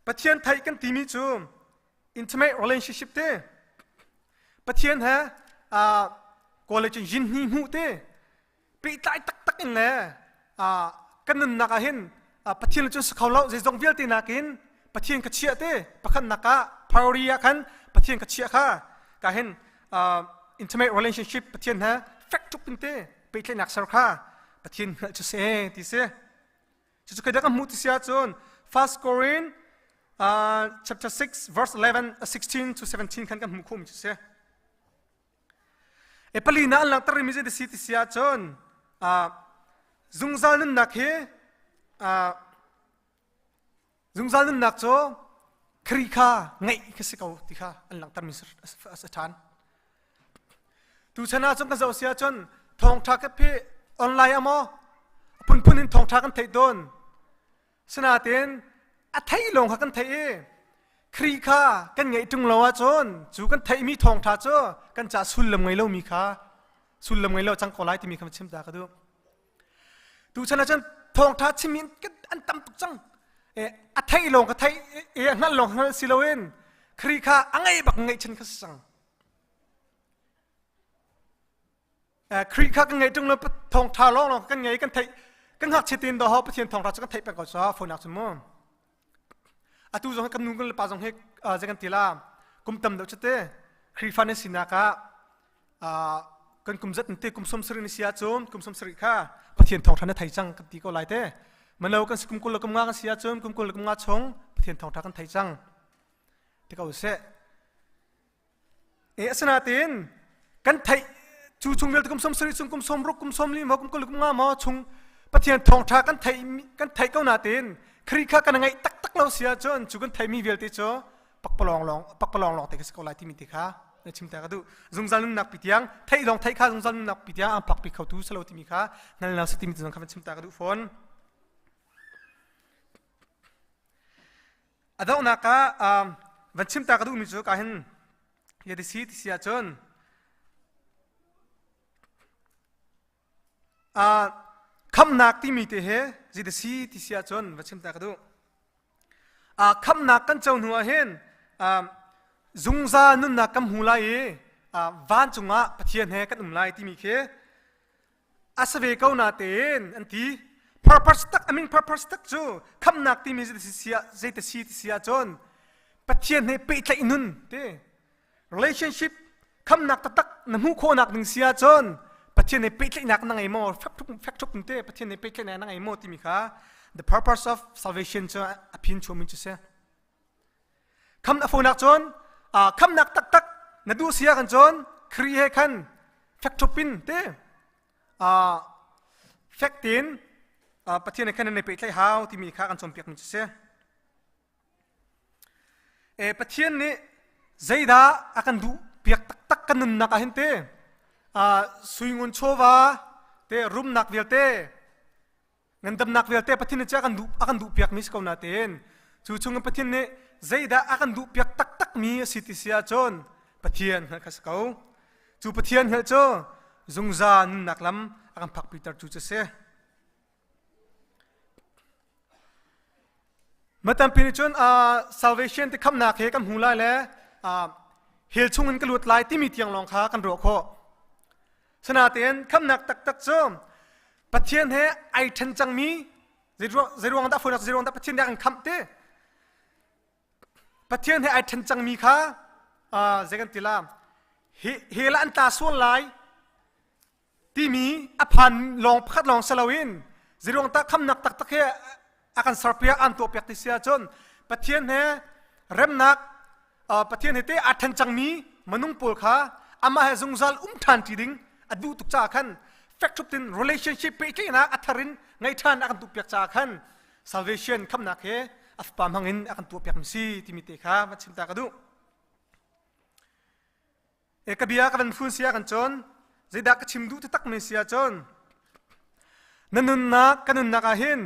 S17: Pathian theih kan timi cu intimate relationship te Pathian he uh, college in yin hni hmuh te pehtlai taktak in le uh, kan nunnak ah hin uh, Pathian cu si kho lo zeizong vialte nakin Pathian ka chiah te pakhatnak ah priority ah khan Pathian ka chiah kha ka hin uh, intimate relationship Pathian he fek tuk in te pehtlaihnak ser kha Pathian hngalh cu si ti si Cucu kai dah kan hmuh ti si ahcun First Korin uh, chapter 6 verse 11 uh, 16 to 17 khan kan hmuh khawhmi cu si. E pali na an langhter rimi zei si ti si ahcun uh, zungzal nunnak hi uh, zungzal nunnak cu Khrih kha ngeih kha si ko ti kha an langhtermi a si ṭhan. Tuchan ahcun kan zoh si ahcun thawngṭha ka phi online ah maw phunphun in thawngṭha kan theih tawn. Sinain a theih lawng kha kan theih i Khrih kha kan ngeih ṭung lo ahcun cu kan theihmi thawngṭha cu kan ca sullam ngei lomi kha sullam ngei lo cang ko lai timi kha chim ta ka duh. Tuchan ahcun thawngṭha chimmi an tam tuk cang. A theih lawng ka theih i a hngalh lawng hngalh si loin Khrih kha a ngeih bak ngeihchan kha si cang. Khrih kha kan ngeih ṭung lo thawngṭha lawng lawng kan ngei kan theih kan ngakchia tein daw Pathian thawngṭha cu kan theih peng ko caah fawinak cu mu. Atu zong kan nu kan le pa zong hi zei kan ti la kum tam deuh cu te Khrihfa nan sinak ah kan kum zat te kum 70 ni si ahcun kum 70 kha Pathian thawngṭha na thei cang kan ti ko lai te. Mano kan si kum 20 le kum nga kan si ahcun kum 20 le kum nga chung Pathian thawngṭha kan thei cang. Ti ko seh. E asinain kan theih cu chung vialte kum 70 chung kum 60 kum 40 maw kum 20 kum nga maw chung Pathian thawngṭha kan theih kan theih ko nain Khrih kha kan ngaih taktak lo si ahcun cu kan theihmi vialte cu pakpalawng lawng pakpalawng lawng te ka si ko lai timi te kha na chim ta ka duh zungzal nunnak pi tiang theih lawng theih kha zungzal nunnak pi tiang an phak pi kho tu salo timi kha hngal lo si timi te zong kha van chim ta ka duh fawn A donghnak ah van chim ta ka duhmi cu ka hin ti si ti si ahcun khamnak timi te he zei si ti si ahcun va chim ta ka duh. Khamnak kan co hnu ah hin zungzal nunnak kan hmu lai i vancung ah Pathian he kan um lai timi khi a si ve ko natein an ti purpose tak a min purpose tak cu khamnak timi zeiti si ti si ahcun Pathian he pehtlaih nun ti relationship khamnak taktak na hmuh khawhnak ding si ahcun Pathian he pehtlaihnak na ngei maw fek ṭhup te Pathian he pehtlaihnak na ngei maw timi kha the purpose of salvation cu a phin chungmi cu si Kham a fonak cun khamnak taktak na duh sia kan cun Khrih he khan fek ṭhup in te fek tein Pathian he khan nan i pehtlaih hau timi kha kan cawnpiakmi cu si. E, Pathian nih zeidah a kan duh piak taktak kan nunnak ah hin te suingun chawva te rumnak vialte ngandamnak vialte Pathian nih a kan duh a kan duh piakmi si ko nain cu chung in Pathian nih zeidah a kan duh piak taktakmi a si ti si ahcun Pathian hngalh kha si ko cu Pathian hngalh cu zungzal nunnak lam a kan phakpiter cu cu si Matampi nih cun salvation ti khamnak he kan hmu lai le hell chung in ka lut lai timi tiang lawng kha kan ruah khawh Sinain khamnak taktak cu Pathian he ai ṭhen cangmi zeiruang dah fawinak zeiruang dah Pathian nih a kan khamh ti Pathian he ai ṭhen cangmi kha zei kan ti la? Hell ah an tla sual lai timi a phan lawng pakhat lawng si loin zeiruang tah khamnak taktak hi a kan serpiak an tuahpiak ti si ahcun Pathian he remnak Pathian he te aa ṭhen cangmi minung pawl kha amah he zungzal um ṭhan ṭi ding a duh tuk caah khan fek ṭhup tin relationship pehtlaihnak a thar in ngei ṭhan a kan duhpiak caah khan salvation khamnak he a fapa hmang in a kan tuahpiak mi si timi te kha van chim ta ka duh. E ka bia ka van fun sia kan cun zeidah ka chim duh taktak mi sia cun na nunnak ka nunnak ah hin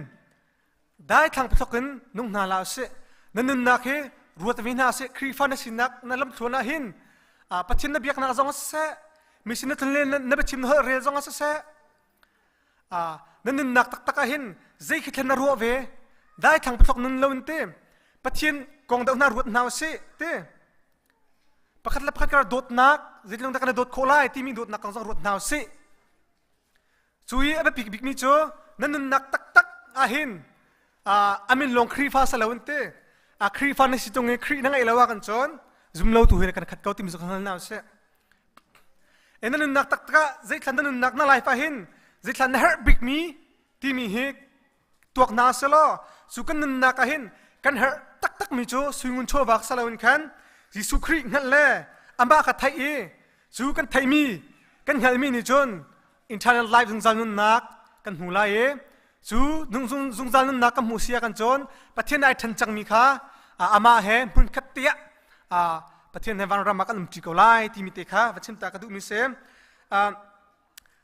S17: daithlang pathok in nung hna la usih na nunnak hi ruat ve hna sih Khrihfa na sinak na lamthluan ah hin Pathian na biaknak zong siseh mi sin na tlunlen na biachim na holh rel zong siseh na nunnak taktak ah hin zei khi thlen na ruah ve daithlang pathok nun lo in te Pathian kong deuh hna ruat hna usih te Pakhat le pakhat kar dawtnak zeitluk dah kan i dawt khawh lai timi dawtnak kong zong ruat hna usih. Cu i a biapi bikmi cu na nunnak taktak ahhin amin lawng Khrihfa sa lo in ti a Khrihfa na si tung i Khrih na ngeih lo ah kan cawn zum lo tu hi kan khat ko timi cu kan hngal hna usih. E na nunnak taktak ah zeithlan na nunnak na life ahhin zeithlan na herh bikmi timi hi tuak hna selaw cu kan nunnak ah hin kan herh taktakmi cu suingun chawvak sa loin khan Jesuh Khrih hngalh le amah kha theih i cu kan theihmi kan hngalhmi nih cun eternal life zungzal nunnak kan hmu lai i cu zungzal nunnak kan hmuh si ah kan cun Pathian ai ṭhen cangmi kha amah he hmunkhat te ah Pathian he vanram ah kan umṭi ko lai timi te kha va chim ta ka duhmi si.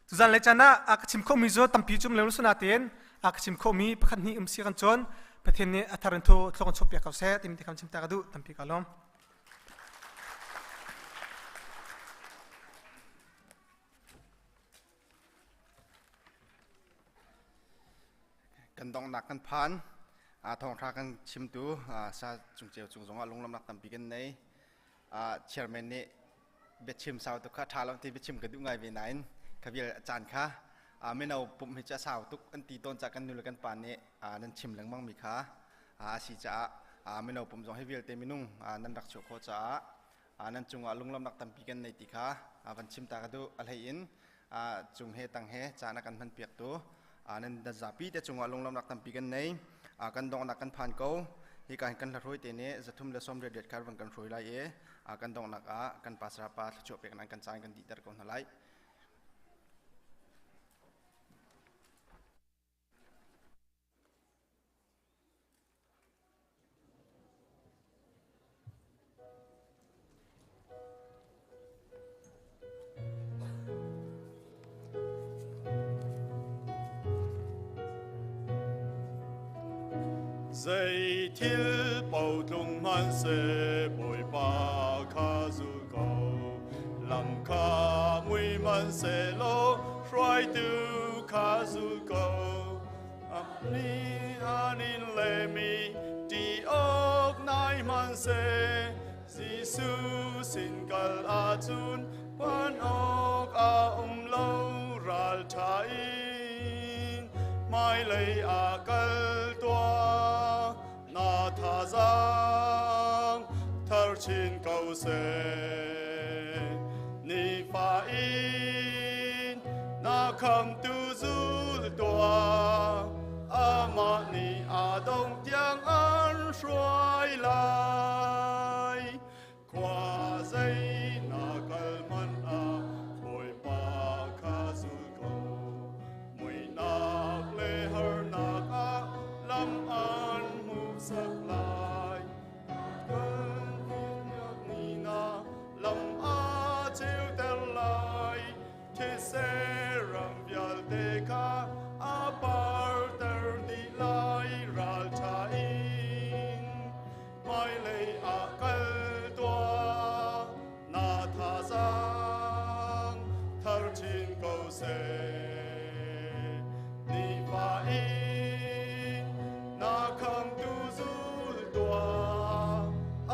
S17: Tuzan le caan ah a ka chim khomi cu tampi cu um lo natein a ka chim khomi pakhat hnih um si kan cawn Pathian nih a thar in thu thluak in chuahpiak ko seh timi te kha chim ta ka duh tampi ka lawm.
S1: Kan donghnak kan phan thawngtha kan chimtu sa cungceu cung zongah lunglawmnak tampi kan nei chairman nih biachim sau tuk kha ṭha lo ti biachim ka duh ngai ve nain kha vial caan kha mino pumh hi cu a sau tuk an ti tawn caah kan nu le kan pa nih nan chim lengmang mi kha a si caah mino pumh zong hi vialte minung nan rak chuah khawh caah nan cungah lunglawmnak tampi kan nei ti kha van chim ta ka duh a hlei in cung he tang he caan a kan hman piaktu nan zapi te cungah lunglawmnak tampi kan nei kan donghnak kan phan ko hi kan kan hla te nih 380 kha van kan hruai lai i kan donghnak ah kan pastor pa thluachuah pek nan kan caan kan dihter ko hna lai.
S8: Zei thil paoh tlung hmanhseh Bawipa kha zul ko. Lam kha mui hmanhsehlaw hruaitu kha zul ko. Ni an in lemi ti awk nai hmanhseh Jesuh sin kal ahcun pan awk a um lo ralṭha in hmailei ah kal tuah na thazaang thar chin ko seh nifa in na khamtu zul tuah amah nih a dong tiang an hruai lai khua zei na kal hmanh ah Bawipa kha zul ko muihnak le harnak ah lam an hmuhsak lai kan fiannak ni na lam a ceuter lai These ram vialte kha a parter dih lai ralṭha in hmailei ah kal tuah na thazaang thar chin ko seh nifa in na khamtu zul tuah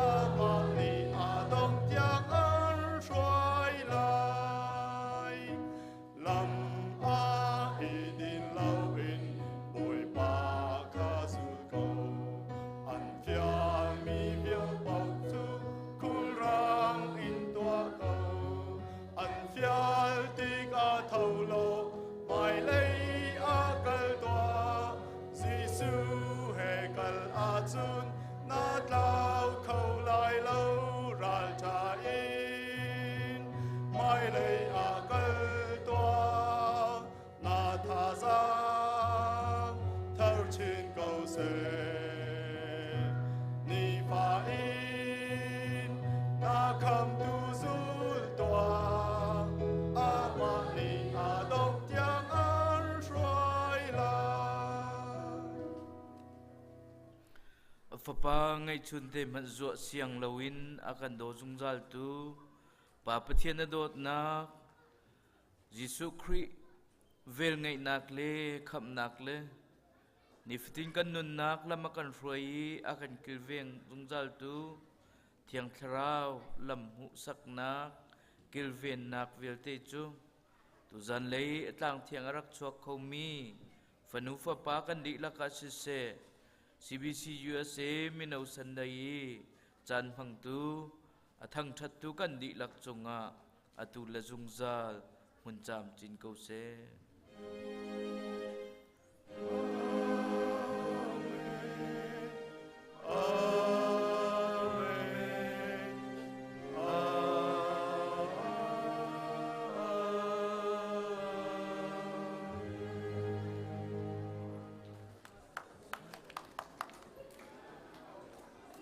S8: amah nih a dong tiang an hruai lai lam ah i din loin Bawipa kha zul ko an fialmi vial paoh cu khulrang in tuah ko. law hmailei ah kal tuah. Jesuh he kal ahcun na tlau kho lai lo ralṭha in hmailei ah kal tuah. Na thazaang thar chin ko seh. Nifa in na khamtu zul tuah. Amah nih a dongh tiang an hruai lai.
S9: Fapa ngeihchun te hmanh zuah siang loin a kan daw zungzaltu Pa Pathian na dawtnak Jesuh Khrih velngeihnak le khamhnak le nifatin kan nunnak lam a kan hruai i a kan kilveng zungzaltu Thiang Thlarau lam hmuhsaknak kilvennak vialte cu tuzan lei a tlang thiang a rak chuak khomi fanu fapa kan dihlak ah siseh CBC USA mino Sunday i caan hmangtu a thangṭhattu kan dihlak cungah atu le zungzal hmun camcin ko seh.